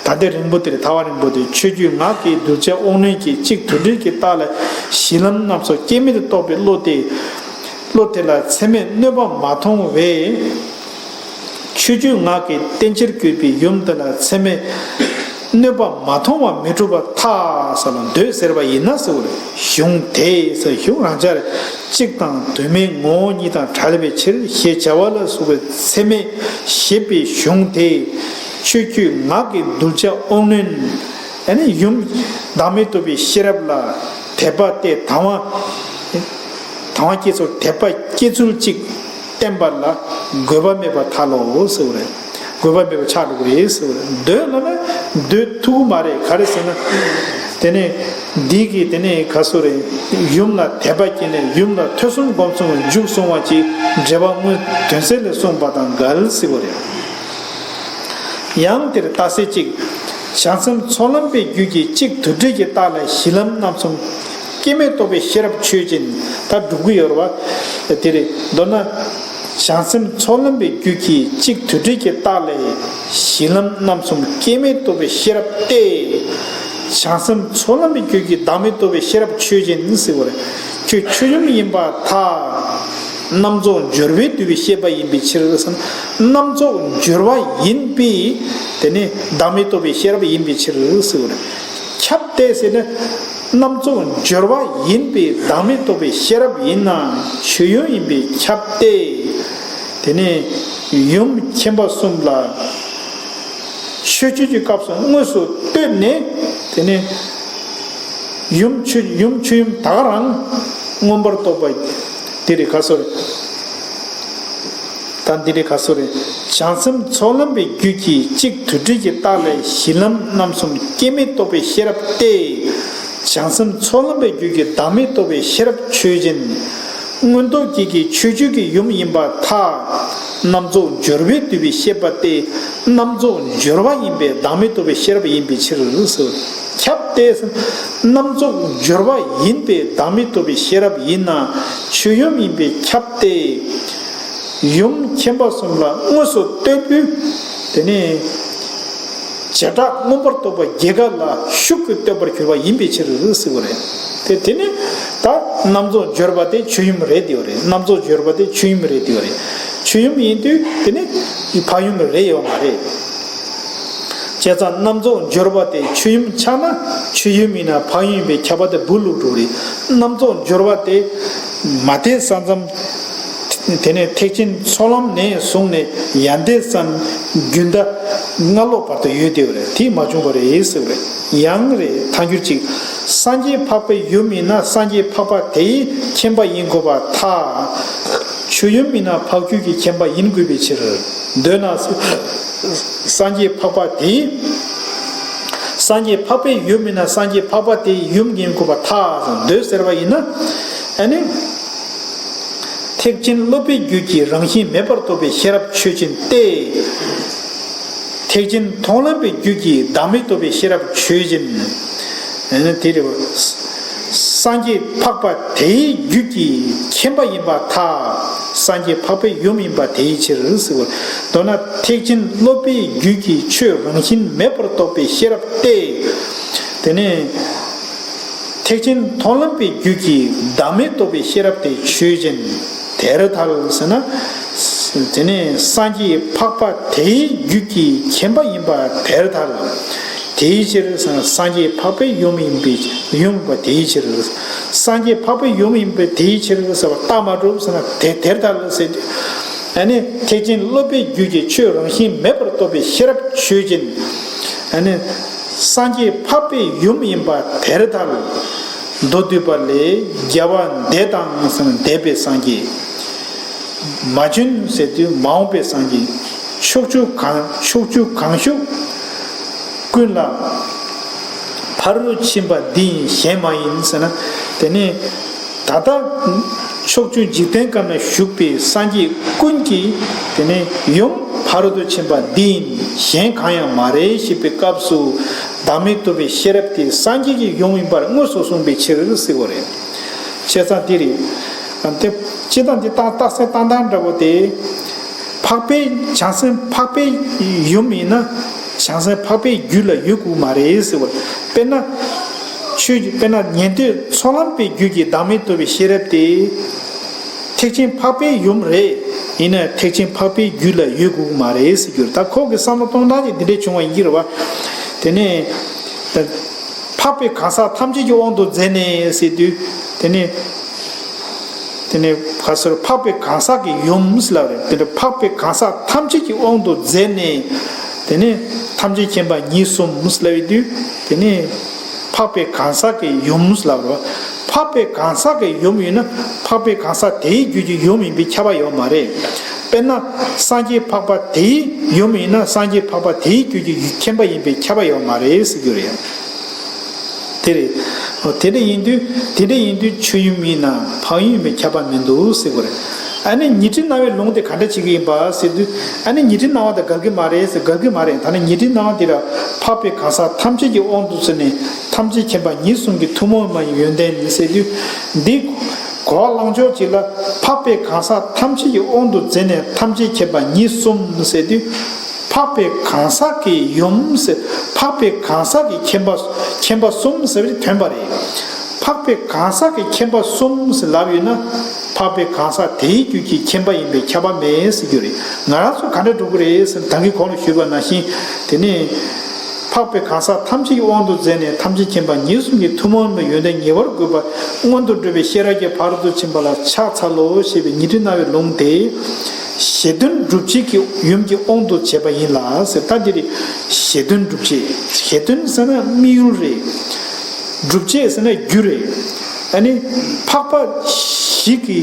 ད་ལྟའི་རིང་པོ་དེར་ཐར་པ་རིང་པོ་དེ་ཆོས་བརྒྱུད་ངག་གི་གདུལ་བྱ་དབང་རྣོན་གྱིས་གཅིག་དུ་སྒྲིལ་གྱི་རྟགས་ལ་གཞི་ལམ་རྣམ་གསུམ་སྐྱེ་མེད་དུ་རྟོགས་པའི་བློ་དེ། བློ་དེ་ལ་ཚད་མས་གནོད་པ་མ་མཐོང་བས། ཆོས་བརྒྱུད་ངག་གི་བསྟན་བཅོས་གྱུར་པའི་ཡུམ་དེ་ལ་ཚད་མས་གནོད་པ་མ་མཐོང་བ་མི་འགྲུབ་པར་ཐལ་ཟེར་ལ་འདོད་ཟེར་བ་ཡིན་ན་ཟེར་བ་རེད། གཞུང་དེས་ཟེར། གཞུང་རང་འཇགས་རེད། གཅིག་དང་དོན་མེད་ངོ་བོ་ཉིད་དང་བྲལ་བའི་ཕྱིར་ཞེས་བྱ་བ་ལ་སོགས་པའི་ཚད་མས་ཞེས་པའི་གཞུང་དེས་ཆོས་བརྒྱུད་ངག་གི་གདུལ་བྱ་དབང་རྣོན། ཨ་ནི་ཡུམ་བདག་མེད་རྟོགས་པའི་ཤེས་རབ་ལ་དད་པ་སྟེ་དང་བ། དང་བ་སྐྱེས་སོ། དད་པ་སྐྱེ་ཚུལ་གཅིག་བསྟན་པ་ལ་དགོས་པ་མེད་པར་ཐལ་ལོ་ཟེར་བ་རེད། དགོས་པ་མེད་པར་ཆགས་འགྲོ་གི་རེད་ཟེར་བ་རེད། འདོད་ལབ་ན་འདོད་ཐུབ་ཀྱི་མ་རེད། ག་རེ་ཟེར་ན། དེ་ནས་འདི་གི་དེ་ནས་ག་སོ་རེད། ཡུམ་ལ་དད་པ་སྐྱེས་ནས་ཡུམ་ལ་ཐོས་བསམ་སྒོམ་གསུམ་མཇུག་སོང་བ་ཅིག་འགྲེལ་པ་དངོས་དོན་གསལ་ལས་གསུངས་པ་དང་འགལ་ཟེར་བ་རེད། ཡང་དེར་རྟགས་གསལ་གཅིག་བྱང་སེམས་ཚོགས་ལམ་པའི་རྒྱུད་ཀྱི་གཅིག་དུ་སྒྲིལ་གྱི་རྟགས་ལ་གཞི་ལམ་རྣམ་གསུམ་སྐྱེ་མེད་རྟོགས་པའི་ཤེས་རབ་ཆོས་ཅན། ད་སྒྲུབ་ཀྱི་ཡོད་རེད་བ། དེ་རེད། མདོར་ན། བྱང་སེམས་ཚོགས་ལམ་པའི་རྒྱུད་ཀྱི་གཅིག་དུ་སྒྲིལ་གྱི་རྟགས་ལས་གཞི་ལམ་རྣམ་གསུམ་སྐྱེ་མེད་རྟོགས་པའི་ཤེས་རབ་སྟེ། བྱང་སེམས་ཚོགས་ལམ་པའི་རྒྱུད་ཀྱི་བདག་མེད་རྟོགས་པའི་ཤེས་རབ་ཆོས་ཅན་ཟེར་བ་རེད། ཁྱོད་ཆོས་ཡུམ་ཡིན་པར་ཐལ། རྣམ་རྫོགས་སྦྱོར་བས་བསྡུས་པའི་ཤེས་པ་ཡིན་པའི་ཕྱིར་ཟེར་ན། རྣམ་རྫོགས་སྦྱོར་བ་ཡིན་པས། དེ་ནི་བདག་མེད་རྟོགས་པའི་ཤེས་རབ་ཡིན་པའི་ཕྱིར་ཟེར་བ་རེད། ཁྱབ་སྟེ་ཟེར་ན། རྣམ་རྫོགས་སྦྱོར་བ་ཡིན་པས་བདག་མེད་རྟོགས་པའི་ཤེས་རབ་ཡིན་ན་ཆོས་ཡུམ་ཡིན་པས་ཁྱབ་སྟེ། དེ་ནི་ཡུམ་མཁྱེན་པ་གསུམ་ལ་ཆོས་སྤྱོད་ཀྱི་སྐབས་སུ་དངོས་སུ་ལྟོས་ནས། དེ་ནི་ཡུམ་ཆོས་ཡུམ་ཆོས་ཡུམ་ད་ག་རང་མངོན་པར་རྟོགས་པ། དེ་རེད། ག་སོ་རེད། ད་འདི་འདྲའི་ག་སོ་རེད། བྱང་སེམས་ཚོགས་ལམ་པའི་རྒྱུད་ཀྱི་གཅིག་དུ་སྒྲིལ་གྱི་རྟགས་ལས་གཞི་ལམ་རྣམ་གསུམ་སྐྱེ་མེད་རྟོགས་པའི་ཤེས་རབ་སྟེ། བྱང་སེམས་ཚོགས་ལམ་པའི་རྒྱུད་ཀྱི་བདག་མེད་རྟོགས་པའི་ཤེས་རབ་ཆོས་ཅན། མངོན་རྟོགས་ཀྱི་གི་ཆོས་བརྗོད་ཀྱི་ཡུམ་ཡིན་པར་ཐལ། རྣམ་རྫོགས་སྦྱོར་བས་བསྡུས་པའི་ཤེས་པ་སྟེ། རྣམ་རྫོགས་སྦྱོར་བ་ཡིན་པས་བདག་མེད་རྟོགས་པའི་ཤེས་རབ་ཡིན་པའི་ཕྱིར། ཁྱབ་སྟེ། རྣམ་རྫོགས་སྦྱོར་བ་ཡིན་པས་བདག་མེད་རྟོགས་པའི་ཤེས་རབ་ཡིན་ན་ཆོས་ཡུམ་ཡིན་པས་ཁྱབ་སྟེ། ཡུམ་མཁྱེན་པ་གསུམ་ལ་དངོས་སུ་ལྟོས་པའི། དེ་ནི་བྱེ་བྲག་མངོན་པར་རྟོགས་པ་རྒྱལ་ཁ་ལ་ཤུགས་ཀྱིས་ལྟོས་པར་གྱུར་པ་ཡིན་པའི་ཕྱིར་ཟེར་བ་རེད། དེ་དེ་ནི་ད་རྣམ་རྫོགས་སྦྱོར་བ་དེ་ཆོས་ཡུམ་རེད་དེ་བ་རེད། རྣམ་རྫོགས་སྦྱོར་བ་དེ་ཆོས་ཡུམ་རེད་དེ་བ་རེད། ཆོས་ཡུམ་ཡིན་དུས་དེ་ནི་འཕགས་ཡུམ་རེད་ཡོད་མ་རེད། བྱས་ཙང་རྣམ་རྫོགས་སྦྱོར་བ་དེ་ཆོས་ཡུམ་ཆགས་ན་ཆོས་ཡུམ་ཡིན་ན་འཕགས་ཡུམ་ཡིན་པའི་ཁྱབ་པ་དེ་སྦུག་ལུག་འགྲོ་རེད། རྣམ་རྫོགས་སྦྱོར་བ་དེ་མ་དེ་ས་མཚམས། དེ་ནས་ཐེག་ཆེན་ཚོགས་ལམ་ནས་བཟུང་ནས་ཡར་འདས་སམ་རྒྱུན་མཐའ་སྔ་ལོགས་བར་དུ་ཡོད་དེ་བ་རེད། དེ་མ་བྱུང་བ་རེད་ཟེར་བ་རེད། ཡང་རེད། ཐལ་འགྱུར་གཅིག་སངས་རྒྱས་འཕགས་པའི་ཡུམ་ཡིན་ན་སངས་རྒྱས་འཕགས་པ་དེའི་མཁྱེན་པ་ཡིན་དགོས་པར་ཐལ། ཆོས་ཡུམ་ཡིན་ན་འཕགས་རྒྱུད་ཀྱི་མཁྱེན་པ་ཡིན་དགོས་པའི་ཕྱིར། འདོད་ན། སངས་རྒྱས་འཕགས་པ་དེའི། སངས་རྒྱས་འཕགས་པའི་ཡུམ་ཡིན་ན་སངས་རྒྱས་འཕགས་པ་དེའི་ཡུམ་ཡིན་དགོས་པར་ཐལ། འདོད་ཟེར་བ་ཡིན་ན། ཨ་ནི། ཐེག་ཆེན་སློབ་པའི་རྒྱུད་ཀྱི་རང་བཞིན་མེད་པར་རྟོགས་པའི་ཤེས་རབ་ཆོས་ཅན་ཏེ། ཐེག་ཆེན་མཐོང་ལམ་པའི་རྒྱུད་ཀྱི་བདག་མེད་རྟོགས་པའི་ཤེས་རབ་ཆོས་ཅན། ཨ་ནི་དེ་རེད་བ། སངས་རྒྱས་འཕགས་པ་དེའི་རྒྱུད་ཀྱི་མཁྱེན་པ་ཡིན་པར་ཐལ། སངས་རྒྱས་འཕགས་པའི་ཡུམ་ཡིན་པ་དེའི་ཕྱིར་ཟེར་བ། མདོར་ན་ཐེག་ཆེན་སློབ་པའི་རྒྱུད་ཀྱི་ཆོས་རང་བཞིན་མེད་པར་རྟོགས་པའི་ཤེས་རབ་སྟེ། དེ་ནས་ཐེག་ཆེན་མཐོང་ལམ་པའི་རྒྱུད་ཀྱི་བདག་མེད་རྟོགས་པའི་ཤེས་རབ་དེ་ཆོས་ཅན། དེར་ཐལ་ཟེར་ན། དེ་ནས་སངས་རྒྱས་འཕགས་པ་དེའི་རྒྱུད་ཀྱི་མཁྱེན་པ་ཡིན་པ་དེར་ཐལ། དེའི་ཕྱིར་སངས་རྒྱས་འཕགས་པའི་ཡུམ་ཡིན་པའི་ཡུམ་པ་དེའི་ཕྱིར། སངས་རྒྱས་འཕགས་པའི་ཡུམ་ཡིན་པའི་དེའི་ཕྱིར་ཟེར་བ་རྟགས་མ་གྲུབ་ཟེར་ན་དེ་དེར་ཐལ་ཟེར། ཨ་ནི་ཐེག་ཆེན་སློབ་པའི་རྒྱུད་ཀྱི་ཆོས་རང་བཞིན་མེད་པར་རྟོགས་པའི་ཤེས་རབ་ཆོས་ཅན། ཨ་ནི་སངས་རྒྱས་འཕགས་པའི་ཡུམ་ཡིན་པ་དེར་ཐལ། མདོ་སྡུད་པ་ལས་རྒྱལ་བ་འདས་དང་ཟེར་ན་འདས་པའི་སངས་རྒྱས། མ་བྱོན་ཟེར་དུས་མ་འོངས་པའི་སངས་རྒྱས། ཕྱོགས་བཅུ་གང་ཕྱོགས་བཅུ་གང་བཞུགས་ཀུན་ལ། ཕ་རོལ་ཏུ་ཕྱིན་པ་འདི་ཡིན་གཞན་མ་ཡིན་ཟེར་ན། དེ་ནས་ད་ལྟ་ཕྱོགས་བཅུ་འཇིག་རྟེན་ཁམས་ན་བཞུགས་པའི་སངས་རྒྱས་ཀུན་གྱི་དེ་ནས་ཡུམ་ཕ་རོལ་ཏུ་ཕྱིན་པ་འདི་ཡིན་གཞན་གང་ཡང་མ་རེད་ཞེས་པའི་སྐབས་སུ་བདག་མེད་རྟོགས་པའི་ཤེས་རབ་དེ་སངས་རྒྱས་ཀྱི་ཡུམ་ཡིན་པར་དངོས་སུ་གསུངས་པའི་ཕྱིར་ཟེར་བ་རེད། བྱས་ཙང་དེ་རེད། དེ་སྤྱིར་བཏང་འདི་རྟགས་རྟགས་གསལ་བཏང་སྟངས་འདྲ་པོ་དེ། འཕགས་པའི་བྱང་སེམས་འཕགས་པའི་ཡུམ་ཡིན་ན་བྱང་སེམས་འཕགས་པའི་རྒྱུད་ལ་ཡོད་དགོས་མ་རེད་ཟེར་བ། དཔེར་ན། ཆོས་དཔེར་ན་ཉན་ཐོས་ཚོགས་ལམ་པའི་རྒྱུད་ཀྱི་བདག་མེད་རྟོགས་པའི་ཤེས་རབ་དེ། ཐེག་ཆེན་འཕགས་པའི་ཡུམ་རེད། ཡིན་ན་ཐེག་ཆེན་འཕགས་པའི་རྒྱུད་ལ་ཡོད་དགོས་མ་རེད་ཟེར་རྒྱུ་རེད། ད་ཁོ་གི་བསམ་བློ་གཏོང་སྟངས་ཀྱི་འདི་འདྲས་བྱུང་བ་ཡིན་གྱི་རེད་བ། དེ་ནས། འཕགས་པའི་གང་ཟག་ཐམས་ཅད་ཀྱི་དབང་དུ་མཛད་ནས་ཟེར་དུས། དེ་ནས། དེ་ནས་ག་ཟེར་འཕགས་པའི་གང་ཟག་གི་ཡུམ་ཟེར་ལབ་རེད། དེ་ནས་འཕགས་པའི་གང་ཟག་ཐམས་ཅད་ཀྱི་དབང་དུ་མཛད་ནས། དེ་ནས་ཐམས་ཅད་མཁྱེན་པ་ཉིད་གསུམ་ཟེར་ལབ་ཡོད་དུས། དེ་ནས་འཕགས་པའི་གང་ཟག་གི་ཡུམ་ཟེར་ལབ་རེད། འཕགས་པའི་གང་ཟག་གི་ཡུམ་ཡིན་ན་འཕགས་པའི་གང་ཟག་དེའི་རྒྱུད་ཀྱི་ཡུམ་ཡིན་པའི་ཁྱབ་པ་ཡོད་མ་རེད། དཔེར་ན་སངས་རྒྱས་འཕགས་པ་དེའི་ཡུམ་ཡིན་ན་སངས་རྒྱས་འཕགས་པ་དེའི་རྒྱུད་ཀྱི་མཁྱེན་པ་ཡིན་པའི་ཁྱབ་པ་ཡོད་མ་རེད་ཟེར་རྒྱུ་རེད། དེ་རེད། དེ་འདྲ་ཡིན་དུས་དེ་འདྲ་ཡིན་དུས་ཆོས་ཡུམ་ཡིན་ན་འཕགས་ཡུམ་ཡིན་པའི་ཁྱབ་པ་མི་འདུག་ཟེར་དགོས་རེད། ཨ་ནི་ཉི་ཁྲི་རྣ་བའི་ལུང་དེ་ག་འདྲ་བྱེད་ཀྱི་ཡིན་པ་ཟེར་དུས། ཨ་ནི་ཉི་ཁྲི་རྣ་བ་དང་འགལ་གྱི་མ་རེད་ཟེར། འགལ་གྱི་མ་རེད། ད་ནི་ཉི་ཁྲི་རྣ་བ་དེ་ལ་འཕགས་པའི་གང་ཟག་ཐམས་ཅད་ཀྱི་དབང་དུ་ཟེར་ནས་ཐམས་ཅད་མཁྱེན་པ་ཉིད་གསུམ་གྱི་ཐུན་མོང་མ་ཡིན་ཡོན་ཏན་ཟེར་དུས། འདི་གོ་བ་བླང་ཕྱོགས་གཅིག་ལ་འཕགས་པའི་གང་ཟག་ཐམས་ཅད་ཀྱི་དབང་དུ་མཛད་ནས་ཐམས་ཅད་མཁྱེན་པ་ཉིད་གསུམ་ཟེར་དུས། འཕགས་པའི་གང་ཟག་གི་ཡུམ་ཟེར། འཕགས་པའི་གང་ཟག་གི་མཁྱེན་པ་མཁྱེན་པ་གསུམ་ཟེར་བའི་དོན་པ་རེད། འཕགས་པའི་གང་ཟག་གི་མཁྱེན་པ་གསུམ་ཟེར་ལབ་ཡོད་ན། འཕགས་པའི་གང་ཟག་དེའི་རྒྱུད་ཀྱི་མཁྱེན་པ་ཡིན་པའི་ཁྱབ་པ་མེད་ཟེར་རྒྱུ་རེད། ང་རང་ཚོ་ག་འདྲ་སྒྲུབ་ཀྱི་རེད་ཟེར་ན་ད་གིན་གོང་ལ་ཞུས་པ་ནང་བཞིན། དེ་ནས། འཕགས་པའི་གང་ཟག་ཐམས་ཅད་ཀྱི་དབང་དུ་མཛད་ནས་ཐམས་ཅད་མཁྱེན་པ་ཉིད་གསུམ་གྱི་ཐུན་མོང་མའི་ཡོན་ཏན་ངེས་པར་དགོས་པ་སྔོན་དུ་འགྲོ་བའི་ཤེས་རབ་ཀྱིས་ཕ་རོལ་ཏུ་ཕྱིན་པ་ལ་ཕྱག་འཚལ་ལོ་ཞེས་པའི་ཉི་ཁྲི་རྣ་བའི་ལུང་དེ། བཞེད་དོན་སྒྲུབ་བྱེད་ཀྱི་ཡུམ་གྱི་དབང་དུ་བྱས་པ་ཡིན་ལ་ཟེར། ད་འདི་རེད། བཞེད་དོན་སྒྲུབ་བྱེད། བཞེད་དོན་ཟེར་ན་དམིགས་ཡུལ་རེད། སྒྲུབ་བྱེད་ཟེར་ན་རྒྱུ་རེད། ཨ་ནི་འཕགས་པ་ ཞིག་གི་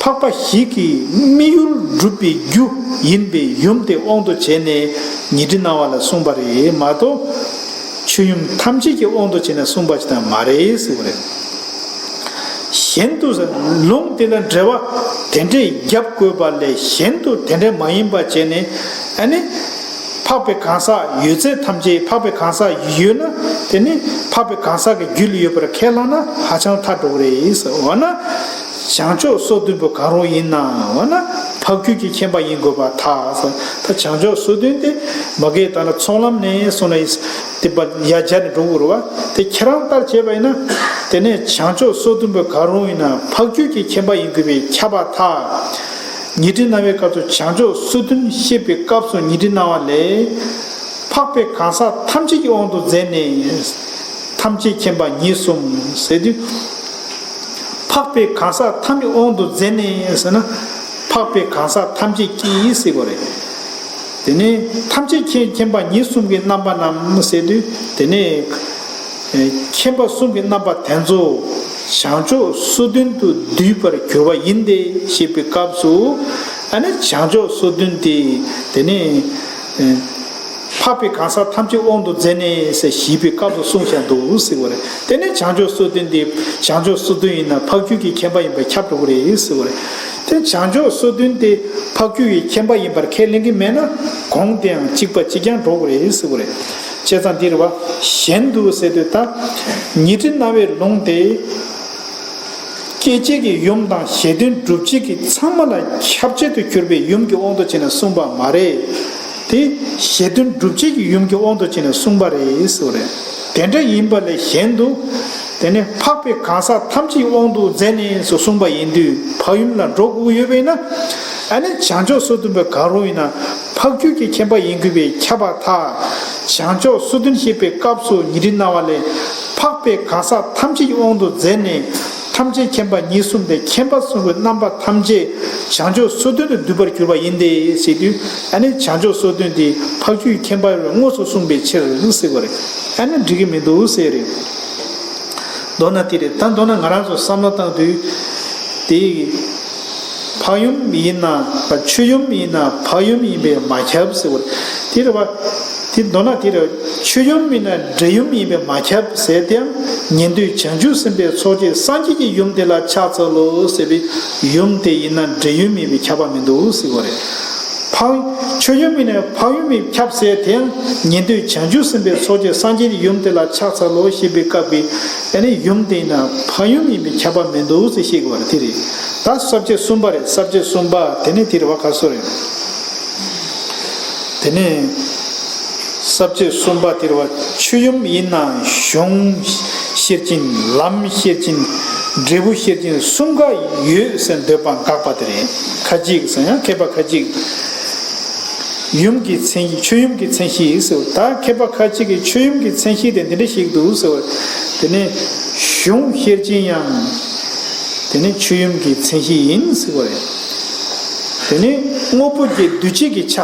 འཕགས་པ་ཞིག་གི་དམིགས་ཡུལ་སྒྲུབ་པའི་རྒྱུ་ཡིན་པའི་ཡུམ་དེ་དབང་དུ་བྱས་ནས་ཉི་ཁྲི་སྣང་བ་ལ་གསུངས་པ་རེད་མ་གཏོགས། ཆོས་ཡུམ་ཐམས་ཅད་ཀྱི་དབང་དུ་བྱས་ནས་གསུངས་པ་ཞིག་དང་མ་རེད་ཟེར་བ་རེད། གཞན་དུ་ལུང་དེ་ལ་འགྲེལ་བ་དེ་འདྲས་བརྒྱབ་དགོས་པ་ལས་གཞན་དུ་དེ་འདྲས་མ་ཡིན་པ་བྱས་ནས་ཨ་ནི། འཕགས་པའི་གང་ཟག་ཡོད་ཚད་ཐམས་ཅད་འཕགས་པའི་གང་ཟག་ཡོད་ན་དེ་ནི་འཕགས་པའི་གང་ཟག་གི་རྒྱུད་ལ་ཡོད་པར་ཁས་བླངས་ན་ཧ་ཅང་ཐལ་འགྲོ་གི་རེད་ཟེར་འོ་ན། བྱང་ཕྱོགས་སོ་བདུན་པོ་གང་རུང་ཡིན་ན་འོ་ན་འཕགས་རྒྱུད་ཀྱི་མཁྱེན་པ་ཡིན་དགོས་པར་ཐལ་ཟེར། ད་བྱང་ཕྱོགས་སོ་བདུན་དེ་མ་གི་ད་ལ་ཚོགས་ལམ་ནས་སོང་ནས་དེ་པ་ཡ་སྦྱར་ནས་འགྲོ་དགོས་རེད་བ། དེ་ཁྱེད་རང་ལྟར་བྱས་པ་ཡིན་ན་དེ་ནས་བྱང་ཕྱོགས་སོ་བདུན་པོ་གང་རུང་ཡིན་ན་འཕགས་རྒྱུད་ཀྱི་མཁྱེན་པ་ཡིན་དགོས་པས་ཁྱབ་པར་ཐལ། ཉི་ཁྲི་སྣང་བའི་སྐབས་སུ་བྱང་ཕྱོགས་སོ་བདུན་བཤད་པའི་སྐབས་སུ་ཉི་ཁྲི་སྣང་བ་ལས། འཕགས་པའི་གང་ཟག་ཐམས་ཅད་ཀྱི་དབང་དུ་མཛད་ནས། ཐམས་ཅད་མཁྱེན་པ་ཉིད་གསུམ་ཟེར་དུས། འཕགས་པའི་གང་ཟག་ཐམས་ཀྱི་དབང་དུ་མཛད་ནས་ཟེར་ན། འཕགས་པའི་གང་ཟག་ཐམས་ཅད་ཀྱིས་ཟེར་དགོས་རེད། དེ་ནས་ཐམས་ཅད་མཁྱེན་མཁྱེན་པ་ཉིད་གསུམ་གྱི་རྣམ་པ་རྣམས་ཟེར་དུས་དེ་ནས། མཁྱེན་པ་གསུམ་གྱི་རྣམ་པ་དེ་ཚོ་བྱང་ཕྱོགས་སོ་བདུན་དུ་འདུས་པར་གྱུར་པ་ཡིན་ཏེ་ཞེས་པའི་སྐབས་སུ་ཨ་ནི་བྱང་ཕྱོགས་སོ་བདུན་དེ་དེ་ནས་འཕགས་པའི་གང་ཟག་ཐམས་ཅད་དབང་དུ་མཛད་ནས་ཟེར་ཞེས་པའི་སྐབས་སུ་གསུངས་བཞག་འདུག་ཟེར་བ་རེད། དེ་ནས་བྱང་ཕྱོགས་སོ་བདུན་དེ་བྱང་ཕྱོགས་སོ་བདུན་ཡིན་ན་འཕགས་རྒྱུད་ཀྱི་མཁྱེན་པ་ཡིན་པས་ཁྱབ་འགྲོ་གི་རེད་ཟེར་བ་རེད། དེ་བྱང་ཕྱོགས་སོ་བདུན་དེ་འཕགས་རྒྱུད་ཀྱི་མཁྱེན་པ་ཡིན་པར་ཁས་ལེན་གྱི་མེད་ན་གོང་དེའང་གཅིག་པ་གཅིག་རྐྱང་འགྲོ་གི་རེད་ཟེར་བ་རེད། བྱས་ཙང་འདིར་བ་གཞན་དུ་ཟེར་དུས་ད་ཉི་ཁྲི་སྣང་བའི་ལུང་དེ། སྐྱེ་བྱེད་ཀྱི་ཡུམ་དང་གཞན་དོན་སྒྲུབ་བྱེད་ཀྱི་ཚང་མ་ལ་ཁྱབ་བྱེད་དུ་གྱུར་པའི་ཡུམ་གྱི་དབང་དུ་བྱས་ནས་གསུངས་པ་མ་རེད། དེ་གཞན་དོན་སྒྲུབ་བྱེད་ཀྱི་ཡུམ་གྱི་དབང་དུ་བྱས་ནས་གསུངས་པ་རེད་ཟེར་བ་རེད། དེ་འདྲ་ཡིན་པ་ལས་གཞན་དུ། དེ་ནི་འཕགས་པའི་གང་ཟག་ཐམས་ཅད་དབང་དུ་མཛད་ནས་སུ་གསུངས་པ་ཡིན་དུས་འཕགས་ཡུམ་ལ་འགྲོ་དགོས་ཡོད་པས་ན། ཨ་ནི་བྱང་ཕྱོགས་སོ་བདུན་པ་གང་རུང་ཡིན་ན་འཕགས་རྒྱུད་ཀྱི་མཁྱེན་པ་ཡིན་དགོས་པས་ཁྱབ་པར་ཐལ། བྱང་ཕྱོགས་སོ་བདུན་བཤད་པའི་སྐབས་སུ་ཉི་ཁྲི་སྣང་བ་ལས། འཕགས་པའི་གང་ཟག་ཐམས་ཅད་ཀྱི་དབང་དུ་མཛད་ནས་ཐམས་ཅད་མཁྱེན་པ་ཉིད་གསུམ་སྟེ་མཁྱེན་པ་གསུམ་གྱི་རྣམ་པ་ཐམས་ཅད་བྱང་ཕྱོགས་སོ་བདུན་དུ་འདུས་པར་གྱུར་པ་ཡིན་ཏེ་ཟེར་དུས་ཨ་ནི་བྱང་ཕྱོགས་སོ་བདུན་དེ་འཕགས་རྒྱུད་ཀྱི་མཁྱེན་པ་དངོས་སུ་གསུངས་པའི་ཕྱིར་ཟེར་བ་རེད། ཨ་ནི་འགྲིག་གི་མི་འདུག་ཟེར་རེད། མདོར་ན་དེ་རེད། ད་མདོར་ན་ང་རང་ཚོ་བསམ་བློ་བཏང་དུས་དེ་འཕགས་ཡུམ་ཡིན་ན་ཆོས་ཡུམ་ཡིན་ན་འཕགས་ཡུམ་ཡིན་པས་མ་ཁྱབ་ཟེར་བ་དེ་རེད་བ། དེ་མདོར་ན་དེ་རེད། ཆོས་ཡུམ་ཡིན་ན་འབྲེལ་ཡུམ་ཡིན་པས་མ་ཁྱབ་ཟེར་ཏེའང་ཉན་ཐོས་བྱང་ཆུབ་སེམས་དཔའི་ཚོགས་ཀྱིས་སངས་རྒྱས་ཀྱི་ཡུམ་དེ་ལ་ཕྱག་འཚལ་ལོ་ཟེར་བའི་ཡུམ་དེ་ཡིན་ན་འབྲེལ་ཡུམ་ཡིན་པས་ཁྱབ་པ་མི་འདུག་ཟེར་བ་རེད། འཕགས་ཆོས་ཡུམ་ཡིན་ན་འཕགས་ཡུམ་ཡིན་ཁྱབ་ཟེར་དེའང་ཉན་ཐོས་བྱང་ཆུབ་སེམས་དཔའི་ཚོགས་ཀྱིས་སངས་རྒྱས་ཀྱི་ཡུམ་དེ་ལ་ཕྱག་འཚལ་ལོ་ཞེས་པའི་སྐབས་ཀྱི་ཨ་ནི་ཡུམ་དེ་ཡིན་ན་འཕགས་ཡུམ་ཡིན་པས་ཁྱབ་པ་མི་འདུག་ཟེར་བཤད་དགོས་པ་རེད། དེ་རེད། ད་ས་བཅད་གསུམ་པ་རེད། ས་བཅད་གསུམ་པ་དེ་ནི་དེ་རེད་བ། ག་སོ་རེད། དེ་ནས་ས་བཅད་གསུམ་པ་དེར་བ་ཆོས་ཡུམ་ཡིན་ན་གཞུང་ཤེར་ཕྱིན་ལམ་ཤེར་ཕྱིན་འབྲས་བུ་ཤེར་ཕྱིན་གསུམ་ཀ་ཡོད་ཟེར་འདོད་པ་འགག་པ་དེ་རེད། ཁ་ཅིག་ཟེར་ཡང་མཁས་པ་ཁ་ཅིག་ཡུམ་གྱི་མཚན་གཞི་ཆོས་ཡུམ་གྱི་མཚན་གཞི་ཟེར། ད་མཁས་པ་ཁ་ཅིག་གིས་ཆོས་ཡུམ་གྱི་མཚན་གཞི་དེ་འདི་འདྲ་ཞིག་འདུག་ཟེར། དེ་ནས་གཞུང་ཤེར་ཕྱིན་ཡང་དེ་ནི་ཆོས་ཡུམ་གྱི་མཚན་གཞི་ཡིན་ཟེར་བ་རེད། དེ་ནི་དངོས་པོ་བརྒྱད་འདུས་བྱས་ཀྱི་ཆ།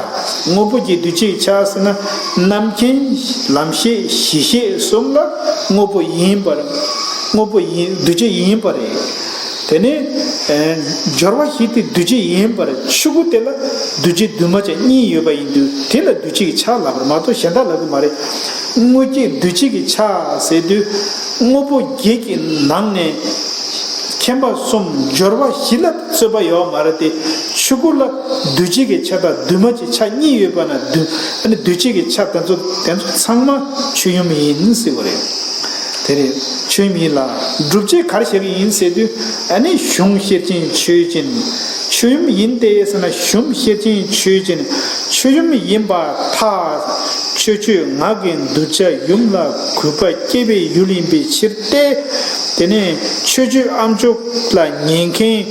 དངོས་པོ་བརྒྱད་འདུས་བྱས་ཀྱི་ཆ་ཟེར་ན་རྣམ་མཁྱེན་ལམ་ཤེས་གཞི་ཤེས་གསུམ་ལ་དངོས་པོ་ཡིན་པར་དངོས་པོ་ཡིན་འདུས་བྱས་ཡིན་པ་རེད། དེ་ནི་ཨེ་སྦྱོར་བ་བཞི་དེ་འདུས་བྱས་ཡིན་པར་ཆོས་སྐུ་དེ་ལ་འདུས་བྱས་འདུས་མ་བྱས་གཉིས་ཡོད་པ་ཡིན་དུས་དེ་ལ་འདུས་བྱས་ཀྱི་ཆ་ལབ་པར་མ་གཏོགས་གཞན་དག་ལབ་གི་མ་རེད། དངོས་བརྒྱད་འདུས་བྱས་ཀྱི་ཆ་ཟེར་དུས་དངོས་པོ་བརྒྱད་ཀྱི་ནང་ནས་མཁྱེན་པ་གསུམ་སྦྱོར་བ་བཞི་ལ་རྩོད་པ་ཡོད་མ་རེད་དེ། ཆོས་སྐུ་ལ་འདུས་བྱས་ཀྱི་ཆ་དང་འདུས་མ་བྱས་ཆ་གཉིས་ཡོད་པ་ན་འདུས་ཨ་ནི་འདུས་བྱས་ཀྱི་ཆ་དེ་ཚོ་དེ་ཚོ་ཚང་མ་ཆོས་ཡུམ་ཡིན་ཟེར་བ་རེད། དེ་རེད། ཆོས་ཡུམ་ཡིན་ལ་སྒྲུབ་བྱེད་ག་རེ་བྱེད་ཀྱི་ཡིན་ཟེར་དུས་ཨ་ནི་གཞུང་ཤེར་ཕྱིན་ཆོས་ཅན། ཆོས་ཡུམ་ཡིན་ཏེ་ཟེར་ན་གཞུང་ཤེར་ཕྱིན་ཆོས་ཅན། ཆོས་ཡུམ་ཡིན་པར་ཐལ། ཆོས་སྤྱོད་ངག་གི་གདུལ་བྱ་ཡུམ་ལ་གུས་པ་སྐྱེ་བའི་ཡུལ་ཡིན་པའི་ཕྱིར་ཏེ། དེ་ནས་ཆོས་སྤྱོད་ཨ་མཆོག་ལ་ཉན་མཁན་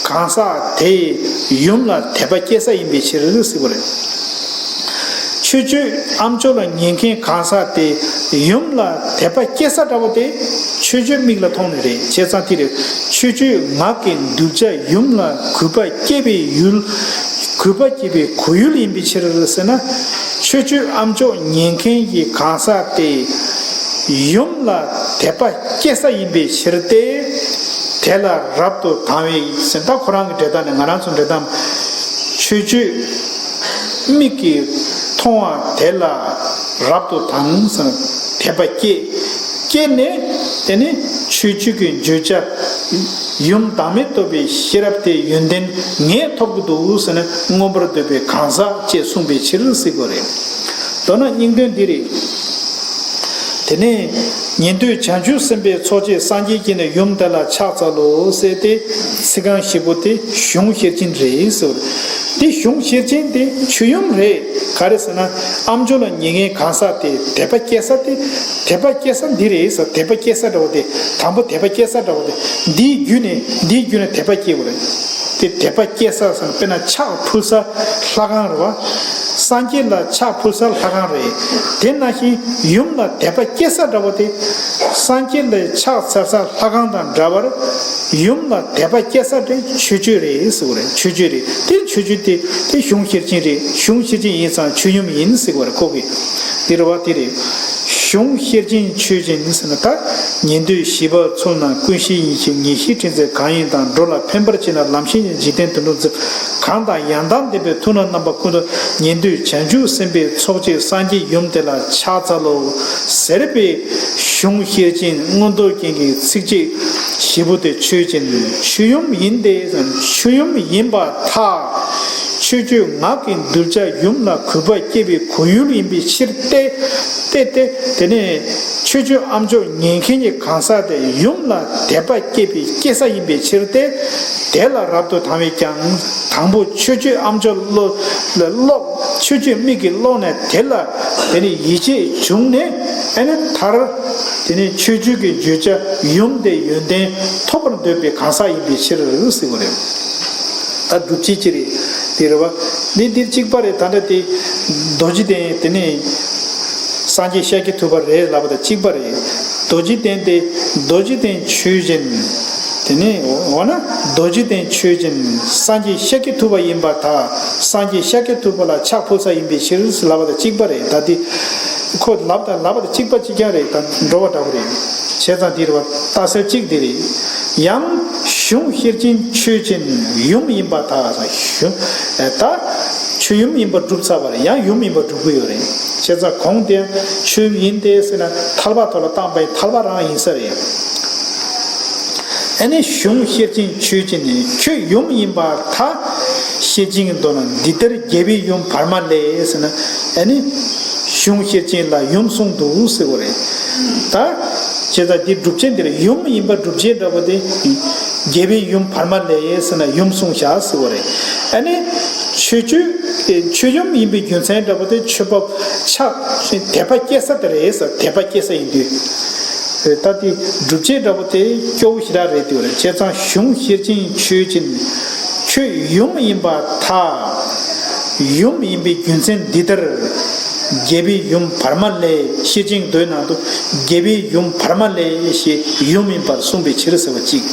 གང་ཟག་དེ་ཡུམ་ལ་དད་པ་སྐྱེ་ས་ཡིན་པའི་ཕྱིར་ཟེར་བ་རེད། ཆོས་སྤྱོད་ཨ་མཆོག་ལ་ཉན་མཁན་གང་ཟག་དེ་ཡུམ་ལ་དད་པ་སྐྱེ་ས་འདྲ་བོ་དེ་ཆོས་སྤྱོད་མིག་ལ་མཐོང་ནི་རེད། བྱས་ཙང་དེ་རེད། ཆོས་སྤྱོད་ངག་གི་གདུལ་བྱ་ཡུམ་ལ་གུས་པ་སྐྱེ་བའི་ཡུལ། གུས་པ་སྐྱེ་བའི་གོ་ཡུལ་ཡིན་པའི་ཕྱིར་ཟེར་ན། ཆོས་སྤྱོད་ཨ་མཆོག་ཉན་མཁན་གྱི་གང་ཟག་དེ་ཡུམ་ལ་དད་པ་སྐྱེ་ས་ཡིན་པའི་ཕྱིར་ཏེ། དེ་ལ་རབ་ཏུ་དང་བའི་ཟེར། ད་ཁོ་རང་གི་འགྲེལ་སྟངས་ནས། ང་རང་ཚོ་འགྲེལ་སྟངས། ཆོས་སྤྱོད་མིག་གིས་མཐོང་བ་དེ་ལ་རབ་ཏུ་དང་ཟེར་ན། དད་པ་སྐྱེས། སྐྱེས་ནས་དེ་ནི་ཆོས་སྤྱོད་ཀྱི་བརྗོད་བྱ། ཡུམ་བདག་མེད་རྟོགས་པའི་ཤེས་རབ་དེ་ཡོན་ཏན་ངས་ཐོབ་ཀྱི་འདུག་ཟེར་ནས་མངོན་པར་འདོད་པའི་གང་ཟག་ཅེས་གསུངས་པའི་ཕྱིར་ཟེར་དགོས་རེད། མདོར་ན་སྙིང་དོན་འདི་རེད། དེ་ནས་ཉན་ཐོས་བྱང་ཆུབ་སེམས་དཔའི་ཚོགས་བཅས་སངས་རྒྱས་ཀྱིས་ནི་ཡུམ་དེ་ལ་ཕྱག་འཚལ་ལོ་ཟེར་ཏེ། ཚིག་རྐང་བཞི་པོ་དེ་གཞུང་ཤེར་ཕྱིན་རེད་ཟེར། དེ་གཞུང་ཤེར་ཕྱིན་དེ་ཆོས་ཡུམ་རེད། ག་རེ་ཟེར་ན། ཨ་མཆོག་ལ་ཉེ་ངེས་གང་ཟག་དེ་དད་པ་སྐྱེ་ས་དེ། དད་པ་སྐྱེ་ས་འདི་རེད་ཟེར། དད་པ་སྐྱེ་ས་འདྲ་བོ་དེ། དང་པོ་དད་པ་སྐྱེ་ས་འདྲ་བོ་དེ། འདིའི་བརྒྱུད་ནས། འདིའི་བརྒྱུད་ནས་དད་པ་སྐྱེ་བ་རེད། དེ་དད་པ་སྐྱེ་ས་ཟེར་ན། དཔེར་ན་ཕྱག་ཕུལ་ས་ལྷ་ཁང་རེད་བ། སངས་རྒྱས་ལ་ཕྱག་ཕུལ་ས་ལྷ་ཁང་རེད། དེ་ནང་བཞིན་ཡུམ་ལ་དད་པ་སྐྱེ་ས་འདྲ་བོ་དེ། སངས་རྒྱས་ལ་ཕྱག་འཚལ་ས་ལྷ་ཁང་དང་འདྲ་བར། ཡུམ་ལ་དད་པ་སྐྱེ་ས་དེ་ཆོས་སྤྱོད་རེད་ཟེར་བ་རེད། ཆོས་སྤྱོད་རེད། དེ་ཆོས་སྤྱོད་དེ། དེ་གཞུང་ཤེར་ཕྱིན་རེད། གཞུང་ཤེར་ཕྱིན་ཡིན་ཙང་ཆོས་ཡུམ་ཡིན་ཟེར་བ་རེད། ཁོ་གིས། དེ་རེད་བ། དེ་རེད། གཞུང་ཤེར་ཕྱིན་ཆོས་ཅན་ཟེར་ན། ད་ཉན་ཐོས་བཞི་པ་ཚུལ་རྣམས་ཀུན་ཤེས་ཡེ་ཤེས་ཉེར་ཞིའི་ཕྲིན་ཚེགས་གང་ཡིན་དང་། འགྲོ་ལ་ཕན་པར་བྱེད་ན་ལམ་ཤེས་ཀྱི་འཇིག་རྟེན་དོན་གྲུབ་འཛིན། གང་དང་ཡང་དག་ལྡན་པའི་ཐུགས་རྣམས་རྣམ་པ་ཀུན་ཏུ། ཉན་ཐོས་བྱང་ཆུབ་སེམས་དཔའི་ཚོགས་བཅས་སངས་རྒྱས་ཡུམ་དེ་ལ་ཕྱག་འཚལ་ལོ་ཟེར་བའི་གཞུང་ཤེར་ཕྱིན་མངོན་རྟོགས་རྒྱན་གྱི་ཚིགས་བཅད་བཞི་པོ་དེ་ཆོས་ཅན། ཆོས་ཡུམ་ཡིན་ཏེ། ཆོས་ཡུམ་ཡིན་པར་ཐལ། ཆོས་སྤྱོད་ངག་གི་གདུལ་བྱ་ཡུམ་ལ་གུས་པ་སྐྱེ་བའི་གོ་ཡུལ་ཡིན་པའི་ཕྱིར་ཏེ། ཏེ་སྟེ། དེ་ནས་ཆོས་སྤྱོད་ཨ་མཆོག་ཉན་མཁན་གྱི་གང་ཟག་དེ་ཡུམ་ལ་དད་པ་སྐྱེ་བའི་སྐྱེ་ས་ཡིན་པའི་ཕྱིར་ཏེ། དེ་ལ་རབ་ཏུ་དང་བས་ཀྱང་། དང་པོ་ཆོས་སྤྱོད་ཨ་མཆོག་བློ་ལ་ཀློག་ཆོས་སྤྱོད་མིག་གིས་ཀློག་ནས། དེ་ལ་དེ་ནི་ཡིད་ཆེས་བྱུང་ནས། ཨ་ནི་མཐར་དེ་ནི་ཆོས་སྤྱོད་ཀྱི་བརྗོད་བྱ་ཡུམ་དེ་ཡོན་ཏན་ཐོབ་པར་འདོད་པའི་གང་ཟག་ཡིན་པའི་ཕྱིར་ཟེར་བ་རེད། ད་སྒྲུབ་བྱེད་ཅི་རེད། དེ་རེད་བ། འདི་འདིར་གཅིག་པ་རེད། ད་ལྟ་དེ་རྡོ་རྗེ་གདན། དེ་ནས་སངས་རྒྱས་ཤཱཀྱ་ཐུབ་པ་རེད་ལབ་པ་དང་གཅིག་པ་རེད། རྡོ་རྗེ་གདན་དེ། རྡོ་རྗེ་གདན་ཆོས་ཅན། དེ་ནས་འོ་ན་རྡོ་རྗེ་གདན་ཆོས་ཅན། སངས་རྒྱས་ཤཱཀྱ་ཐུབ་པ་ཡིན་པར་ཐལ། སངས་རྒྱས་ཤཱཀྱ་ཐུབ་པ་ལ་ཕྱག་ཕུལ་ས་ཡིན་པའི་ཕྱིར་ལབ་པ་དང་གཅིག་པ་རེད། ད་དེ་ཁོ་ལབ་དང་ལབ་པ་དང་གཅིག་པ་གཅིག་རྐྱང་རེད། ད་འགྲོ་བ་འདྲ་བོ་རེད། བྱས་ཙང་འདི་རེད་བ། ལྟ་ཚུལ་གཅིག་འདི་རེད། ཡང་གཞུང་ཤེར་ཕྱིན་ཆོས་ཅན། ཡུམ་ཡིན་པར་ཐལ། གཞུང་ད་ཆོས་ཡུམ་ཡིན་པར་གྲུབ་ཚར་བ་རེད། ཡང་ཡུམ་ཡིན་པར་གྲུབ་ཀྱི་ཡོད་རེད། བྱས་ཙང་གོང་དེ་ཆོས་ཡིན་ཏེ་ཟེར་ན། ཐལ་བ་ཐོག་ལ་བཏང་པའི་ཐལ་བ་རང་ཡིན་ས་རེད། ཨ་ནི་གཞུང་ཤེར་ཕྱིན་ཆོས་ཅན་ནི། ཁྱོད་ཡུམ་ཡིན་པར་ཐལ། ཤེར་ཕྱིན་གྱི་མདོ་ན་འདི་ལྟར་རྒྱལ་པོའི་ཡུམ་བར་མ་ལས་ཟེར་ན། ཨ་ནི་གཞུང་ཤེར་ཕྱིན་ལ་ཡུམ་གསུངས་འདུག་ཟེར་བ་རེད། ད་བྱས་ཙང་འདི་སྒྲུབ་བྱེད་འདིར་ཡུམ་ཡིན་པ་སྒྲུབ་བྱེད་འདྲ་པོ་དེ། རྒྱལ་པོའི་ཡུམ་བར་མ་ལས་ཟེར་ན་ཡུམ་གསུངས་བཞག་ཟེར་བ་རེད། ཨ་ནི་ཆོས་སྤྱོད་ཆོས་ཡུམ་ཡིན་པའི་རྒྱུ་མཚན་འདྲ་པོ་དེ། ཆོས་པ་ཕྱག་དད་པ་སྐྱེ་ས་དེ་རེད་ཟེར། དད་པ་སྐྱེ་ས་ཡིན་དུས། ད་དེ་སྒྲུབ་བྱེད་འདྲ་པོ་དེ་སྐྱོ་བོ་ཞེ་དྲག་རེད་དེ་བ་རེད། བྱས་ཙང་གཞུང་ཤེར་ཕྱིན་ཆོས་ཅན། ཁྱོད་ཡུམ་ཡིན་པར་ཐལ། ཡུམ་ཡིན་པའི་རྒྱུ་མཚན་འདི་ལྟར། རྒྱལ་པོའི་ཡུམ་བར་མ་ལས། ཤེར་ཕྱིན་མདོའི་ནང་དུ་རྒྱལ་པོའི་ཡུམ་བར་མ་ལས་ཞེས་ཡུམ་ཡིན་པར་གསུངས་པའི་ཕྱིར་ཟེར་བ་གཅིག།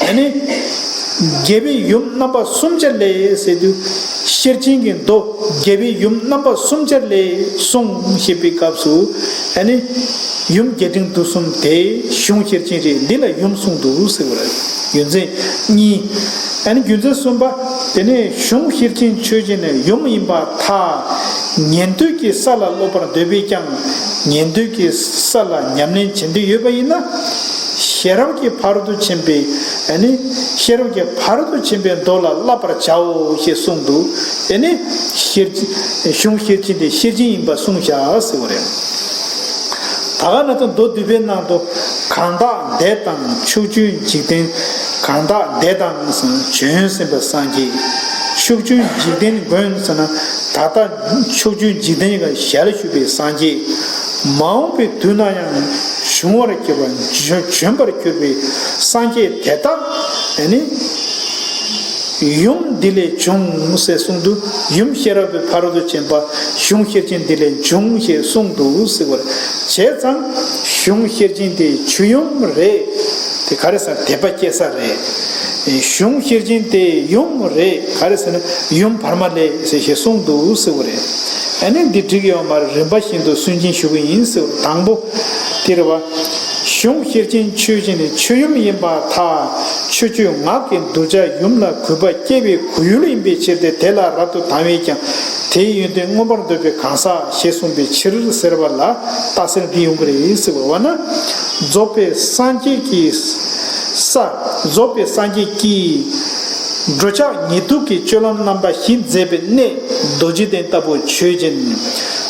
ཨ་ནི་རྒྱལ་པོའི་ཡུམ་རྣམ་པ་གསུམ་ཆར་ལས་ཟེར་དུས། ཤེར་ཕྱིན་གྱི་མདོ་རྒྱལ་པོའི་ཡུམ་རྣམ་པ་གསུམ་ཆར་ལས་གསུངས་ཞེས་པའི་སྐབས་སུ། ཨ་ནི་ཡུམ་རྒྱས་འབྲིང་བསྡུས་གསུམ་དེ་གཞུང་ཤེར་ཕྱིན་རེད། འདི་ལ་ཡུམ་གསུངས་འདུག་ཟེར་བ་རེད། རྒྱུ་མཚན་གཉིས། ཨ་ནི་རྒྱུ་མཚན་གསུམ་པ། དེ་ནས་གཞུང་ཤེར་ཕྱིན་ཆོས་ཅན་ནི་ཡུམ་ཡིན་པར་ཐལ། ཉན་ཐོས་ཀྱི་ས་ལ་སློབ་པར་འདོད་པས་ཀྱང་། ཉན་ཐོས་ཀྱི་ས་ལ་ཉམས་ལེན་བྱེད་འདོད་ཡོད་པ་ཡིན་ན། ཤེས་རབ་ཀྱི་ཕ་རོལ་ཏུ་ཕྱིན་པའི། ཨ་ནི་ཤེས་རབ་ཀྱི་ཕ་རོལ་ཏུ་ཕྱིན་པའི་མདོ་ལ་བསླབ་པར་བྱའོ་ཞེས་གསུངས་འདུག། ཨ་ནི་ཤེར་གཞུང་ཤེར་ཕྱིན་དེ་ཤེར་ཕྱིན་ཡིན་པ་གསུངས་བཞག་ཟེར་བ་རེད། ད་ག་ནང་དུ་མདོ་སྡུད་པའི་ནང་དུ། གང་དག་འདས་དང་ཕྱོགས་བཅུའི་འཇིག་རྟེན། གང་དག་འདས་དང་བྱོན་ཟིན་པ་སངས་རྒྱས། ཕྱོགས་བཅུའི་འཇིག་རྟེན་མགོན་ཟེར་ན། ད་ལྟ་ཕྱོགས་བཅུའི་འཇིག་རྟེན་གྱི་ཞལ་བཞུགས་པའི་སངས་རྒྱས། མ་འོངས་པའི་དུས་ན་ཡང་འབྱུང་བར་གྱུར་པ། བྱོན་པར་གྱུར་པའི་སངས་རྒྱས་དེ་དག་ནི་ཡུམ་འདི་ལས་བྱུང་ཟེར་གསུངས་འདུག། ཡུམ་ཤེས་རབ་ཀྱི་ཕ་རོལ་ཏུ་ཕྱིན་པ་གཞུང་ཤེར་ཕྱིན་འདི་ལས་བྱུང་ཞེས་གསུངས་འདུག་ཟེར་བ་རེད། བྱས་ཙང་གཞུང་ཤེར་ཕྱིན་དེ་ཆོས་ཡུམ་རེད། དེ་ག་རེ་ཟེར་ན་དད་པ་སྐྱེ་ས་རེད། གཞུང་ཤེར་ཕྱིན་དེ་ཡུམ་རེད། ག་རེ་ཟེར་ན་ཡུམ་བར་མ་ལས་ཟེར་ཞེས་གསུངས་འདུག་ཟེར་བ་རེད། ཨ་ནི་འདི་འགྲིག་ཡོད་མ་རེད། རིམ་པ་བཞིན་དུ་སུན་འབྱིན་ཞུ་གི་ཡིན་ཟེར་བ་རེད། དང་པོ་དེ་རེད་བ། གཞུང་ཤེར་ཕྱིན་ཆོས་ཅན་ནི་ཆོས་ཡུམ་ཡིན་པར་ཐལ། ཆོས་སྤྱོད་ངག་གི་གདུལ་བྱ་ཡུམ་ལ་གུས་པ་སྐྱེ་བའི་གུས་ཡུལ་ཡིན་པའི་ཕྱིར་ཏེ། དེ་ལ་རབ་ཏུ་དང་བས་ཀྱང་དེའི་ཡོན་ཏན་མངོན་པར་འདོད་པའི་གང་ཟག་ཞེས་གསུངས་པའི་ཕྱིར་ཟེར་བ་ལ་རྟགས་གསལ་འདི་ཡོང་གི་རེད་ཟེར་བ་ན། རྫོགས་པའི་སངས་རྒྱས་ཀྱི་ས། རྫོགས་པའི་སངས་རྒྱས་ཀྱིས་འགྲོ་འཆག་ཉལ་འདུག་གི་སྤྱོད་ལམ་རྣམ་པ་བཞི་མཛད་པའི་གནས་རྡོ་རྗེ་གདན་ལྟ་བུ་ཆོས་ཅན།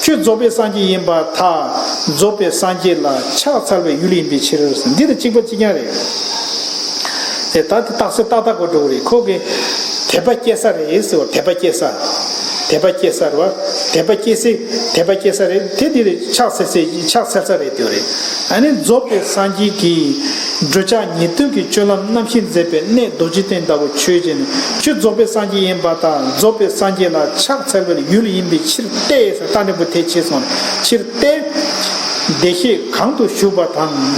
ཁྱོད་རྫོགས་པའི་སངས་རྒྱས་ཡིན་པར་ཐལ། རྫོགས་པའི་སངས་རྒྱས་ལ་ཕྱག་འཚལ་བའི་ཡུལ་ཡིན་པའི་ཕྱིར། འདི་དང་གཅིག་པ་གཅིག་རྐྱང་རེད། དེ་ལྟ་སྟེ་རྟགས་གསལ་ཏག་ཏག་གོ་འགྲོ་གི་རེད། ཁོ་གི་དད་པ་སྐྱེ་ས་རེད་ཟེར་བ། དད་པ་སྐྱེ་ས། དད་པ་སྐྱེ་ས་རེད་བ། དད་པ་སྐྱེ་སའི་དད་པ་སྐྱེ་ས་རེད། དེ་འདི་རེད། ཕྱག་འཚལ་སའི་ཕྱག་འཚལ་ས་རེད་དེ་རེད། ཨ་ནི་རྫོགས་པའི་སངས་རྒྱས་ཀྱིས་འགྲོ་འཆག་ཉལ་འདུག་གི་སྤྱོད་ལམ་རྣམ་བཞི་མཛད་པའི་གནས་རྡོ་རྗེ་གདན་ལྟ་བུ་ཆོས་ཅན། ཁྱོད་རྫོགས་པའི་སངས་རྒྱས་ཡིན་པར་ཐལ། རྫོགས་པའི་སངས་རྒྱས་ལ་ཕྱག་འཚལ་བའི་ཡུལ་ཡིན་པའི་ཕྱིར་ཏེ་ཟེར། རྟགས་འབྲས་བུ་དེ་ཕྱེ་སོང་ནས་ཕྱིར་ཏེ། བདེ་གཤེགས་གང་དུ་བཞུགས་པ་དང་།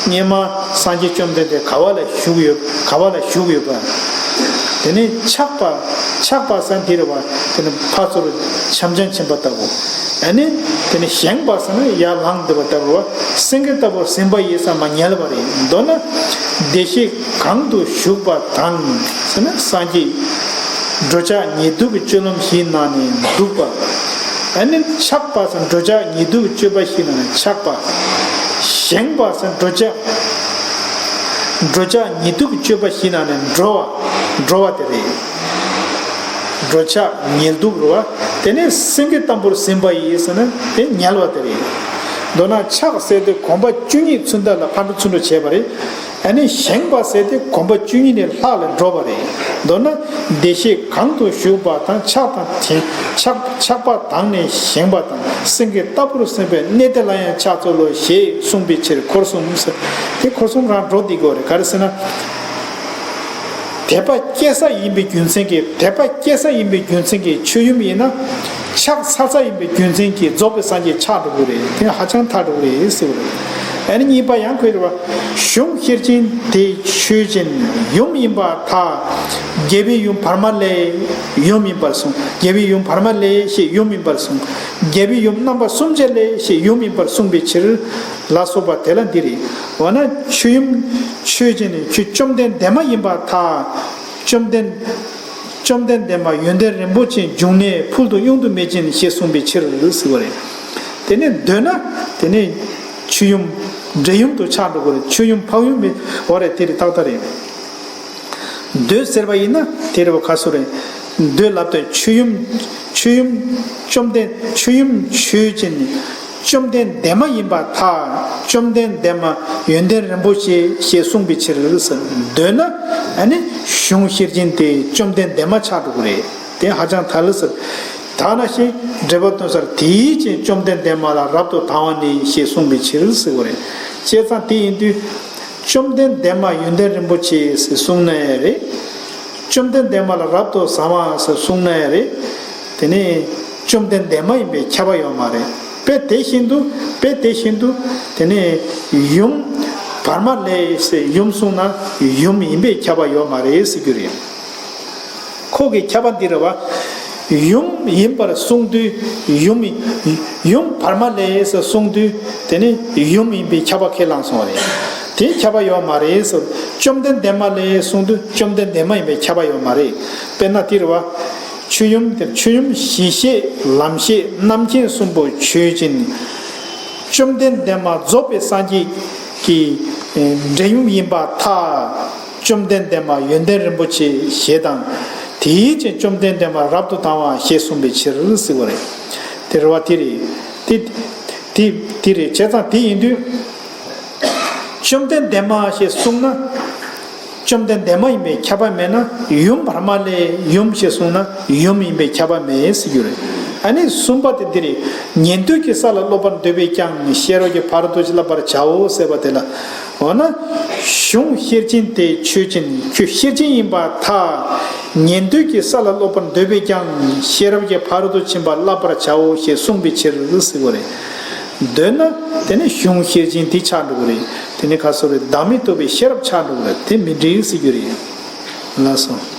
སྔོན་མ་སངས་རྒྱས་བཅོམ་ལྡན་འདས་ག་བ་ལ་བཞུགས་ཡོད། ག་བ་ལ་བཞུགས་ཡོད་པ། དེ་ནས་ཆགས་པ། ཆགས་པ་ཟེར་འདི་རེད་བ། དེ་ནི་ཕར་ཚུར་འཆམ་འཆམ་ཕྱིན་པ་ལྟ་བུ། ཨ་ནི་དེ་ནི་བཞེངས་པ་ཟེར་ན་ཡར་ལངས་བསྡད་པ་ལྟ་བུ་རེད་བ། སེང་གེ་ལྟ་བུར་ཟིན་པ་ཡིས་ཟེར་མ་ཉལ་བ་རེད། མདོར་ན་བདེ་གཤེགས་གང་དུ་བཞུགས་པ་དང་ཟེར་ན་སངས་རྒྱས། འགྲོ་འཆག་ཉལ་འདུག་གི་སྤྱོད་ལམ་བཞིའི་ནང་ནས་འདུག་པ། ཨ་ནི་ཆགས་པ་ཟེར་འགྲོ་འཆག་ཉལ་འདུག་གི་སྤྱོད་པ་བཞིའི་ནང་ནས་ཆགས་པ། བཞེངས་པ་ཟེར་འགྲོ་འཆག་འགྲོ་འཆག་ཉལ་འདུག་གི་སྤྱོད་པ་བཞིའི་ནང་ནས་འགྲོ་བ། འགྲོ་བ་དེ་རེད། འགྲོ་འཆག་ཉལ་འདུག་རེད་བ། དེ་ནས་སེང་གེ་ལྟ་བུར་ཟིན་པ་ཡིས་ཟེར་ན་དེ་ཉལ་བ་དེ་རེད། མདོར་ན་ཆགས་ཟེར་དེ་གོམ་པ་བཅུ་གཉིས་ཚུན་ད་ལ་ཕར་འགྲོ་ཚུར་འགྲོ་བྱས་པ་རེད། ཨ་ནི་བཞེངས་པ་ཟེར་དེ་གོམ་པ་བཅུ་གཉིས་ནས་ལྷག་ལ་འགྲོ་བ་རེད། མདོར་ན་བདེ་གཤེགས་གང་དུ་བཞུགས་པ་དང་ཆགས་དང་དེ་ཆགས་ཆགས་པ་དང་ནས་བཞེངས་པ་དང་སེང་གེ་ལྟ་བུར་ཟིན་པའི་གནས་དེ་ལ་ཡང་ཕྱག་འཚལ་ལོ་ཞེས་གསུངས་པའི་ཕྱིར་འཁོར་གསུམ་ཟེར། དེ་འཁོར་གསུམ་རང་འགྲོ་བསྡད་དགོས་རེད། ག་རེ་ཟེར་ན། དད་པ་སྐྱེ་ས་ཡིན་པའི་རྒྱུ་མཚན་གྱིས། དད་པ་སྐྱེ་ས་ཡིན་པའི་རྒྱུ་མཚན་གྱིས་ཆོས་ཡུམ་ཡིན་ན། ཕྱག་འཚལ་ས་ཡིན་པའི་རྒྱུ་མཚན་གྱིས་རྫོགས་པའི་སངས་རྒྱས་ཆགས་འགྲོ་གི་རེད། དེ་ཧ་ཅང་ཐལ་འགྲོ་གི་རེད་ཟེར་བ་རེད། ཨ་ནི་གཉིས་པ་ཡང་ཁོས་རེད་བ། གཞུང་ཤེར་ཕྱིན་དེ་ཆོས་ཅན། ཡུམ་ཡིན་པར་ཐལ། རྒྱལ་བའི་ཡུམ་བར་མ་ལས་ཡུམ་ཡིན་པར་གསུངས། རྒྱལ་བའི་ཡུམ་བར་མ་ལས་ཞེས་ཡུམ་ཡིན་པར་གསུངས། རྒྱལ་བའི་ཡུམ་རྣམ་པ་གསུམ་ཆ་ལས་ཞེས་ཡུམ་ཡིན་པར་གསུངས་པའི་ཕྱིར་ལ་སོགས་པ་དེ་ལ་འདི་རེད། འོ་ན་ཆོས་ཡུམ་ཆོས་ཅན་ནི་ཁྱོད་བཅོམ་ལྡན་འདས་མ་ཡིན་པར་ཐལ། བཅོམ་ལྡན། བཅོམ་ལྡན་འདས་མ་ཡོན་ཏན་རིན་པོ་ཆེའི་འབྱུང་གནས་ཕུལ་དུ་དབྱུང་དུ་མེད་ཅིང་ཞེས་གསུངས་པའི་ཕྱིར་ཟེར་བ་རེད། དེ་ནས་འདོད་ན་དེ་ནས་ཆོས་ཡུམ་འབྲེལ་ཡུམ་དུ་ཆགས་འགྲོ་གི་རེད། ཆོས་ཡུམ་འཕགས་ཡུམ་མེད་བ་རེད། དེ་རེད། ཏག་ཏག་རེད། འདོད་ཟེར་བ་ཡིན་ན་དེ་རེད་བ། ཁ་སོ་རེད། འདོད་ལབ་དུས་ཆོས་ཡུམ་ཆོས་ཡུམ་བཅོམ་ལྡན་ཆོས་ཡུམ་ཆོས་ཅན་ནི། བཅོམ་ལྡན་འདས་མ་ཡིན་པར་ཐལ། བཅོམ་ལྡན་འདས་མ་ཡོན་ཏན་རིན་པོ་ཆེ་ཞེས་གསུངས་པའི་ཕྱིར་ཟེར། འདོད་ན་ཨ་ནི་གཞུང་ཤེར་ཕྱིན་དེ་བཅོམ་ལྡན་འདས་མ་ཆགས་འགྲོ་གི་རེད། དེ་ཧ་ཅང་ཐལ་ཟེར། ད་ནང་བཞིན་འགྲེལ་པ་སྟོན་སར་དེའི་རྐྱེན་བཅོམ་ལྡན་འདས་མ་ལ་རབ་ཏུ་དང་བ་ནི་ཞེས་གསུངས་པའི་ཕྱིར་ཟེར་བ་རེད། བྱས་ཙང་དེ་ཡིན་དུས། བཅོམ་ལྡན་འདས་མ་ཡོན་ཏན་རིན་པོ་ཆེ་ཞེས་གསུངས་ན་ཡང་རེད། བཅོམ་ལྡན་འདས་མ་ལ་རབ་ཏུ་བཟང་བ་ཞེས་གསུངས་ན་ཡང་རེད། དེ་ནི་བཅོམ་ལྡན་འདས་མ་ཡིན་པའི་ཁྱབ་པ་ཡོད་མ་རེད། དཔེ་དེ་བཞིན་དུ་དཔེ་དེ་བཞིན་དུ་དེ་ནི་ཡུམ་བར་མ་ལས་ཞེས་ཡུམ་གསུངས་ན་ཡུམ་ཡིན་པའི་ཁྱབ་པ་ཡོད་མ་རེད་ཟེར་རྒྱུ་རེད། ཁོ་གི་ཁྱབ་པ་འདི་རེད་བ། ཡུམ་ཡིན་པར་གསུངས་དུས་ཡུམ་ཡིན། ཡུམ་བར་མ་ལས་ཞེས་གསུངས་དུས་དེ་ནི་ཡུམ་ཡིན་པའི་ཁྱབ་པ་ཁས་བླངས་སོང་བ་རེད། དེ་ཁྱབ་པ་ཡོད་མ་རེད་ཟེར། བཅོམ་ལྡན་འདས་མ་ལས་གསུངས་དུས་བཅོམ་ལྡན་འདས་མ་ཡིན་པའི་ཁྱབ་པ་ཡོད་མ་རེད། དཔེར་ན་འདི་རེད་བ། ཆོས་ཡུམ་དེ་ཆོས་ཡུམ་གཞི་ཤེས་ལམ་ཤེས་རྣམ་མཁྱེན་གསུམ་པོ་ཆོས་ཅན། བཅོམ་ལྡན་འདས་མ་རྫོགས་པའི་སངས་རྒྱས་ཀྱི་འབྲེལ་ཡུམ་ཡིན་པར་ཐལ། བཅོམ་ལྡན་འདས་མ་ཡོན་ཏན་རིན་པོ་ཆེ་ཞེས་དང་། དེའི་རྐྱེན་བཅོམ་ལྡན་འདས་མ་རབ་ཏུ་དང་བ་ཞེས་གསུངས་པའི་ཕྱིར་ཟེར་བ་རེད། དེ་རེད་བ། དེ་རེད། དེ་དེ་དེ་རེད། བྱས་ཙང་དེ་ཡིན་དུས། བཅོམ་ལྡན་འདས་མ་ཞེས་གསུངས་ན། བཅོམ་ལྡན་འདས་མ་ཡིན་པའི་ཁྱབ་པ་མེད་ན་ཡུམ་བར་མ་ལས་ཡུམ་ཞེས་གསུངས་ན་ཡུམ་ཡིན་པའི་ཁྱབ་པ་མེད་ཟེར་རྒྱུ་རེད། ཨ་ནི་གསུམ་པ་དེ་འདི་རེད། ཉན་ཐོས་ཀྱི་ས་ལ་སློབ་པར་འདོད་པས་ཀྱང་ཤེས་རབ་ཀྱི་ཕ་རོལ་ཏུ་ཕྱིན་བསླབ་པར་བྱའོ་ཟེར་བ་དེ་ལ། འོ་ན། གཞུང་ཤེར་ཕྱིན་དེ་ཆོས་ཅན། ཁྱོད་ཤེར་ཕྱིན་ཡིན་པར་ཐལ། ཉན་ཐོས་ཀྱི་ས་ལ་སློབ་པར་འདོད་པས་ཀྱང་ཤེས་རབ་ཀྱི་ཕ་རོལ་ཏུ་ཕྱིན་པ་བསླབ་པར་བྱའོ་ཞེས་གསུངས་པའི་ཕྱིར་ཟེར་བ་རེད། འདོད་ན་དེ་ནི་གཞུང་ཤེར་ཕྱིན་དེ་ཆགས་འགྲོ་གི་རེད། དེ་ནི་ཁ་སོ་རེད། བདག་མེད་རྟོགས་པའི་ཤེས་རབ་ཆགས་འགྲོ་གི་རེད། དེ་མི་འགྲིག་ཟེར་རྒྱུ་རེད། ལགས་སོ།